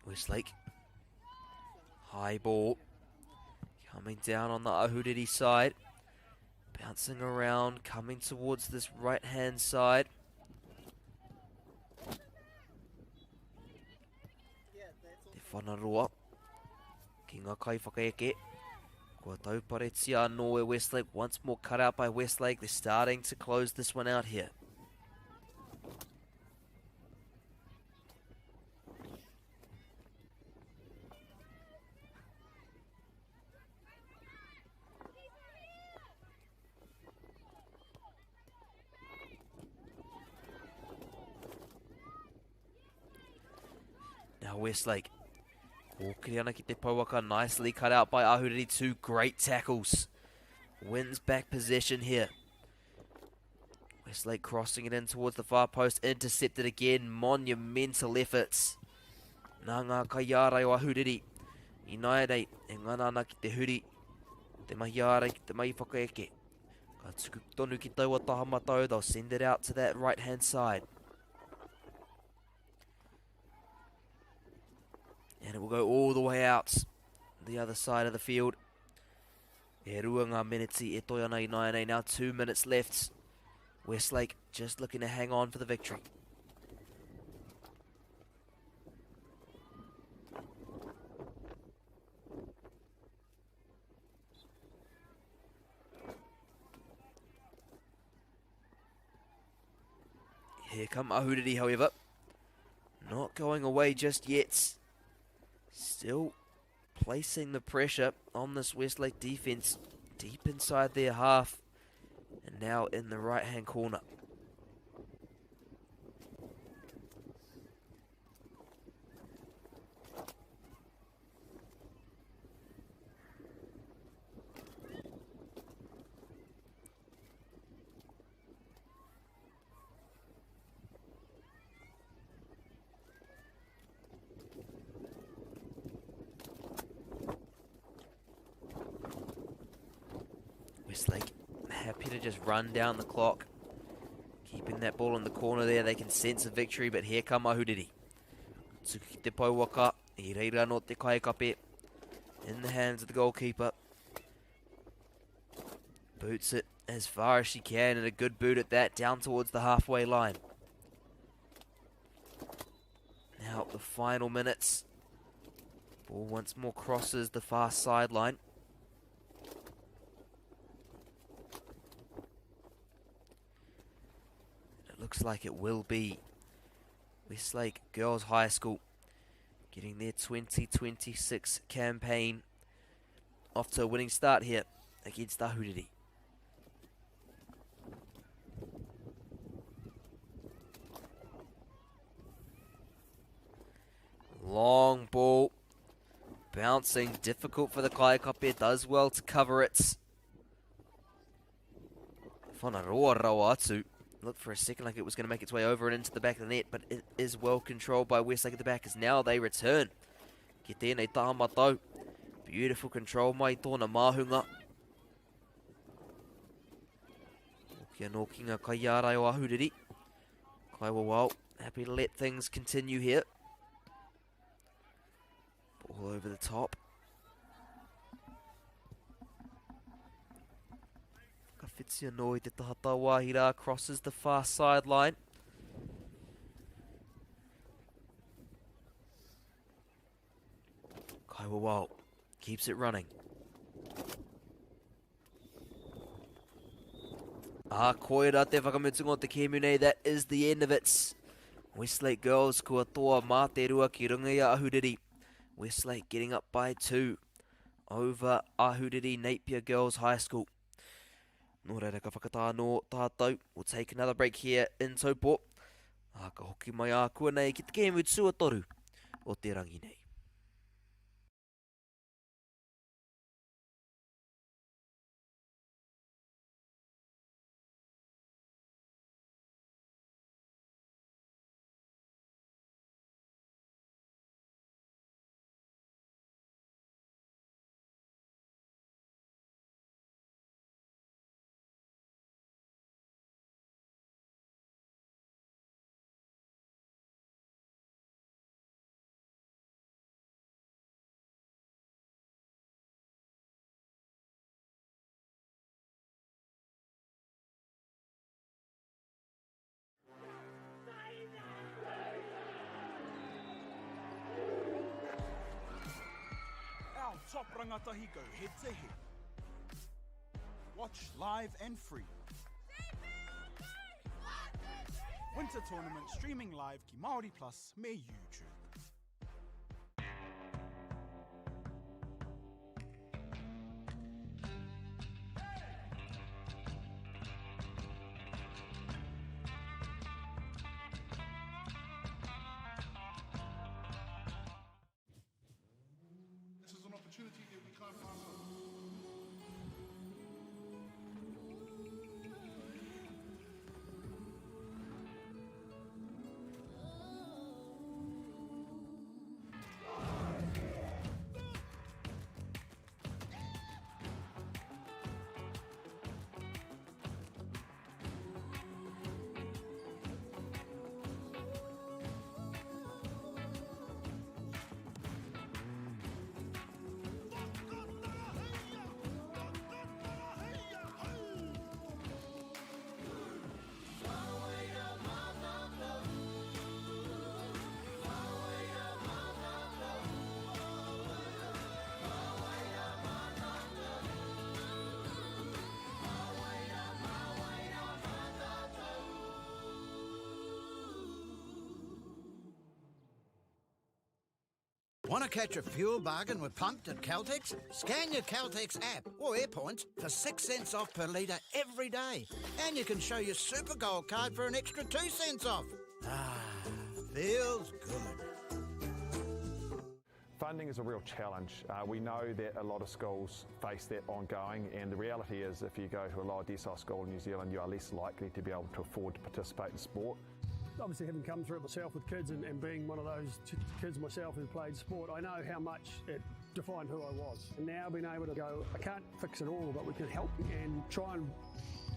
Westlake. High ball. Coming down on the Ahuriri side. Bouncing around, coming towards this right-hand side. Te whanaroa. Ki ngā kaiwhakaeke. Kua tauparetia anō e Westlake. Once more cut out by Westlake. They're starting to close this one out here. Now Westlake. Kōkiri ana ki te pouaka, nicely cut out by Ahuriri. Two great tackles. Wins back possession here. Westlake crossing it in towards the far post. Intercepted again. Monumental efforts. Nā ngā kaiārai o Ahuriri. Ināianei, e ngana ana ki te huri. Te mahi ārai ki te mahi whakaeke. Ka tuku tonu ki taua taha matau. They'll send it out to that right hand side. And it will go all the way out the other side of the field. E rua ngā meneti e toi ana i nāianei. Now 2 minutes left. Westlake just looking to hang on for the victory. Here come Ahuriri, however. Not going away just yet. Still placing the pressure on this Westlake defense deep inside their half and now in the right-hand corner. Westlake happy to just run down the clock. Keeping that ball in the corner there, they can sense a victory, but here come Ahuriri. Tuku ki te pouaka, i reira no te kaikape. In the hands of the goalkeeper. Boots it as far as she can, and a good boot at that, down towards the halfway line. Now the final minutes. Ball once more crosses the far sideline. It looks like it will be Westlake Girls High School getting their 2026 campaign off to a winning start here against Ahuriri. Long ball. Bouncing. Difficult for the Kaikape. Does well to cover it. Whanaroa rawa atu. Looked for a second like it was going to make its way over and into the back of the net, but it is well controlled by Westlake at the back as now they return. Ki tēnei taha matau. Beautiful control mai tōna māhunga. Hoki anō ki ngā kaiārai o Ahuriri. Kaiwawao, happy to let things continue here. Ball over the top. Whakawhiti anō i te taha tauāhi rā, crosses the far sideline. Kaiwawao keeps it running. Ah, koira te whakamutunga o te kēmu nei, that is the end of it. Westlake Girls kua toa mā te rua ki runga i a Ahuriri. Westlake getting up by 2 over Ahuriri Napier Girls High School. Nō reira ka whakatā anō tātou. We'll take another break here in Taupo. Ā, ka hoki mai ākuanei ki te kēmu tuatoru o te rangi nei. Our top rangatahi go head to head. Watch live and free. Winter Tournament streaming live ki Māori Plus me YouTube. This is an opportunity that we can't pass up. Want to catch a fuel bargain with Pumped at Caltex? Scan your Caltex app or Airpoints for 6 cents off per litre every day. And you can show your Super Gold card for an extra 2 cents off. Ah, feels good. Funding is a real challenge. We know that a lot of schools face that ongoing, and the reality is if you go to a lower decile school in New Zealand, you are less likely to be able to afford to participate in sport. Obviously, having come through it myself with kids and being one of those kids myself who played sport, I know how much it defined who I was. And now being able to go, I can't fix it all, but we can help and try and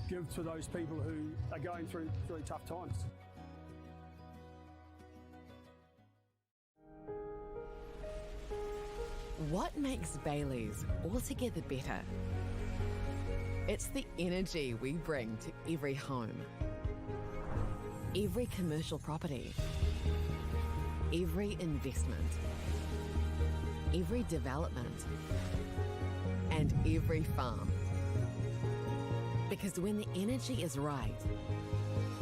give to those people who are going through really tough times. What makes Bailey's altogether better? It's the energy we bring to every home, every commercial property, every investment, every development, and every farm. Because when the energy is right,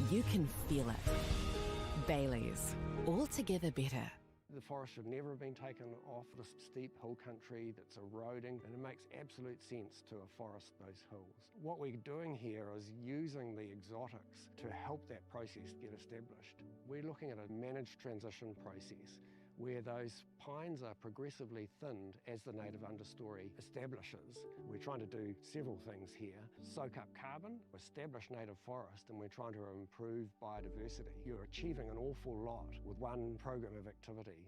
you can feel it. Bailey's, altogether better. The forest should never have been taken off this steep hill country that's eroding, and it makes absolute sense to afforest those hills. What we're doing here is using the exotics to help that process get established. We're looking at a managed transition process where those pines are progressively thinned as the native understory establishes. We're trying to do several things here. Soak up carbon, establish native forest, and we're trying to improve biodiversity. You're achieving an awful lot with one program of activity.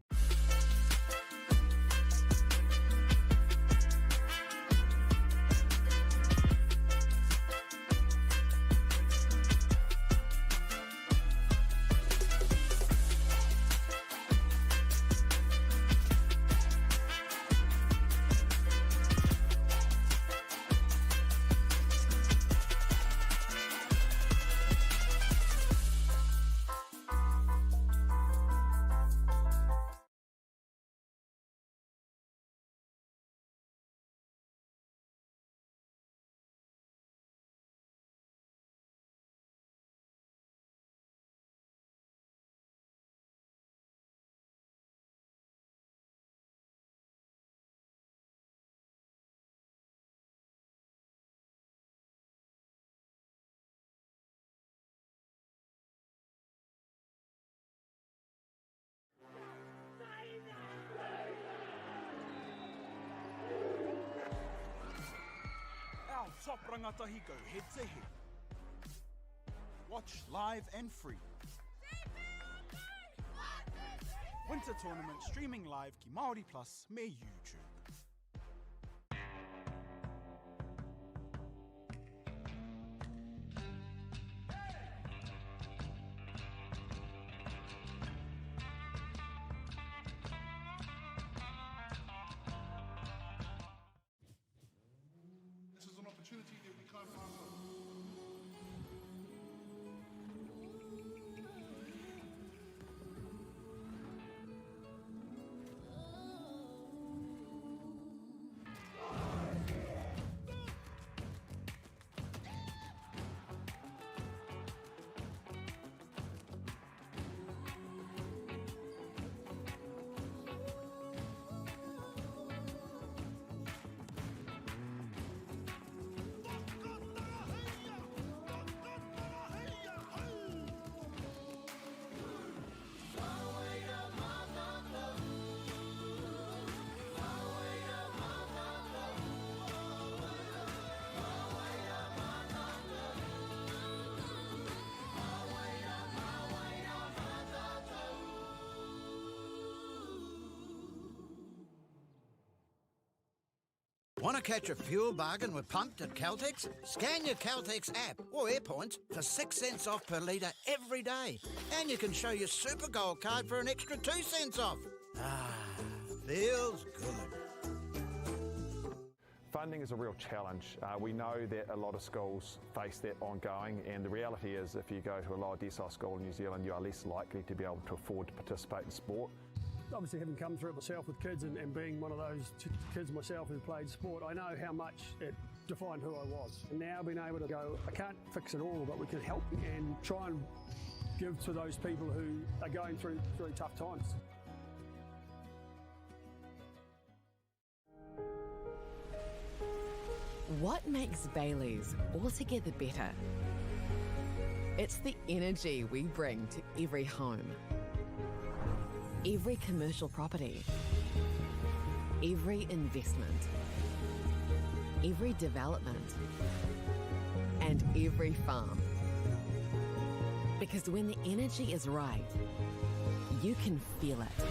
Our top rangatahi go head to head. Watch live and free. Winter Tournament streaming live ki Māori Plus me YouTube. This is an opportunity that we can't pass up. Want to catch a fuel bargain with Pumped at Caltex? Scan your Caltex app or Airpoints for 6 cents off per litre every day. And you can show your Super Gold card for an extra 2 cents off. Ah, feels good. Funding is a real challenge. We know that a lot of schools face that ongoing, and the reality is if you go to a lower decile school in New Zealand, you are less likely to be able to afford to participate in sport. Obviously, having come through it myself with kids and being one of those kids myself who played sport, I know how much it defined who I was. And now being able to go, I can't fix it all, but we can help and try and give to those people who are going through really tough times. What makes Bailey's altogether better? It's the energy we bring to every home, every commercial property, every investment, every development, and every farm. Because when the energy is right, you can feel it.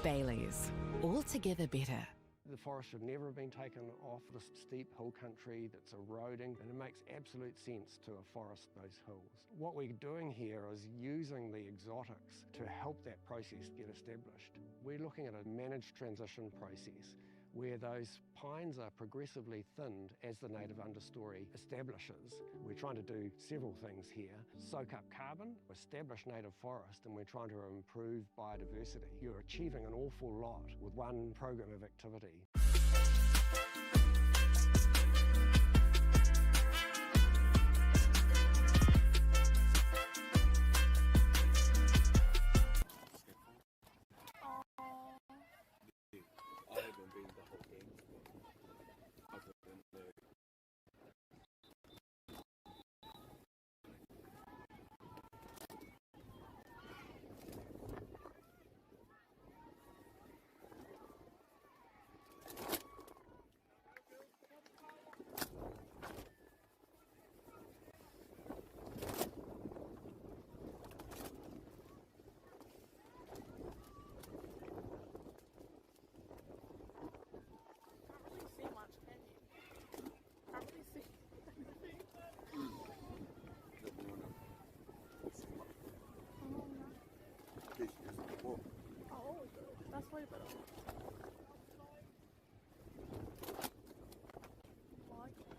Bailey's, altogether better. The forest should never have been taken off this steep hill country that's eroding, and it makes absolute sense to afforest those hills. What we're doing here is using the exotics to help that process get established. We're looking at a managed transition process where those pines are progressively thinned as the native understory establishes. We're trying to do several things here. Soak up carbon, establish native forest, and we're trying to improve biodiversity. You're achieving an awful lot with one program of activity. I haven't been the whole game, other than the Can't really see much, can you? Can't really see anything. Oh, no. Oh, that's way better. My gosh.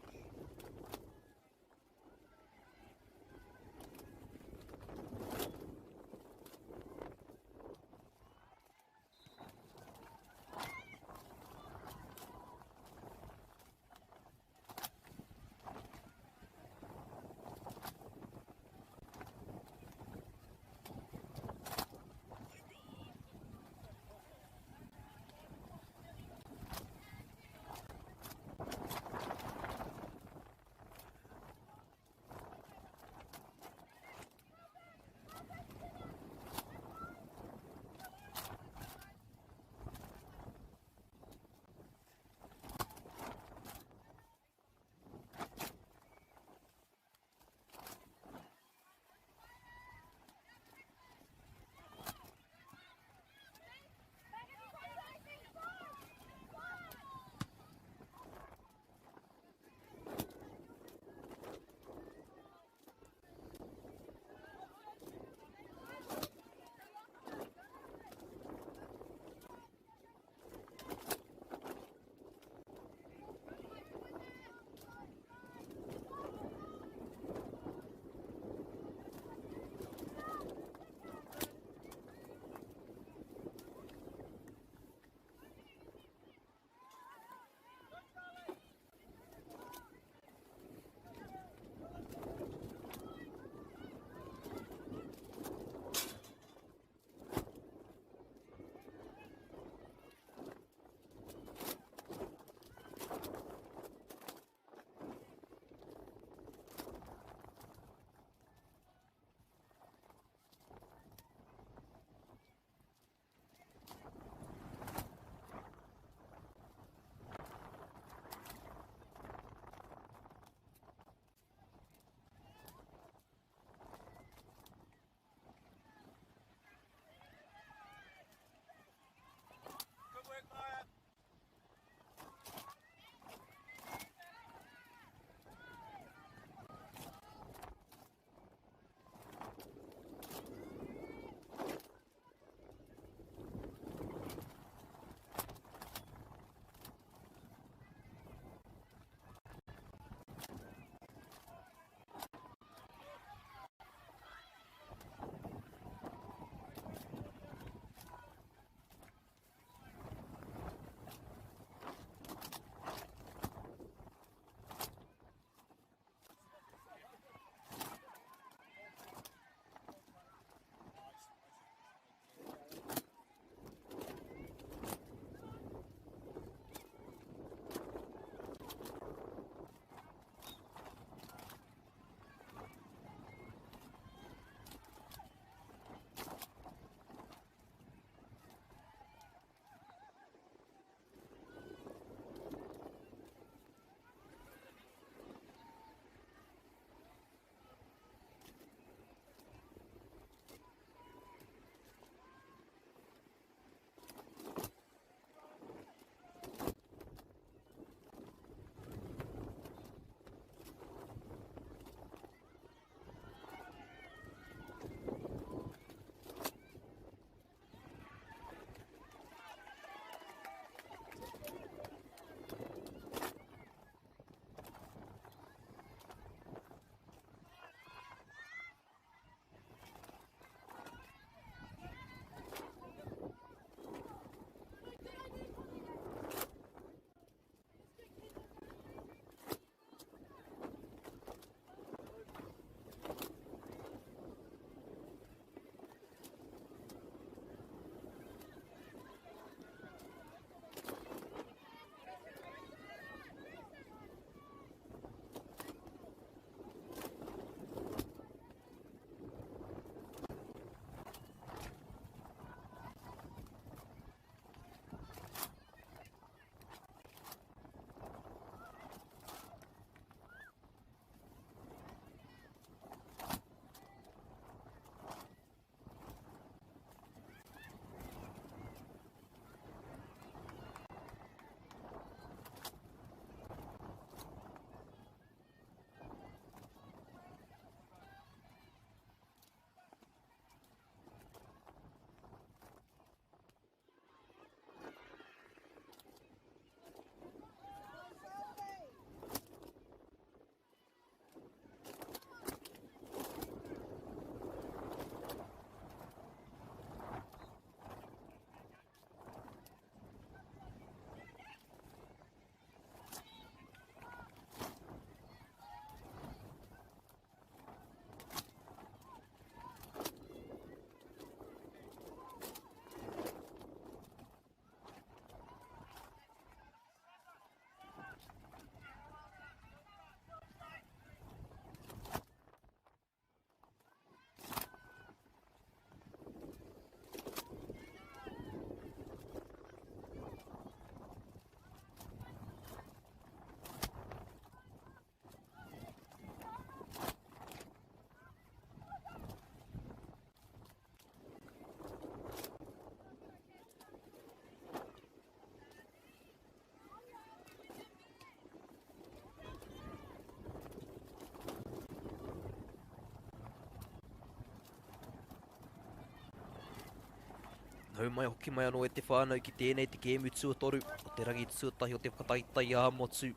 Nau mai hoki mai anō e te whānau ki tēnei te kēmu tuatoru o te rangi tuatahi o te whakataetae ā-motu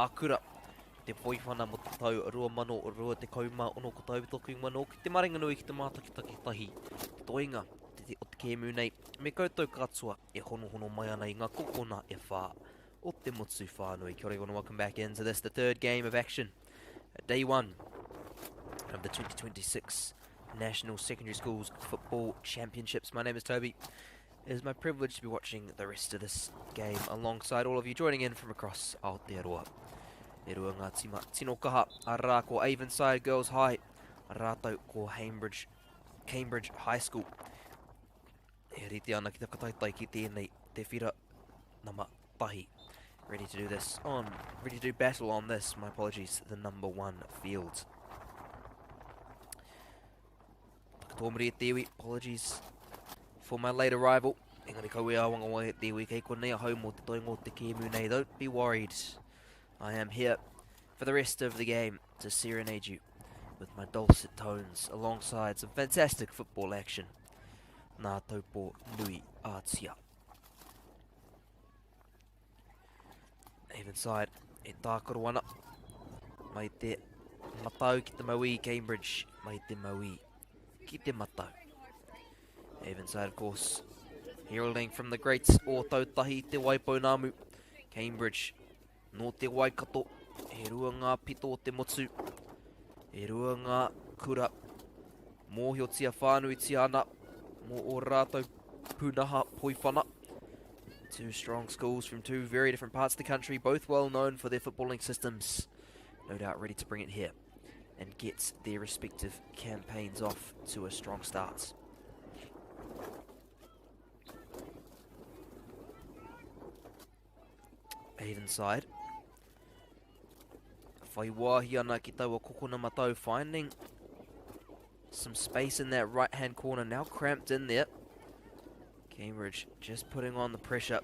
ā-kura te poiwhana mō te tau 2026 ko tau toku ingoa nōku te maringanui ki te mātakitaki tahi te toenga o te kēmu nei me koutou katoa e honohono mai ana i ngā kokona e whā o te motu whānui. Kia ora everyone, welcome back into this, the third game of action. Day one of the 2026 National Secondary Schools Football Championships. My name is Toby. It is my privilege to be watching the rest of this game alongside all of you joining in from across Aotearoa. E rua ngā tima tino kaha, arā ko Avonside Girls High, rātou ko Cambridge, Cambridge High School. E rite ana ki te whakataetae ki tēnei te whira nama tahi. Ready to do this on, ready to do battle on this, my apologies, the number one field. Tōmuri e te iwi, apologies for my late arrival. Engari kau e āwangawanga e te iwi, kei konei ahau mō te toenga o te kēmu nei. Don't be worried. I am here for the rest of the game to serenade you with my dulcet tones alongside some fantastic football action. Nā Taupo nui ātia. Avonside e tākaro ana. Mai te matau ki te mauī Cambridge. Mai te mauī ki te matau. Avonside, of course, heralding from the great Ōtautahi Te Waipounamu. Cambridge, nō te Waikato, he rua ngā pito o te motu, e rua ngā kura. Mōhiotia whānuitia ana mō ō rātou pūnaha poiwhana. Two strong schools from two very different parts of the country, both well known for their footballing systems. No doubt ready to bring it here and get their respective campaigns off to a strong start. Avonside. Whai wāhi ana ki taua kokona matau, finding some space in that right-hand corner, now cramped in there. Cambridge just putting on the pressure.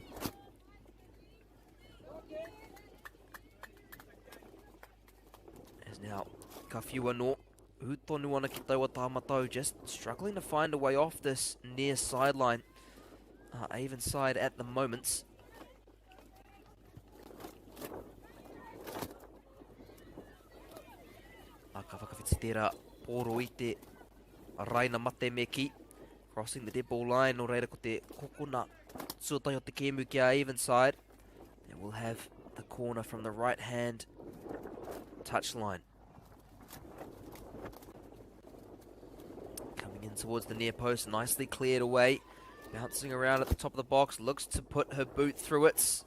As now, ka whiu anō, ū tonu ana ki taua tā matau, just struggling to find a way off this near sideline. Avonside at the moment. A ka whakawhiti tērā pōro i te raina mate me ki. Crossing the dead ball line, nō reira ko te kokona tuatahi o te kēmu ki a Avonside. And we'll have the corner from the right hand touchline. Coming in towards the near post, nicely cleared away. Bouncing around at the top of the box, looks to put her boot through it.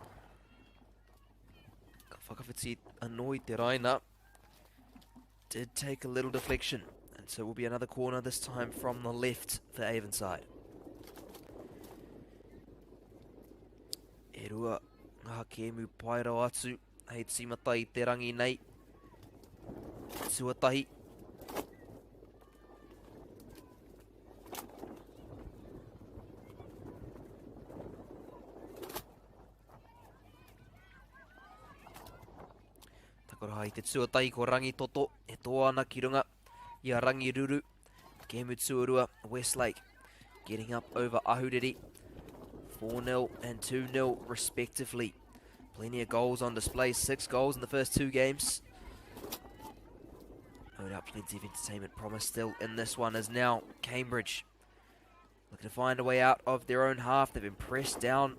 Ka whakawhiti anō i te raina. Did take a little deflection. And so it will be another corner, this time from the left for Avonside. E rua ngā kēmu pai rawa atu hei tīmata i te rangi nei. Tuatahi. Takoraha i te tuatahi ko Rangitoto e toa ana ki runga i a Rangiruru. Kēmu tuarua, Westlake getting up over Ahuriri. 4-0 and 2-0 respectively. Plenty of goals on display, 6 goals in the first 2 games. No doubt plenty of entertainment promised still in this one as now Cambridge looking to find a way out of their own half. They've been pressed down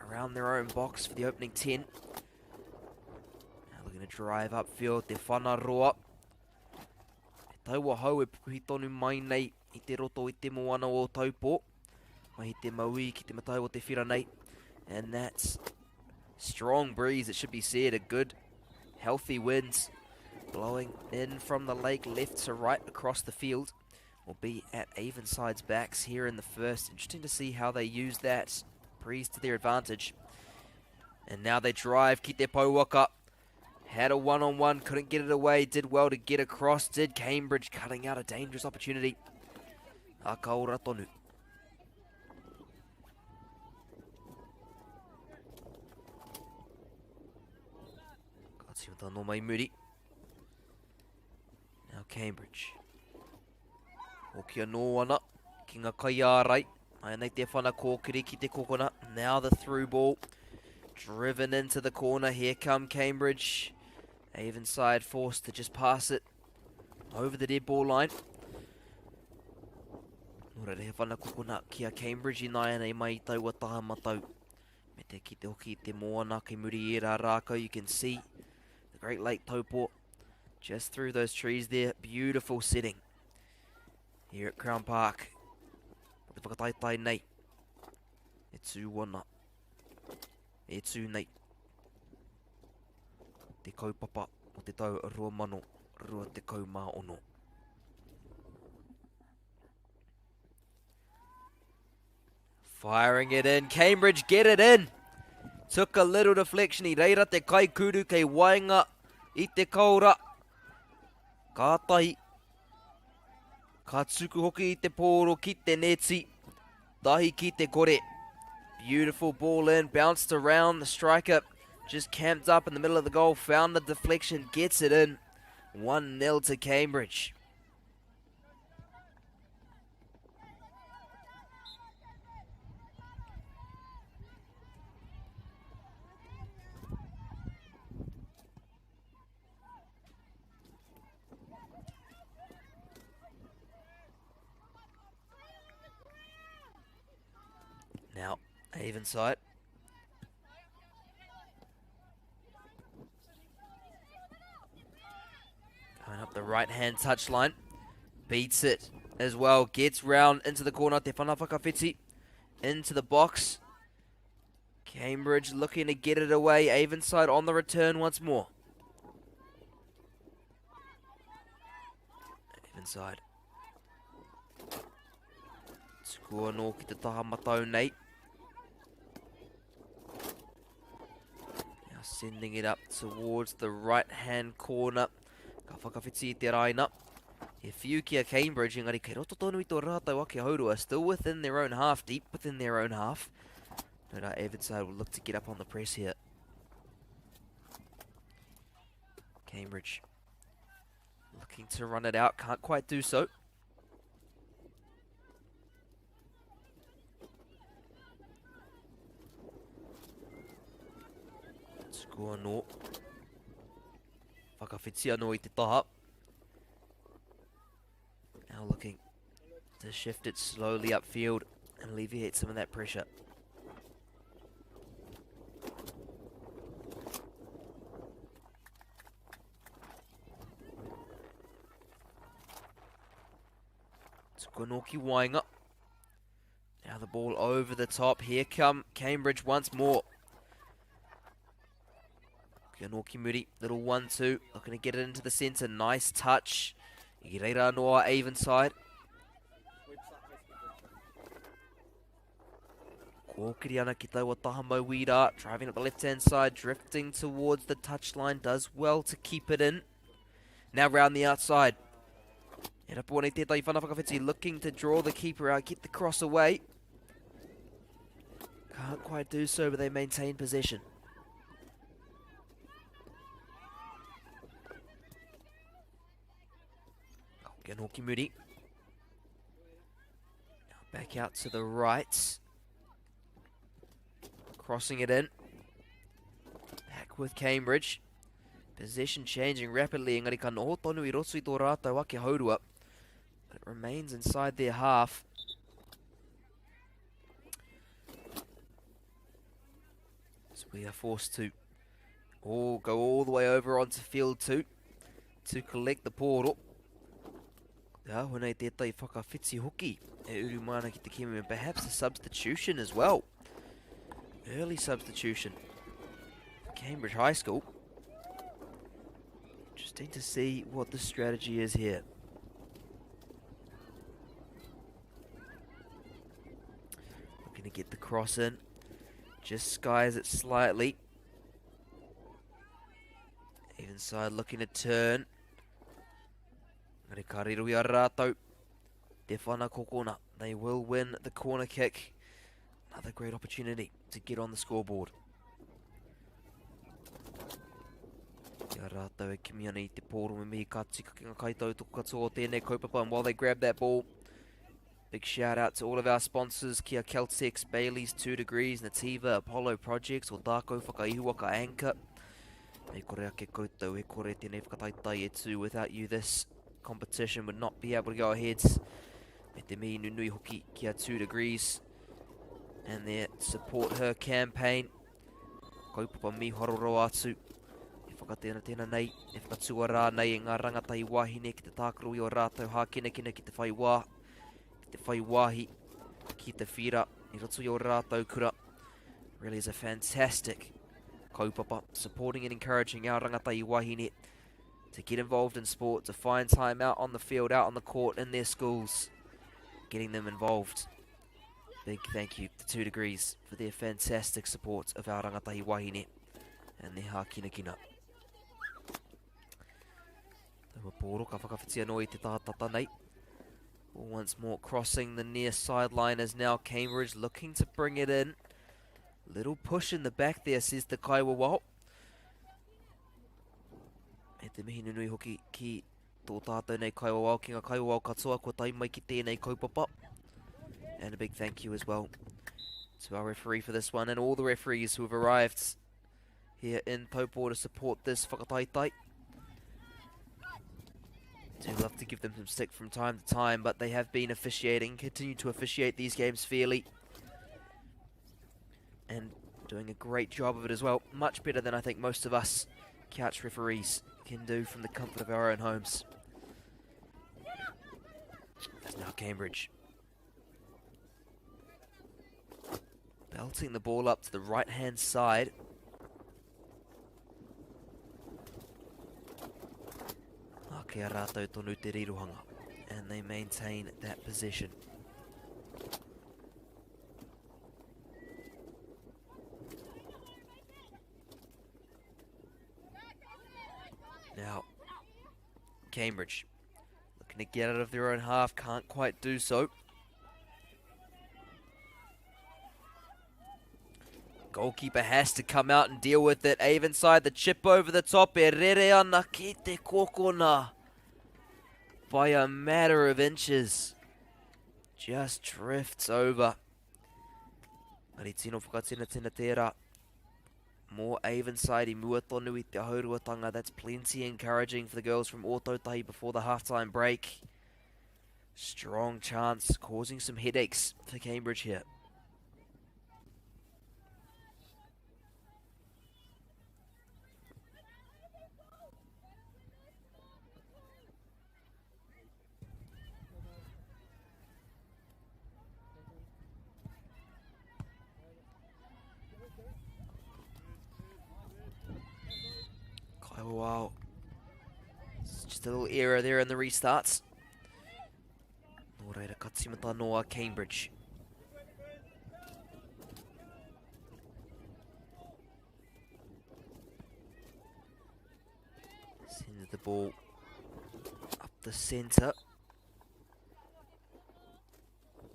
around their own box for the opening 10. Now looking to drive upfield, Te Whanaroa. E taua hau e puhi tonu mai nei i te roto i te moana o Taupō. Mai i te mauī ki te matau o te whira nei. And that's strong breeze, it should be said. A good, healthy winds blowing in from the lake left to right across the field. Will be at Avonside's backs here in the first. Interesting to see how they use that breeze to their advantage. And now they drive, ki te pouaka. Had a one-on-one, couldn't get it away, did well to get across, did Cambridge, cutting out a dangerous opportunity. A ka ora tonu. Ka tīmata anō mai muri. Now Cambridge. Hoki anō ana ki ngā kaiārai. Ai nei te whana kōkiri ki te kokona. Now the through ball. Driven into the corner. Here come Cambridge. Avonside forced to just pass it over the dead ball line. Nō reira he whana kokona ki a Cambridge i nāianei mai i taua taha matau. Me te kite hoki i te moana kei muri i ērā rākau. You can see the Great Lake Taupo just through those trees there. Beautiful setting here at Crown Park. Ko te whakataetae nei e tū ana, e tū nei te kaupapa o te tau 2026. Firing it in, Cambridge get it in. Took a little deflection, i reira te kaikuru kei waenga i te kaura. Kātahi, ka tuku hoki i te pōro ki te neti. Tahi ki te kore. Beautiful ball in, bounced around the striker. Just camped up in the middle of the goal, found the deflection, gets it in. 1-0 to Cambridge. Now, Avonside. Going up the right-hand touchline. Beats it as well. Gets round into the corner. Te Whana Whakawhiti into the box. Cambridge looking to get it away. Avonside on the return once more. Avonside. Tuku anō ki te taha matau nei. Now sending it up towards the right-hand corner. Ka whakawhiti i te raina. He whiu ki a Cambridge, engari kei roto tonu i tō rātou ake haurua, still within their own half, deep within their own half. No doubt Avonside will look to get up on the press here. Cambridge looking to run it out, can't quite do so. Tuku anō. Whakawhiti anō i te taha. Now looking to shift it slowly upfield and alleviate some of that pressure. Tukunoki waenga. Now the ball over the top. Here come Cambridge once more. Kianoki Muri, little 1-2, looking to get it into the centre. Nice touch. I reira anō a Avonside. Kōkiri ana ki taua taha mauī rā, driving up the left-hand side, drifting towards the touchline, does well to keep it in. Now round the outside. E rapu ana i tētahi whana whakawhiti, looking to draw the keeper out, get the cross away. Can't quite do so, but they maintain possession. Hoki Muri. Now back out to the right. Crossing it in. Back with Cambridge. Possession changing rapidly. Engari ka noho tonu i roto i tō rātou ake haurua. But it remains inside their half. So we are forced to all go all the way over onto field 2 to collect the portal. Te āhua nei tētahi whakawhiti hoki e uru mai ana ki te kēmu and perhaps a substitution as well. Early substitution. Cambridge High School. Interesting to see what the strategy is here. Looking to get the cross in. Just skies it slightly. Avonside looking to turn. Engari ka riro i a rātou. Te whana kokona. They will win the corner kick. Another great opportunity to get on the scoreboard. Ia rātou e kimi ana i te pōro me mihi ka tika ki ngā kaitautoko katoa o tēnei kaupapa and while they grab that ball, Big shout out to all of our sponsors, Kia Caltex, Bailey's, 2 Degrees, Nativa, Apollo Projects, Otako, Whakaihuwaka, Anchor. Me kore ake koutou, e kore tēnei whakataetae e tū. Without you, this competition would not be able to go ahead. Me te mihi nunui hoki ki a 2 Degrees and their support her campaign. Kaupapa mīharo rawa atu. E whakatenatena nei, e whakatuarā nei e ngā rangatahi wāhine ki te tākaro i o rātou hākinakina ki te whai wā, ki te whai wāhi, ki te whira i roto i o rātou kura. Really is a fantastic kaupapa, supporting and encouraging our rangatahi wāhine to get involved in sport, to find time out on the field, out on the court, in their schools, getting them involved. Big thank you to 2 Degrees for their fantastic support of our rangatahi wahine and their hākinakina. Taua pōro ka whakawhiti anō i te taha tata nei. Once more crossing the near sideline is now Cambridge looking to bring it in. Little push in the back there, says the Kaiwawao. E te mihi nunui hoki ki tō tātou nei kaiwawao, ki ngā kaiwawao katoa kua tae mai ki tēnei kaupapa. And a big thank you as well to our referee for this one and all the referees who have arrived here in Taupo to support this whakataitai. Do love to give them some stick from time to time, but they have been officiating, continue to officiate these games fairly. And doing a great job of it as well. Much better than I think most of us couch referees can do from the comfort of our own homes. That's now Cambridge. Belting the ball up to the right-hand side. Ake a rātou tonu te rirohanga. And they maintain that position. Now, Cambridge looking to get out of their own half, can't quite do so. Goalkeeper has to come out and deal with it. Avonside, the chip over the top. E rere ana ki te kokona by a matter of inches. Just drifts over. Ngari tino whakatinatina tērā. More Avonside i mua tonu i te hauruatanga. That's plenty encouraging for the girls from Ōtautahi before the halftime break. Strong chance, causing some headaches for Cambridge here. Oh, wow. It's just a little error there in the restarts. Nō reira, ka tīmata noa Cambridge. Sends the ball up the centre.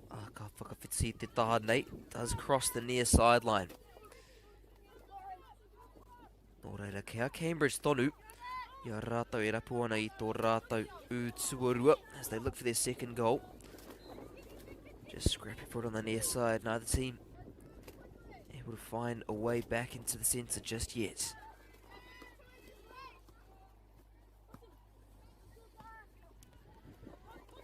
Ah, ka whakawhiti te taha nei. Does cross the near sideline. Nō reira, kia Cambridge tonu. I a rātou e rapu ana i tō rātou ū tuarua as they look for their second goal. Just scrapping for it on the near side. Neither team able to find a way back into the centre just yet.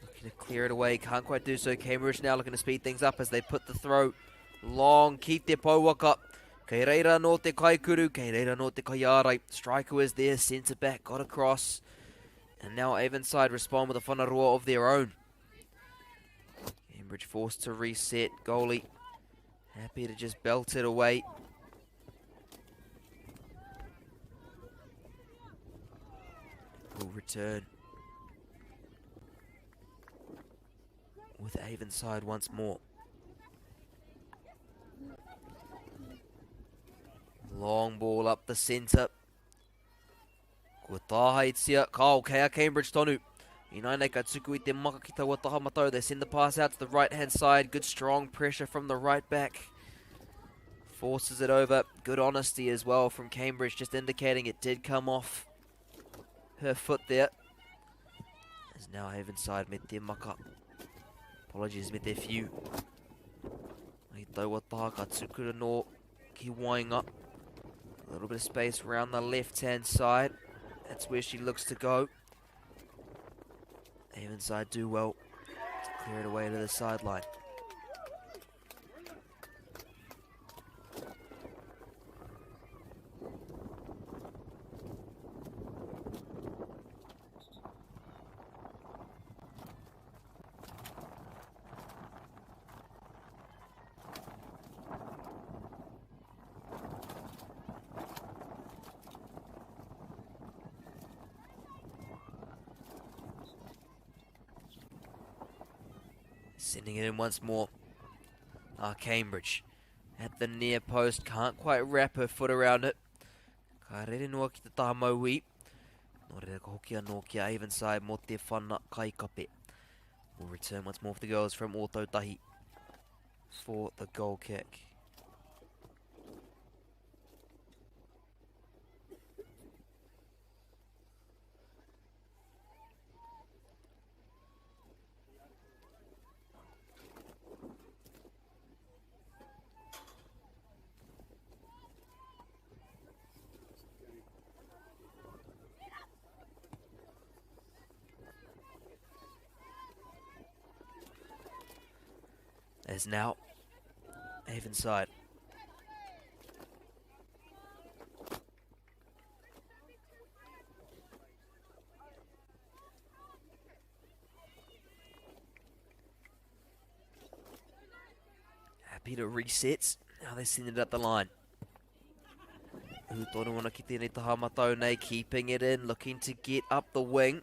Looking to clear it away, can't quite do so. Cambridge now looking to speed things up as they put the throw long. Ki te pouaka. Kei reira no te kaikuru, kei reira no te kaiārai. Striker is there, centre back, got across. And now Avonside respond with a whanaroa of their own. Cambridge forced to reset. Goalie happy to just belt it away. Will return with Avonside once more. Long ball up the centre. Kua tāhaitia, kao, kei a Cambridge tonu. Inaine ka tuku i te maka ki taua taha matau. They send the pass out to the right-hand side. Good strong pressure from the right back. Forces it over. Good honesty as well from Cambridge, just indicating it did come off her foot there. As now Avonside me te maka. Apologies me te whiu. I taua taha ka tukura no ki waenga. A little bit of space round the left-hand side. That's where she looks to go. Avonside do well to clear it away to the sideline. Sending it in once more. Cambridge at the near post. Can't quite wrap her foot around it. Ka rere noa ki te taha mauī. Nō reira ka hoki anō ki a Avonside mō te whana kaikape. Will return once more for the girls from Ōtautahi for the goal kick. There's now Avonside. Happy to reset. Now they send it up the line. Tonu ana ki tēnei taha matau nei, keeping it in, looking to get up the wing.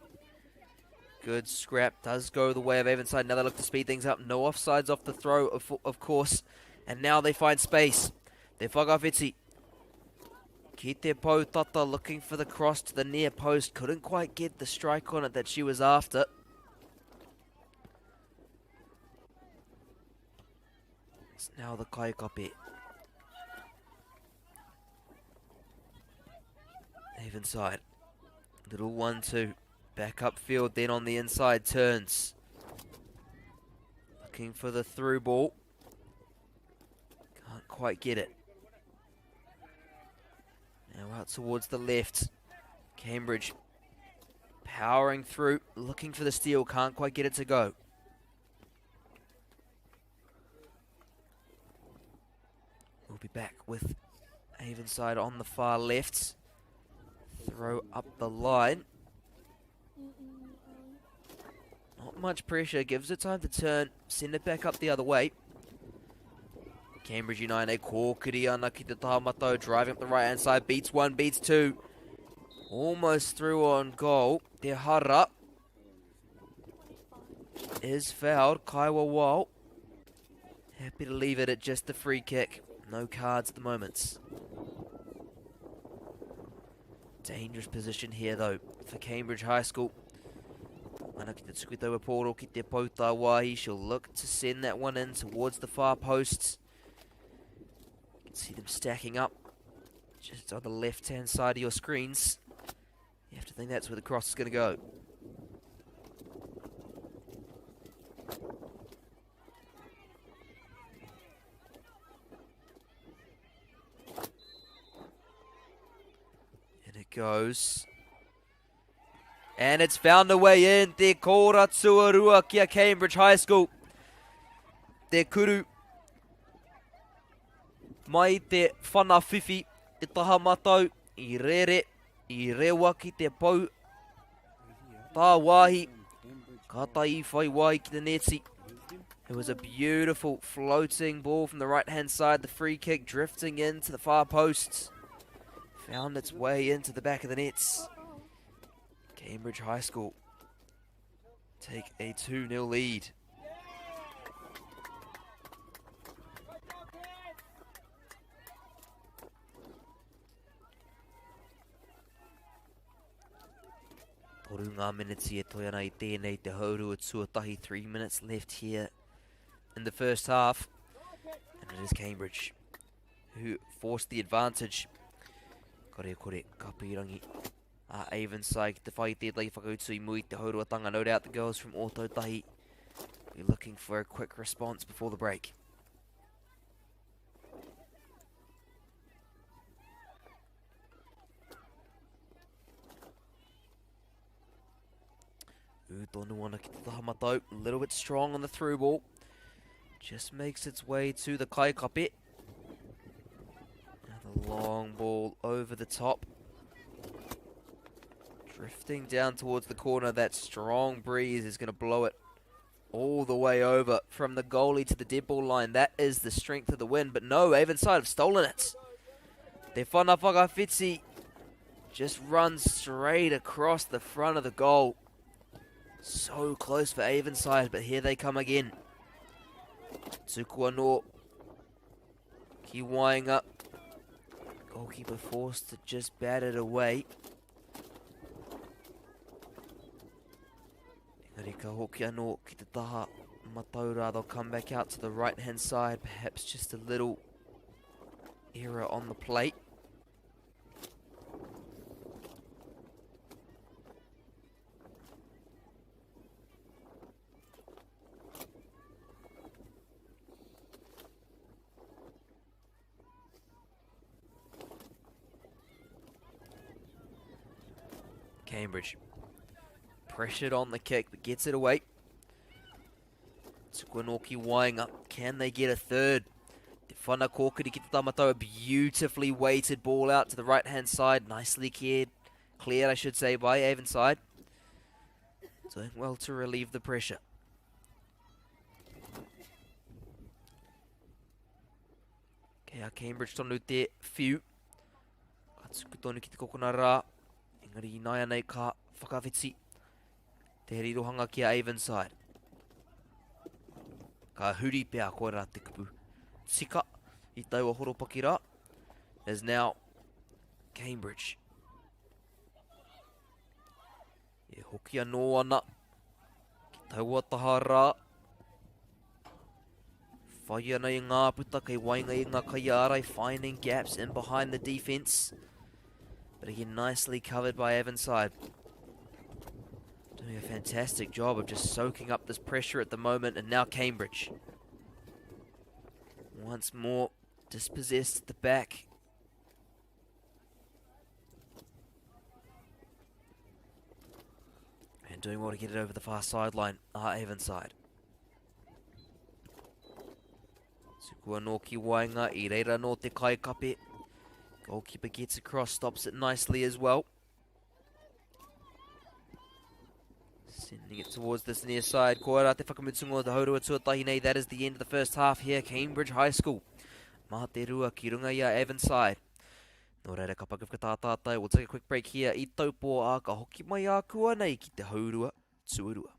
Good scrap, does go the way of Avonside. Now they look to speed things up. No offsides off the throw, of, of course. And now they find space. They whakawhiti. Ki te pou tata looking for the cross to the near post. Couldn't quite get the strike on it that she was after. It's now the kaikape. Avonside. Little 1-2. Back upfield, then on the inside turns. Looking for the through ball. Can't quite get it. Now out towards the left. Cambridge powering through, looking for the steal. Can't quite get it to go. We'll be back with Avonside on the far left. Throw up the line. Not much pressure. Gives it time to turn. Send it back up the other way. Cambridge United, kōkiri ana ki te taha matau, driving up the right-hand side, beats one, beats two. Almost through on goal. Te Hara is fouled. Kaiwa Wall happy to leave it at just the free kick. No cards at the moment. Dangerous position here though for Cambridge High School. Mana ki te tuku taua pōro ki te pouta wāhi. She'll look to send that one in towards the far posts. You can see them stacking up just on the left-hand side of your screens. You have to think that's where the cross is going to go. And it goes. And it's found a way in. Te kōra tuarua kia Cambridge High School. Te kuru mai te whana whiwhi, te taha matau, i rere, i rewa ki te pou tāwāhi, ka tai i whai wāhi ki te neti. It was a beautiful floating ball from the right-hand side, the free kick drifting into the far posts. Found its way into the back of the nets. Cambridge High School take a 2-0 lead. Toru ngā miniti e toi ana i tēnei te haurua tuatahi. 3 minutes left here in the first half. And it is Cambridge who forced the advantage. Kore kore, ka pīrangi a Avonside ki te whai tētahi whakautu i mui te hauruatanga. No doubt the girls from Ōtautahi We're looking for a quick response before the break. Ū tonu ana ki te taha matau. A little bit strong on the through ball. Just makes its way to the kaikape. Now the long ball over the top. Drifting down towards the corner. That strong breeze is going to blow it all the way over from the goalie to the dead ball line. That is the strength of the wind. But no, Avonside have stolen it. Te Whana Whakawhiti just runs straight across the front of the goal. So close for Avonside, but here they come again. Tuku anō. Ki waenga. Goalkeeper forced to just bat it away. Engari ka hoki anō ki te taha matau rā. They'll come back out to the right hand side. Perhaps just a little error on the plate. Cambridge pressured on the kick, but gets it away. Tuku anō ki waenga. Can they get a third? Te Whana Kōkiri ki te tamatau. A beautifully weighted ball out to the right-hand side. Nicely cleared, cleared, I should say, by Avonside. Doing well to relieve the pressure. Kei a Cambridge tonu te whiu. Ka tuku tonu ki te kokona rā. Engari ināianei ka whakawhiti te rirohanga ki a Avonside. Ka huri pea koirā te kupu tika i taua horopaki rā. Is now Cambridge. E hoki anō ana ki taua taha rā. Whai ana i ngā puta kei waenga i ngā kaiārai, finding gaps in behind the defence. But again, nicely covered by Avonside. Doing a fantastic job of just soaking up this pressure at the moment. And now Cambridge. Once more, dispossessed at the back. And doing well to get it over the far sideline, Avonside. Tuku anō ki waenga, i reira nō te kaikape. Goalkeeper gets across, stops it nicely as well. Sending it towards this near side. Koira te whakamutunga o te haurua tuatahi nei. That is the end of the first half here, Cambridge High School. Mā te rua ki runga i a Avonside. Nō reira ka paku whakatā tātou. We'll take a quick break here i Taupō ā ka hoki mai ākuanei ki te haurua tuarua.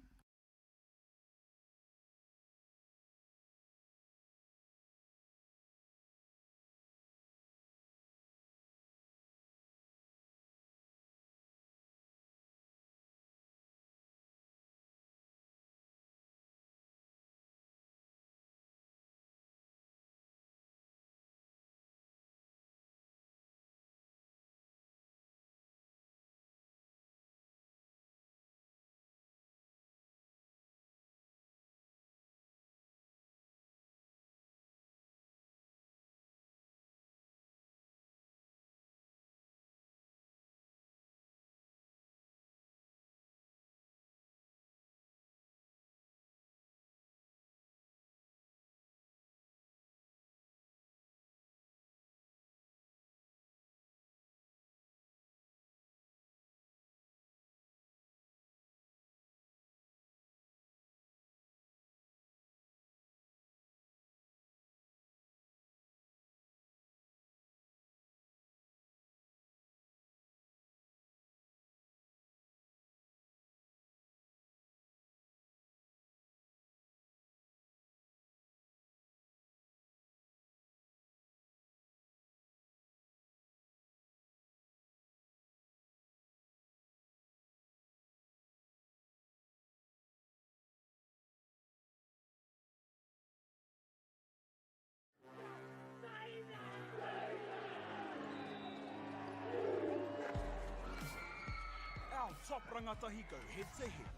Our top rangatahi go head to head.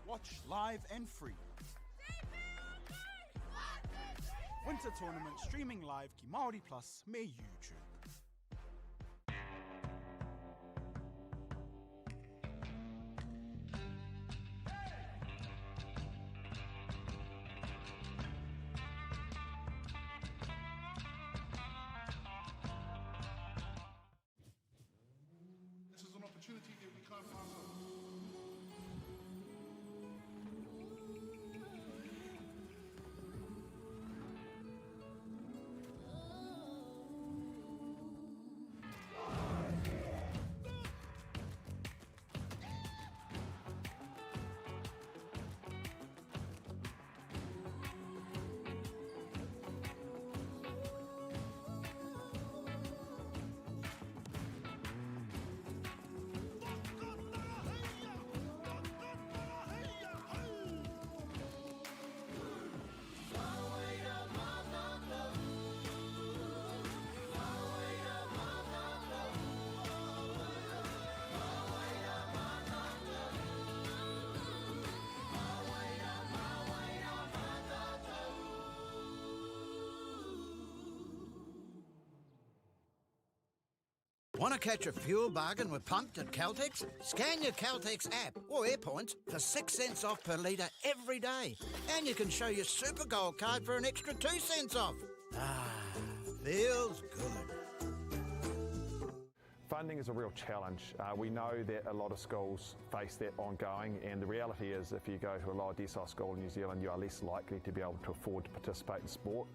Watch live and free. Winter Tournament streaming live ki Māori Plus me YouTube. This is an opportunity that we can't pass up. Want to catch a fuel bargain with Pumped at Caltex? Scan your Caltex app or Airpoints for 6 cents off per litre every day. And you can show your Super Gold card for an extra 2 cents off. Ah, feels good. Funding is a real challenge. We know that a lot of schools face that ongoing, and the reality is if you go to a lower decile school in New Zealand, you are less likely to be able to afford to participate in sport.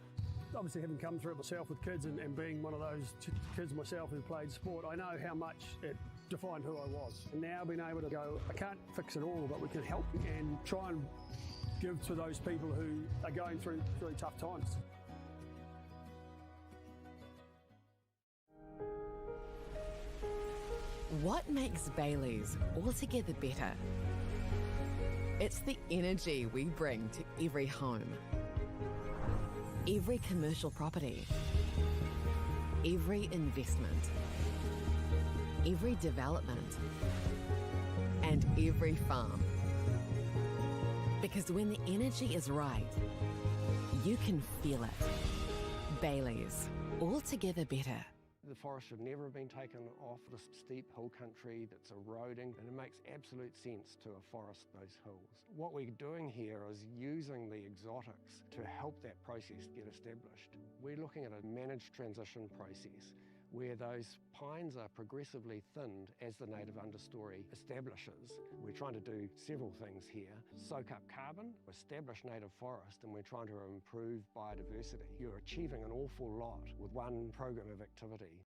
Obviously, having come through it myself with kids and being one of those kids myself who played sport, I know how much it defined who I was. And now being able to go, I can't fix it all, but we can help and try and give to those people who are going through really tough times. What makes Bayleys altogether better? It's the energy we bring to every home, every commercial property, every investment, every development, and every farm. Because when the energy is right, you can feel it. Bayleys, altogether better. The forest should never have been taken off this steep hill country that's eroding, and it makes absolute sense to afforest those hills. What we're doing here is using the exotics to help that process get established. We're looking at a managed transition process where those pines are progressively thinned as the native understory establishes. We're trying to do several things here. Soak up carbon, establish native forest, and we're trying to improve biodiversity. You're achieving an awful lot with one program of activity.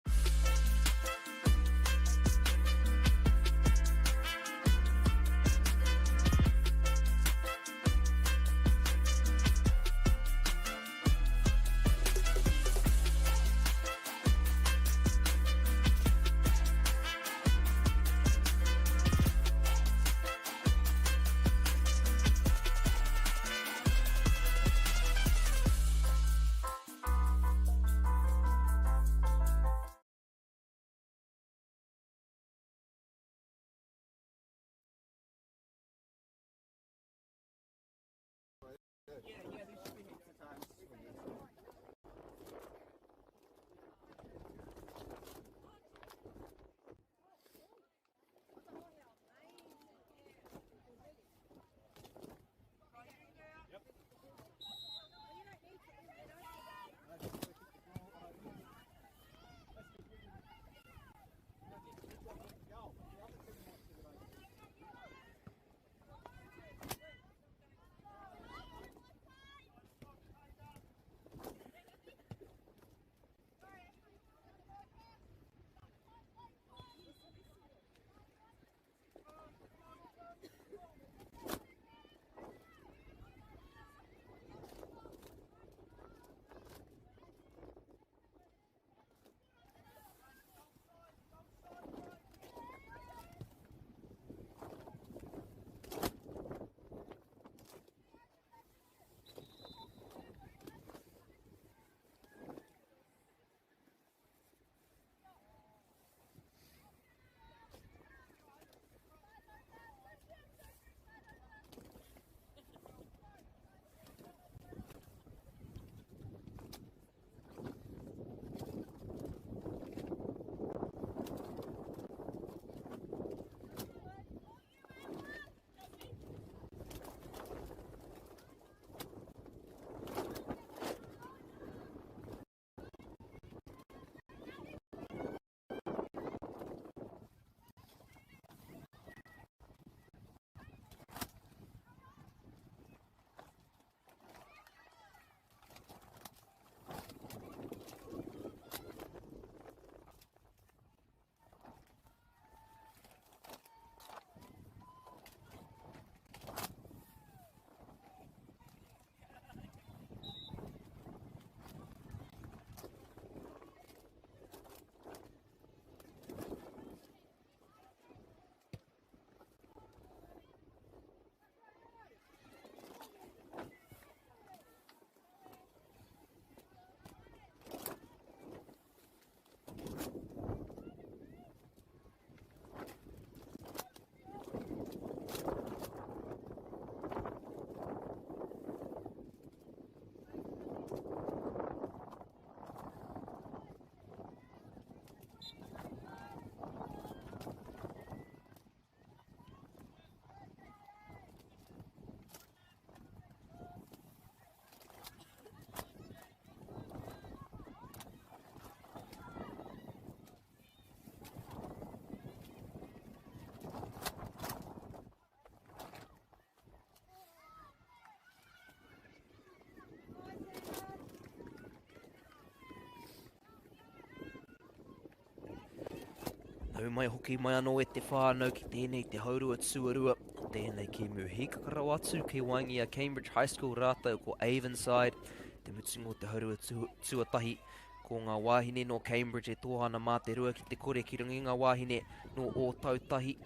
Nau mai hoki mai anō e te whānau ki tēnei te haurua tuarua o tēnei kēmu hīkaka rawa atu kei waenga i a Cambridge High School rātou ko Avonside. Te mutunga o te haurua tuatahi ko ngā wāhine nō Cambridge e toa ana mā te 2-0 ki runga i ngā wāhine nō Ōtautahi.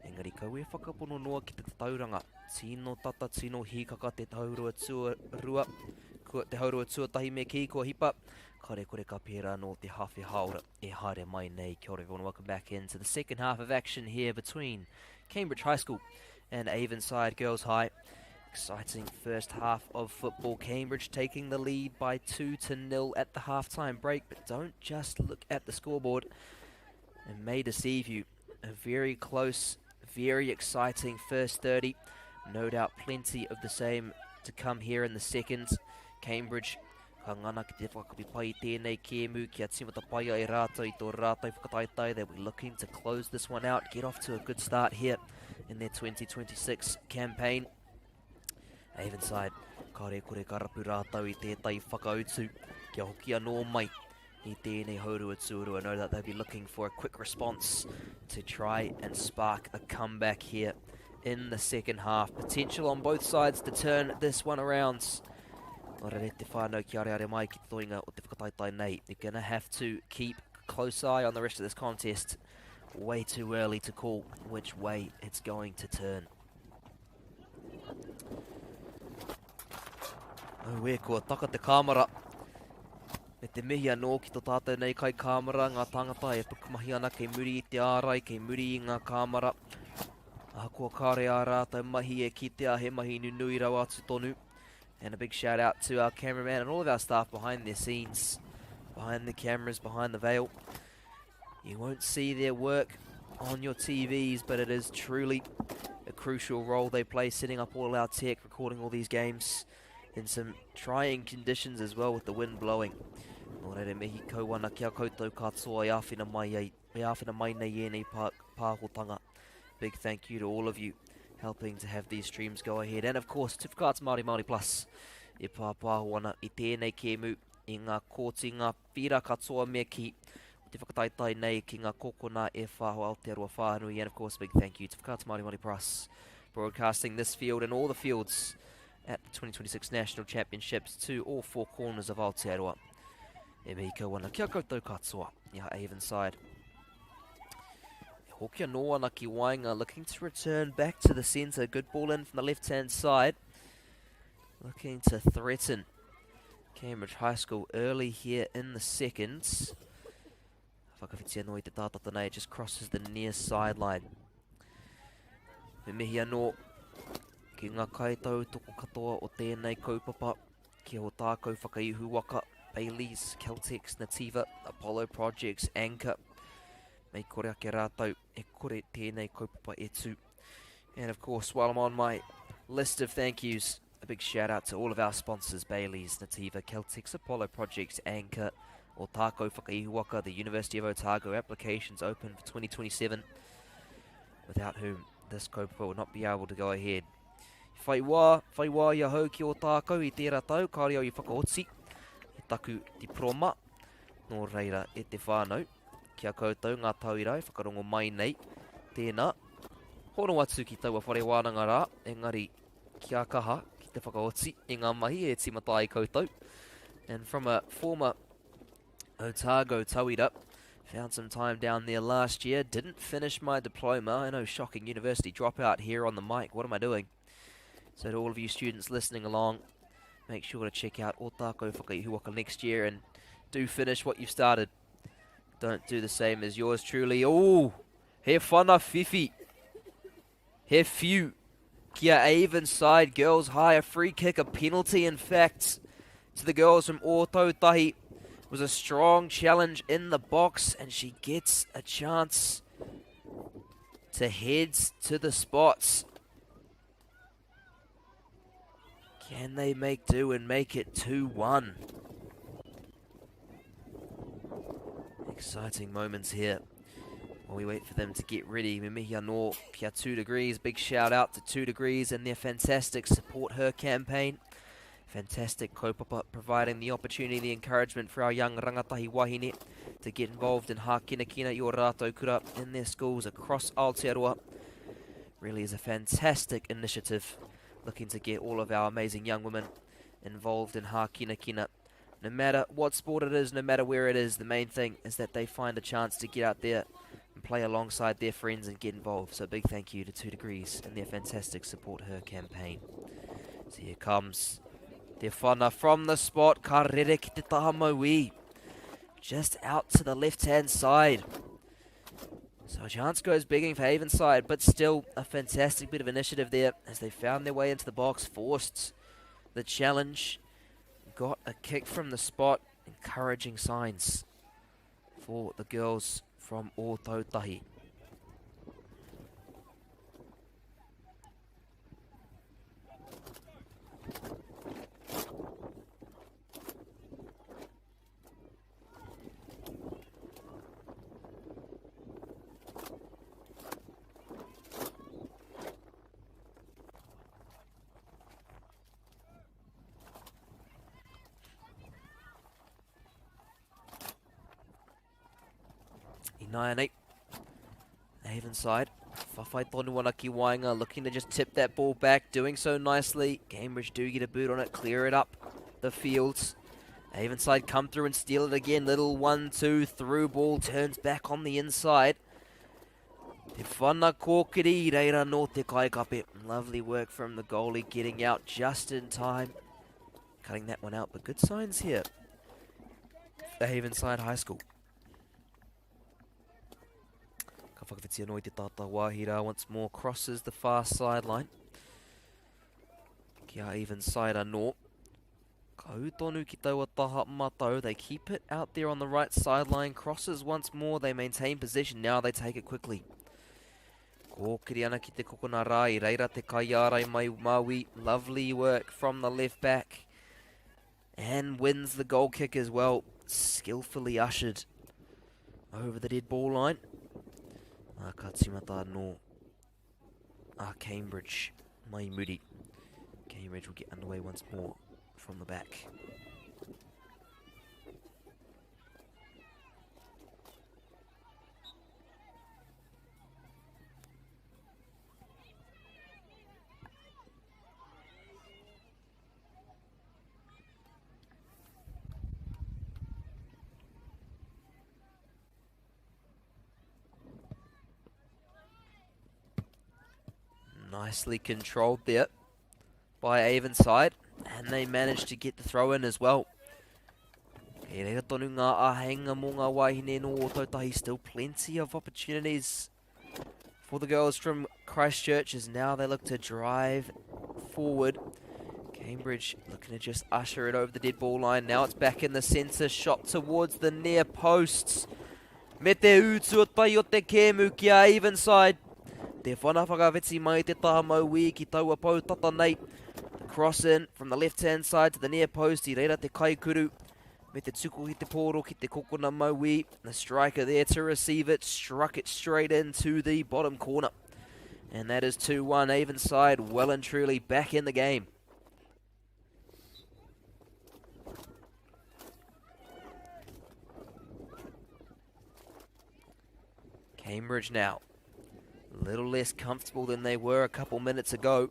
Engari kaua e whakapono noa ki te tatauranga. Tino tata, tino hīkaka te haurua tuarua, kua, te haurua tuatahi me kī kua hipa. Kare kore ka pērā nō te hawhe hāora e haere mai nei. Kia ora everyone, welcome back into the second half of action here between Cambridge High School and Avonside Girls High. Exciting first half of football. Cambridge taking the lead by 2-0 at the halftime break, but don't just look at the scoreboard. It may deceive you. A very close, very exciting first 30. No doubt plenty of the same to come here in the second. Cambridge ka ngana ki te whakapipai i tēnei kēmu kia tīmata pai ai rātou i tō rātou whakataetae. They'll be looking to close this one out, get off to a good start here in their 2026 campaign. Avonside, kāore kore ka rapu rātou i tētahi whakautu kia hoki anō mai i tēnei haurua tuarua. No doubt they'll be looking for a quick response to try and spark a comeback here in the second half. Potential on both sides to turn this one around. Nō reira te whānau kia areare mai ki te toenga o te whakataetae nei. You're gonna have to keep close eye on the rest of this contest. Way too early to call which way it's going to turn. Auē, kua taka te kāmara. Me te mihi anō ki tō tātou nei kai kāmara, ngā tāngata e pukumahi ana kei muri i te ārai, kei muri i ngā kāmara. Ahakoa kāre ā rātou mahi e kitea he mahi nunui rawa atu tonu. And a big shout out to our cameraman and all of our staff behind the scenes, behind the cameras, behind the veil. You won't see their work on your TVs, but it is truly a crucial role they play, setting up all our tech, recording all these games in some trying conditions as well with the wind blowing. Nō reira mihi kau ana ki a koutou katoa e āwhina mai ai, e āwhina mai nei ēnei pā, pāhotanga. Big thank you to all of you helping to have these streams go ahead. And of course, to Whakaata Māori Māori Plus e pāpāho ana i tēnei kēmu i ngā kōti, ngā whīra katoa me kī o te whakataetae nei ki ngā kōkona e whā o Aotearoa whānui. And of course, big thank you to Whakaata Māori Māori Plus broadcasting this field and all the fields at the 2026 National Championships to all four corners of Aotearoa. E mihi kau ana kia koutou katoa i a Avonside. E hoki anō ana ki waenga, looking to return back to the centre. Good ball in from the left-hand side. Looking to threaten Cambridge High School early here in the second. Whakawhiti anō i te tātata nei, just crosses the near sideline. Me mihi anō ki ngā kaitautoko katoa o tēnei kaupapa, ki o tākou whakaihu waka, Bayleys, Caltex, Nativa, Apollo Projects, Anchor. Mei kore ake rātou, e kore tēnei kaupapa e tū. And of course, while I'm on my list of thank yous, a big shout out to all of our sponsors, Bayleys, Nativa, Caltex, Apollo Projects, Anchor, Otago Whakaihuwaka, the University of Otago, applications open for 2027, without whom this kaupapa will not be able to go ahead. Whai wā, whai wā i ahau ki Otākou i tērā tau, kāore au i whakaoti i taku diploma. Nō reira, e te whānau, ki a koutou ngā tauira e whakarongo mai nei, tēnā, hono atu ki taua whare wānanga rā, engari kia kaha ki te whakaoti i ngā mahi e tīmata ai koutou. And from a former Otago tauira, found some time down there last year, didn't finish my diploma. I know, shocking university dropout here on the mic. What am I doing? So to all of you students listening along, make sure to check out Otago Whakaihuwaka next year and do finish what you've started. Don't do the same as yours truly. Oh, he whana whiwhi. He whiu ki a Avonside Girls High. A free kick, a penalty in fact, to the girls from Ōtautahi. It was a strong challenge in the box and she gets a chance to head to the spots. Can they make do and make it 2-1? Exciting moments here while we wait for them to get ready. Me mihi anō kia 2 Degrees. Big shout out to 2 Degrees and their fantastic Support Her campaign. Fantastic kaupapa providing the opportunity, the encouragement for our young rangatahi wahine to get involved in hākinakina i ō rātou kura in their schools across Aotearoa. Really is a fantastic initiative looking to get all of our amazing young women involved in hākinakina. No matter what sport it is, no matter where it is, the main thing is that they find a chance to get out there and play alongside their friends and get involved. So big thank you to 2 Degrees and their fantastic Support Her campaign. So here comes Te Whana from the spot. Ka rere ki te taha mauī. Just out to the left-hand side. So a chance goes begging for Avonside, but still a fantastic bit of initiative there as they found their way into the box, forced the challenge, got a kick from the spot. Encouraging signs for the girls from Ōtautahi. Ināianei, Avonside, whawhai tonu ana ki waenga, looking to just tip that ball back, doing so nicely. Cambridge do get a boot on it, clear it up the fields. Avonside come through and steal it again. Little 1-2 through ball turns back on the inside. Te whana kōkiri, reira no te kaikape. Lovely work from the goalie, getting out just in time. Cutting that one out, but good signs here. The Avonside High School. Ka whakawhiti anō i te tata wāhi rā once more crosses the far sideline. Ki a Avonside anō. Ka ū tonu ki taua taha matau. They keep it out there on the right sideline. Crosses once more. They maintain possession. Now they take it quickly. Kōkiri ana ki te kokona rā. I reira te kaiārai mai Maui. Lovely work from the left back. And wins the goal kick as well. Skillfully ushered over the dead ball line. Ka tīmata anō a Cambridge. Mai muri. Cambridge will get underway once more from the back. Nicely controlled there by Avonside, and they managed to get the throw in as well. Kei reira tonu ngā āheinga mō ngā wāhine nō Ōtautahi. Still plenty of opportunities for the girls from Christchurch as now they look to drive forward. Cambridge looking to just usher it over the dead ball line. Now it's back in the centre, shot towards the near posts. Me te utu o tai o te kēmu ki a Avonside. Te whana whakawhiti mai te taha mauī ki taua pou tata nei. The cross in from the left hand side to the near post. I reira te kaikuru me te tuku ki te pōro ki te kokona mauī. The striker there to receive it, struck it straight into the bottom corner. And that is 2-1, Avonside well and truly back in the game. Cambridge now, a little less comfortable than they were a couple minutes ago.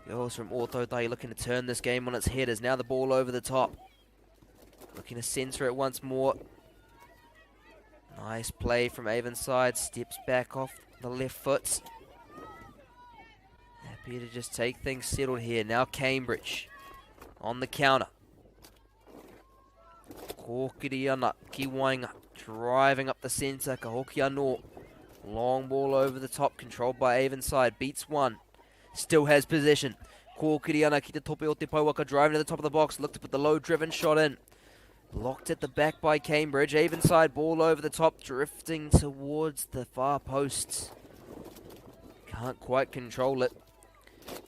Girls from Ōtautahi looking to turn this game on its head as now the ball over the top. Looking to centre it once more. Nice play from Avonside. Steps back off the left foot. Happy to just take things settled here. Now Cambridge on the counter. Kōkiri ana ki waenga. Driving up the centre. Ka hoki anō. Long ball over the top. Controlled by Avonside. Beats one. Still has possession. Kōkiri ana ki te tope o te pouaka. Driving to the top of the box. Look to put the low driven shot in. Locked at the back by Cambridge. Avonside ball over the top. Drifting towards the far posts. Can't quite control it.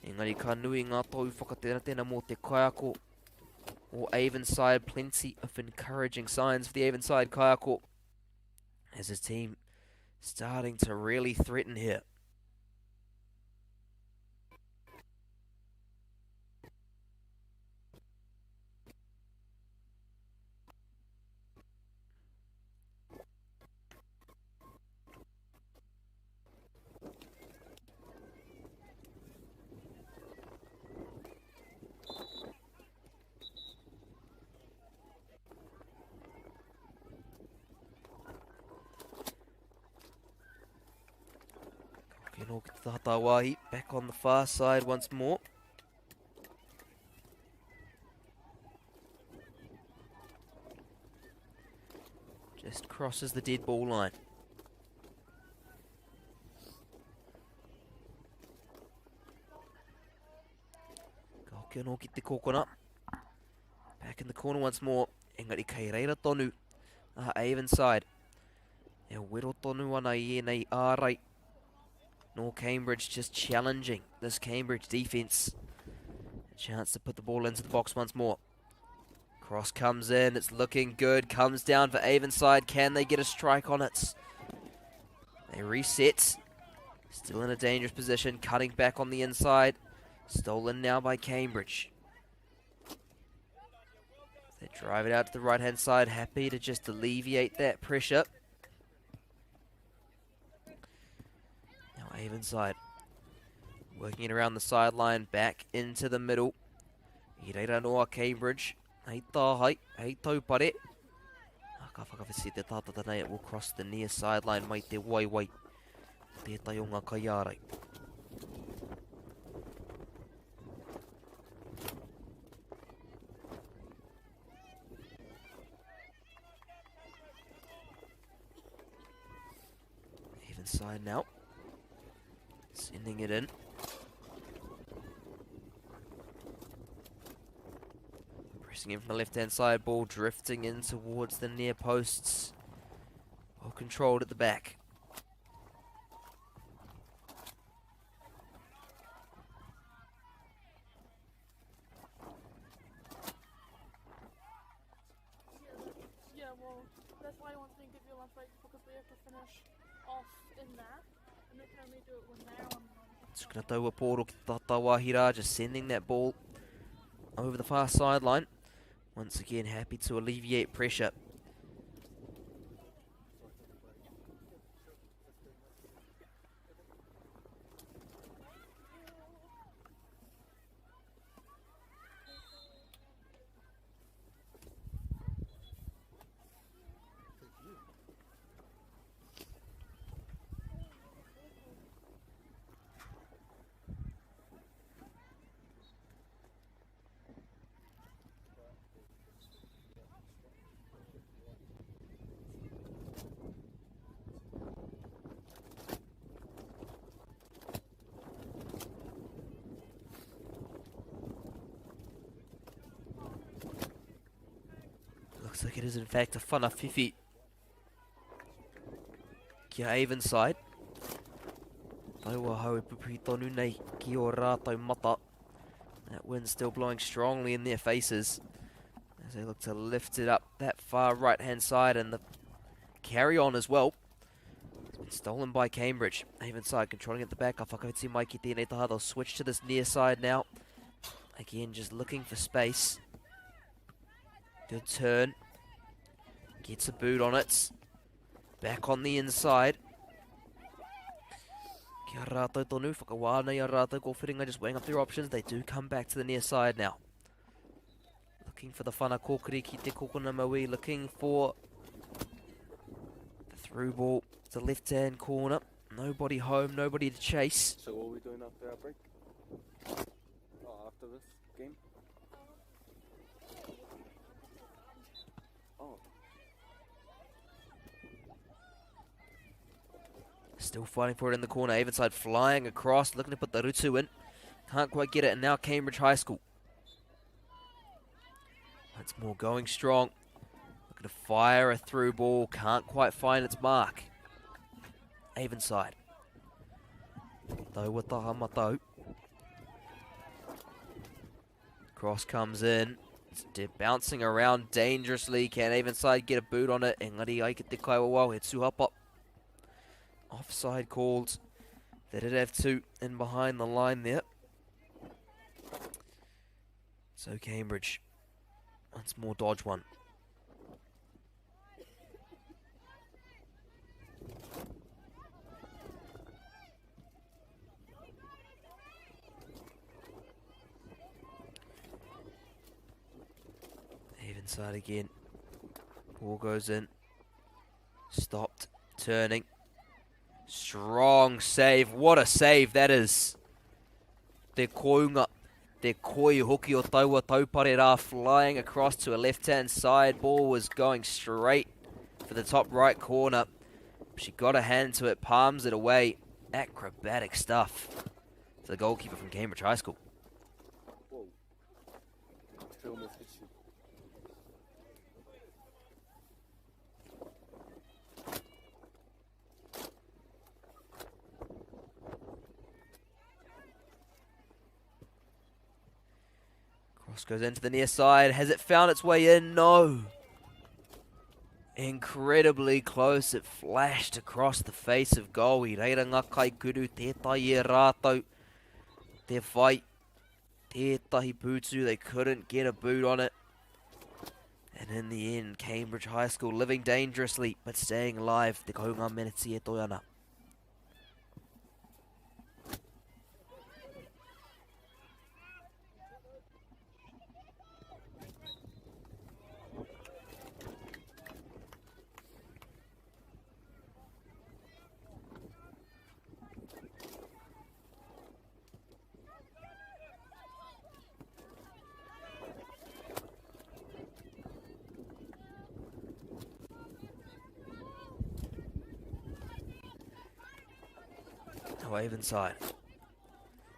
Engari ka nui ngā tohu whakatenatena mō te kaiako o Avonside. Plenty of encouraging signs for the Avonside kaiako as his team starting to really threaten here. anō ki te taha tāwāhi. Back on the far side once more. Just crosses the dead ball line. Ka hoki anō ki te kōkona. Back in the corner once more. Engari kei reira tonu a Avonside. E wero tonu ana i ēnei ārai. Nor Cambridge just challenging this Cambridge defence. A chance to put the ball into the box once more. Cross comes in. It's looking good. Comes down for Avonside. Can they get a strike on it? They reset. Still in a dangerous position. Cutting back on the inside. Stolen now by Cambridge. They drive it out to the right-hand side. Happy to just alleviate that pressure. Now Avonside working it around the sideline, back into the middle. I reira noa Cambridge. Hei tāhai, hei taupare. Ka whakawhiti te tātata nei, it will cross the near sideline mai te waiwai. Tētai o ngā kaiārai. Even side now. Sending it in. Pressing in from the left-hand side, ball drifting in towards the near posts. Well controlled at the back. Yeah, well, that's why I want to give you a lunch break because we have to finish off in that, and they can only do it when they're on lunch. Tukuna taua pōro ki te tāwāhi rā, just sending that ball over the far sideline. Once again, happy to alleviate pressure. Looks like it is in fact a Whanawhiwhi. Kia Avonside. Taua hau e pupuhi tonu nei ki o rātou mata. That wind still blowing strongly in their faces as they look to lift it up that far right-hand side, and the carry on as well. It's been stolen by Cambridge. Avonside controlling at the back. Ka whakawhiti mai ki tēnei taha. They'll switch to this near side now. Again, just looking for space. Good turn. Gets a boot on it. Back on the inside. Kia rātou tonu, whakawā nei a rātou kōwhiringa, just weighing up their options. They do come back to the near side now. Looking for the whana kōkiri ki te kokona maui, looking for the through ball to the left-hand corner. Nobody home, nobody to chase. So what are we doing after our break? Oh, after this game? Oh. Still fighting for it in the corner. Avonside flying across, looking to put the Rutu in. Can't quite get it, and now Cambridge High School. Once more going strong. Looking to fire a through ball. Can't quite find its mark. Avonside. Taua taha matau. Cross comes in. It's bouncing around dangerously. Can Avonside get a boot on it? Engari ai ki te kaiwawao, he tūhapa. Offside called. They did have two in behind the line there. So Cambridge once more dodge one. Avonside again. Ball goes in. Stopped. Turning. Strong save. What a save that is. Te kounga, te koi hoki o taua taupare rā flying across to a left-hand side. Ball was going straight for the top right corner. She got a hand to it, palms it away. Acrobatic stuff. To the goalkeeper from Cambridge High School. Whoa. Film has hit you. Cross goes into the near side. Has it found its way in? No. Incredibly close. It flashed across the face of goal. I reira ngā kaikuru, tētahi e rātou. Te whai, tētahi pūtu. They couldn't get a boot on it. And in the end, Cambridge High School living dangerously, but staying alive. Te kohunga meneti e toi ana. Avonside.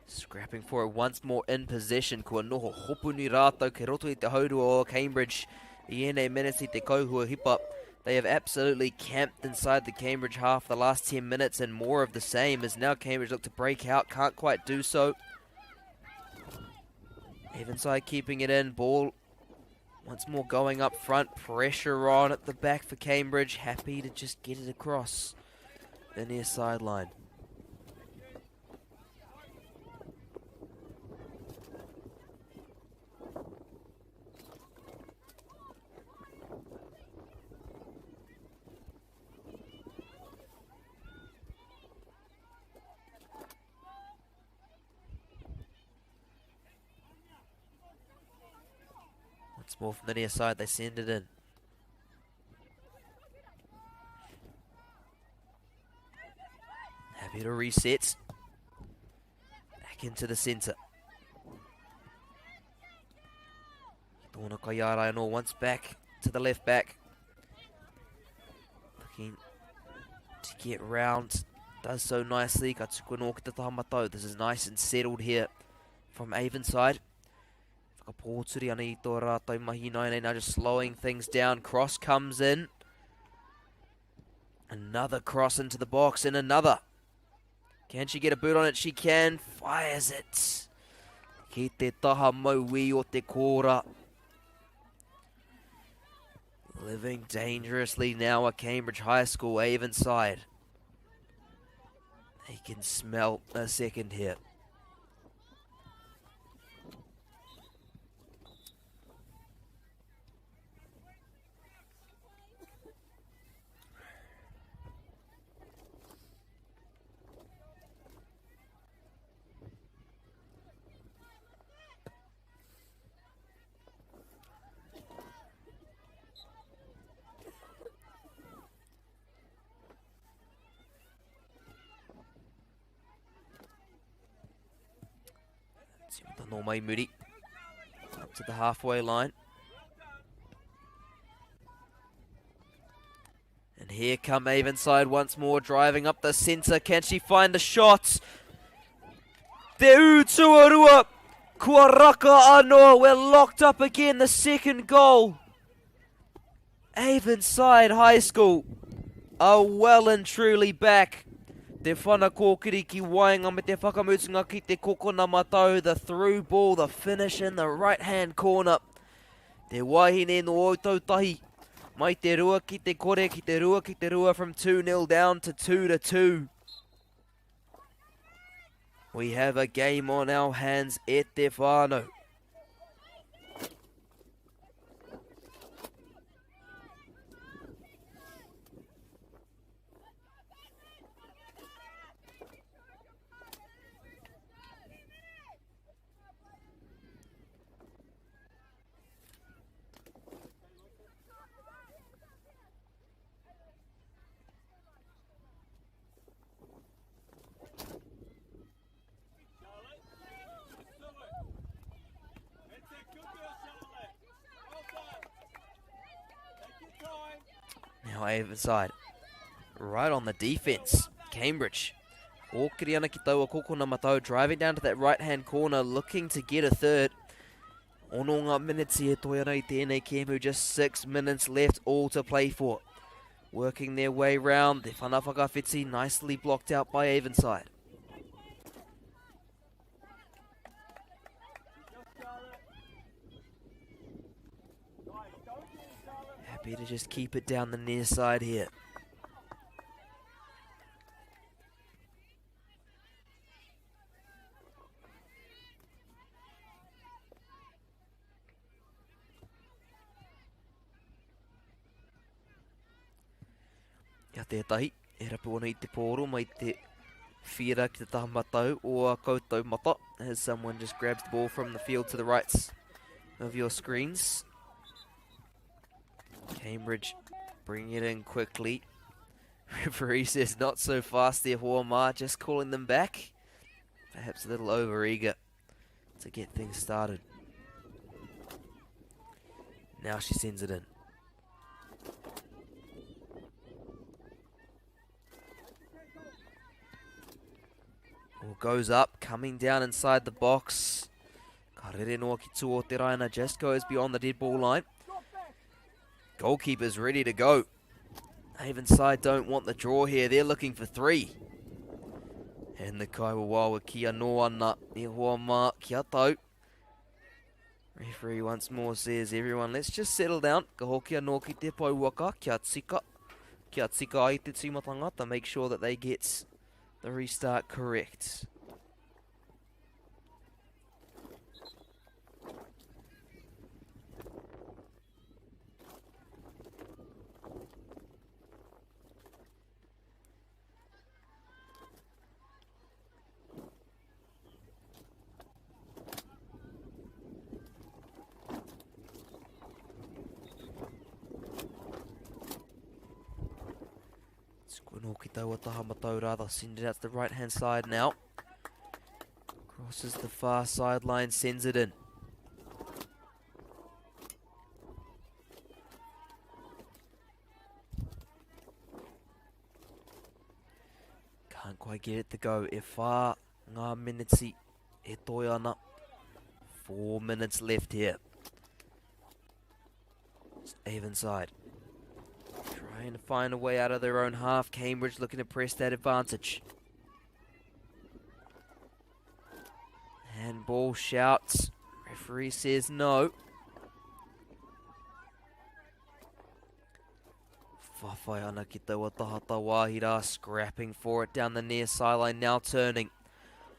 Scrapping for it once more in possession. Kua noho hopuni rātou ke roto i te haurua o Cambridge. I ēnei minutes i te kauhua hipa. They have absolutely camped inside the Cambridge half the last 10 minutes and more of the same as now Cambridge look to break out. Can't quite do so. Avonside keeping it in. Ball once more going up front. Pressure on at the back for Cambridge. Happy to just get it across the near sideline. Once more from the near side, they send it in. Happy to reset. Back into the centre. Tōna Kaiara anō once back to the left back. Looking to get round. Does so nicely. Ka tuku anō ki te taha matau. This is nice and settled here from Avonside. Whakapōturi ana i tō rātou mahi nāianei. Now just slowing things down. Cross comes in. Another cross into the box and another. Can she get a boot on it? She can. Fires it. Ki te taha maui o te kōra. Living dangerously now at Cambridge High School, Avonside. They can smell a second here. Nō mai muri. Up to the halfway line. And here come Avonside once more, driving up the centre. Can she find the shot? Te Utuarua! Kua raka anō. We're locked up again. The second goal. Avonside High School are well and truly back. Te whana kōkiri ki waenga me te whakamutunga ki te kokona matau, the through ball, the finish in the right hand corner. Te wahine no Ōtautahi, mai te rua ki te kore, ki te rua ki te rua from 2-0 down to 2-2. We have a game on our hands e te whānau. Now Avonside right on the defense. Cambridge. Kōkiri ana ki taua kokona matau, driving down to that right-hand corner, looking to get a third. Ono ngā miniti e toi ana i tēnei kēmu, just 6 minutes left, all to play for. Working their way round, te whana whakawhiti, nicely blocked out by Avonside. Happy to just keep it down the near side here. Ia tētahi, e rapu ana i te pōro mai te whira ki te taha matau o a koutou mata as someone just grabs the ball from the field to the right of your screens. Cambridge bring it in quickly. Referee says not so fast there, Huamar, just calling them back. Perhaps a little overeager to get things started. Now she sends it in. Ball goes up, coming down inside the box. Ka rere noa ki tua o te raina, just goes beyond the dead ball line. Goalkeeper's ready to go. Avonside don't want the draw here. They're looking for three. And the Kaiwawawa kia no ana e hoa mā kia tau. Referee once more says, everyone, let's just settle down. Ka hoki anō ki te pouaka, kia tika. Kia tika ai te tīmatanga to make sure that they get the restart correct. Squinoki taua taha matau rather send it out to the right hand side now. Crosses the far sideline, sends it in. Can't quite get it to go. E whā ngā miniti e toe ana. 4 minutes left here. It's Avonside. Trying to find a way out of their own half. Cambridge looking to press that advantage. Handball shouts. Referee says no. Whawhai ana ki taua taha tawāhi rā, scrapping for it down the near sideline, now turning.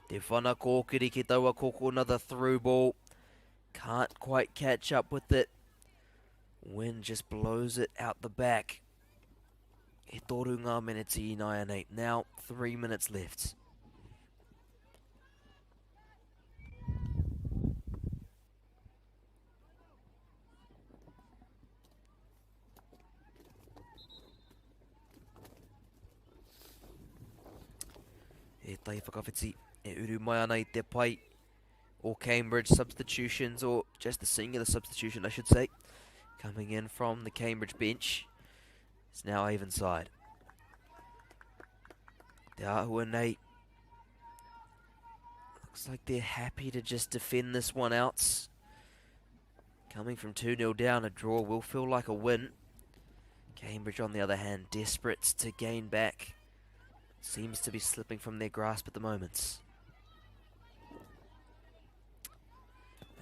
Te whana kōkiri ki taua koko, another through ball. Can't quite catch up with it. Wind just blows it out the back. E toru ngā miniti ināianei. Now, 3 minutes left. E tai whakawhiti e uru mai ana i te pai o Cambridge substitutions, or just the singular substitution, I should say, coming in from the Cambridge bench. It's now Avonside. Te āhua nei. Looks like they're happy to just defend this one out. Coming from 2-0 down, a draw will feel like a win. Cambridge, on the other hand, desperate to gain back. Seems to be slipping from their grasp at the moment.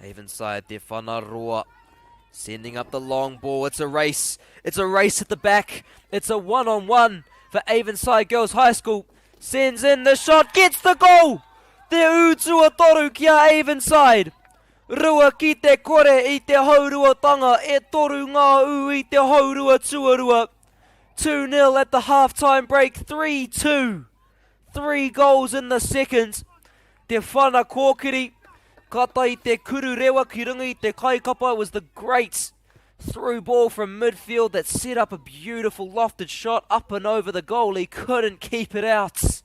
Avonside, Te Whanaroa, sending up the long ball. It's a race. It's a race at the back. It's a one-on-one for Avonside Girls High School. Sends in the shot, gets the goal! Te utua toru ki a Avonside. Rua ki te kore i te hauruatanga, e toru ngā ū i te haurua tuarua. 2-0 at the half-time break, 3-2. 3 goals in the second. Te whana kōkiri, ka tae te kuru rewa ki runga i te kaikapa. It was the great through ball from midfield that set up a beautiful lofted shot up and over the goal. He couldn't keep it out.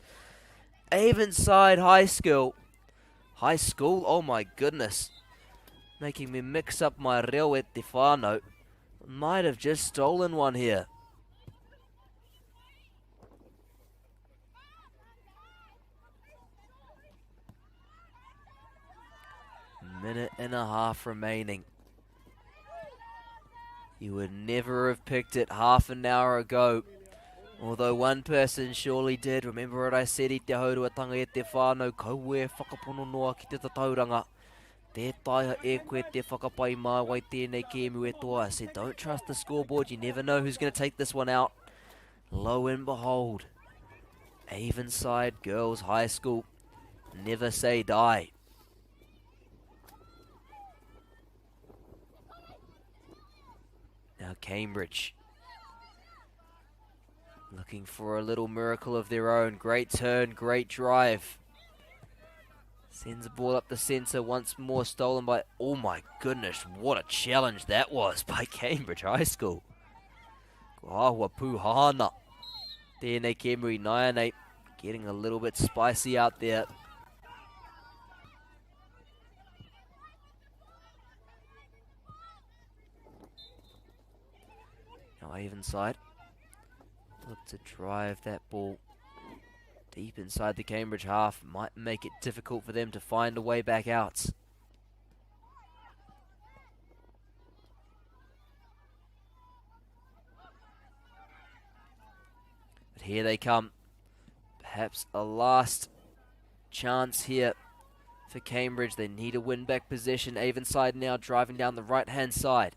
Avonside High School. High School? Oh my goodness. Making me mix up my reo e te whānau. Might have just stolen one here. Minute and a half remaining. You would never have picked it half an hour ago. Although one person surely did. Remember what I said i te hauruatanga e te whānau, kaua e whakapono noa ki te tatauranga. Tē taea e koe te whakapai mā wai tēnei kēmu e toa. I said, don't trust the scoreboard. You never know who's going to take this one out. Lo and behold, Avonside Girls High School never say die. Now Cambridge looking for a little miracle of their own. Great turn, great drive. Sends the ball up the centre once more, stolen by... Oh my goodness, what a challenge that was by Cambridge High School. Ko Puhana. Tēnei kēmu i nāianei. Getting a little bit spicy out there. Now Avonside look to drive that ball deep inside the Cambridge half. Might make it difficult for them to find a way back out. But here they come. Perhaps a last chance here for Cambridge. They need a win back position. Avonside now driving down the right-hand side.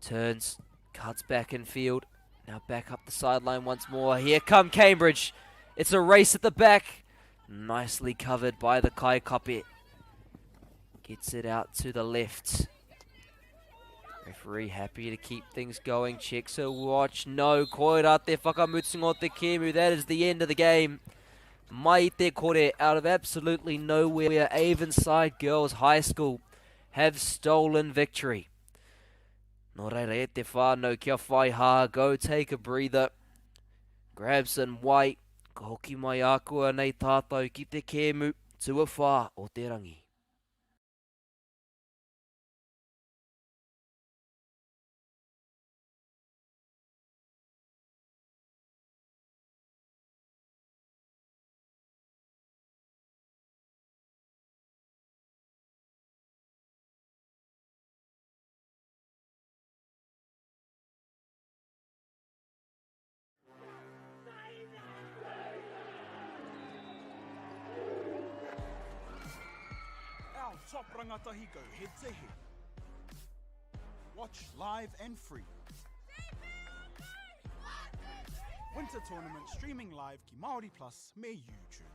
Turns, cuts back in field. Now back up the sideline once more. Here come Cambridge. It's a race at the back. Nicely covered by the Kaikape. Gets it out to the left. Referee happy to keep things going. Checks her watch. No, koira te whakamutsunga o te kēmu. That is the end of the game. Mai te kore out of absolutely nowhere. Avonside Girls High School have stolen victory. Nō reira e te whānau kia whai hā, go take a breather. Grab some wai, ka hoki mai ākuanei tātou ki te kēmu tuawhā o te rangi. Our top rangatahi go head to head. Watch live and free. Winter Tournament streaming live ki Māori Plus me YouTube.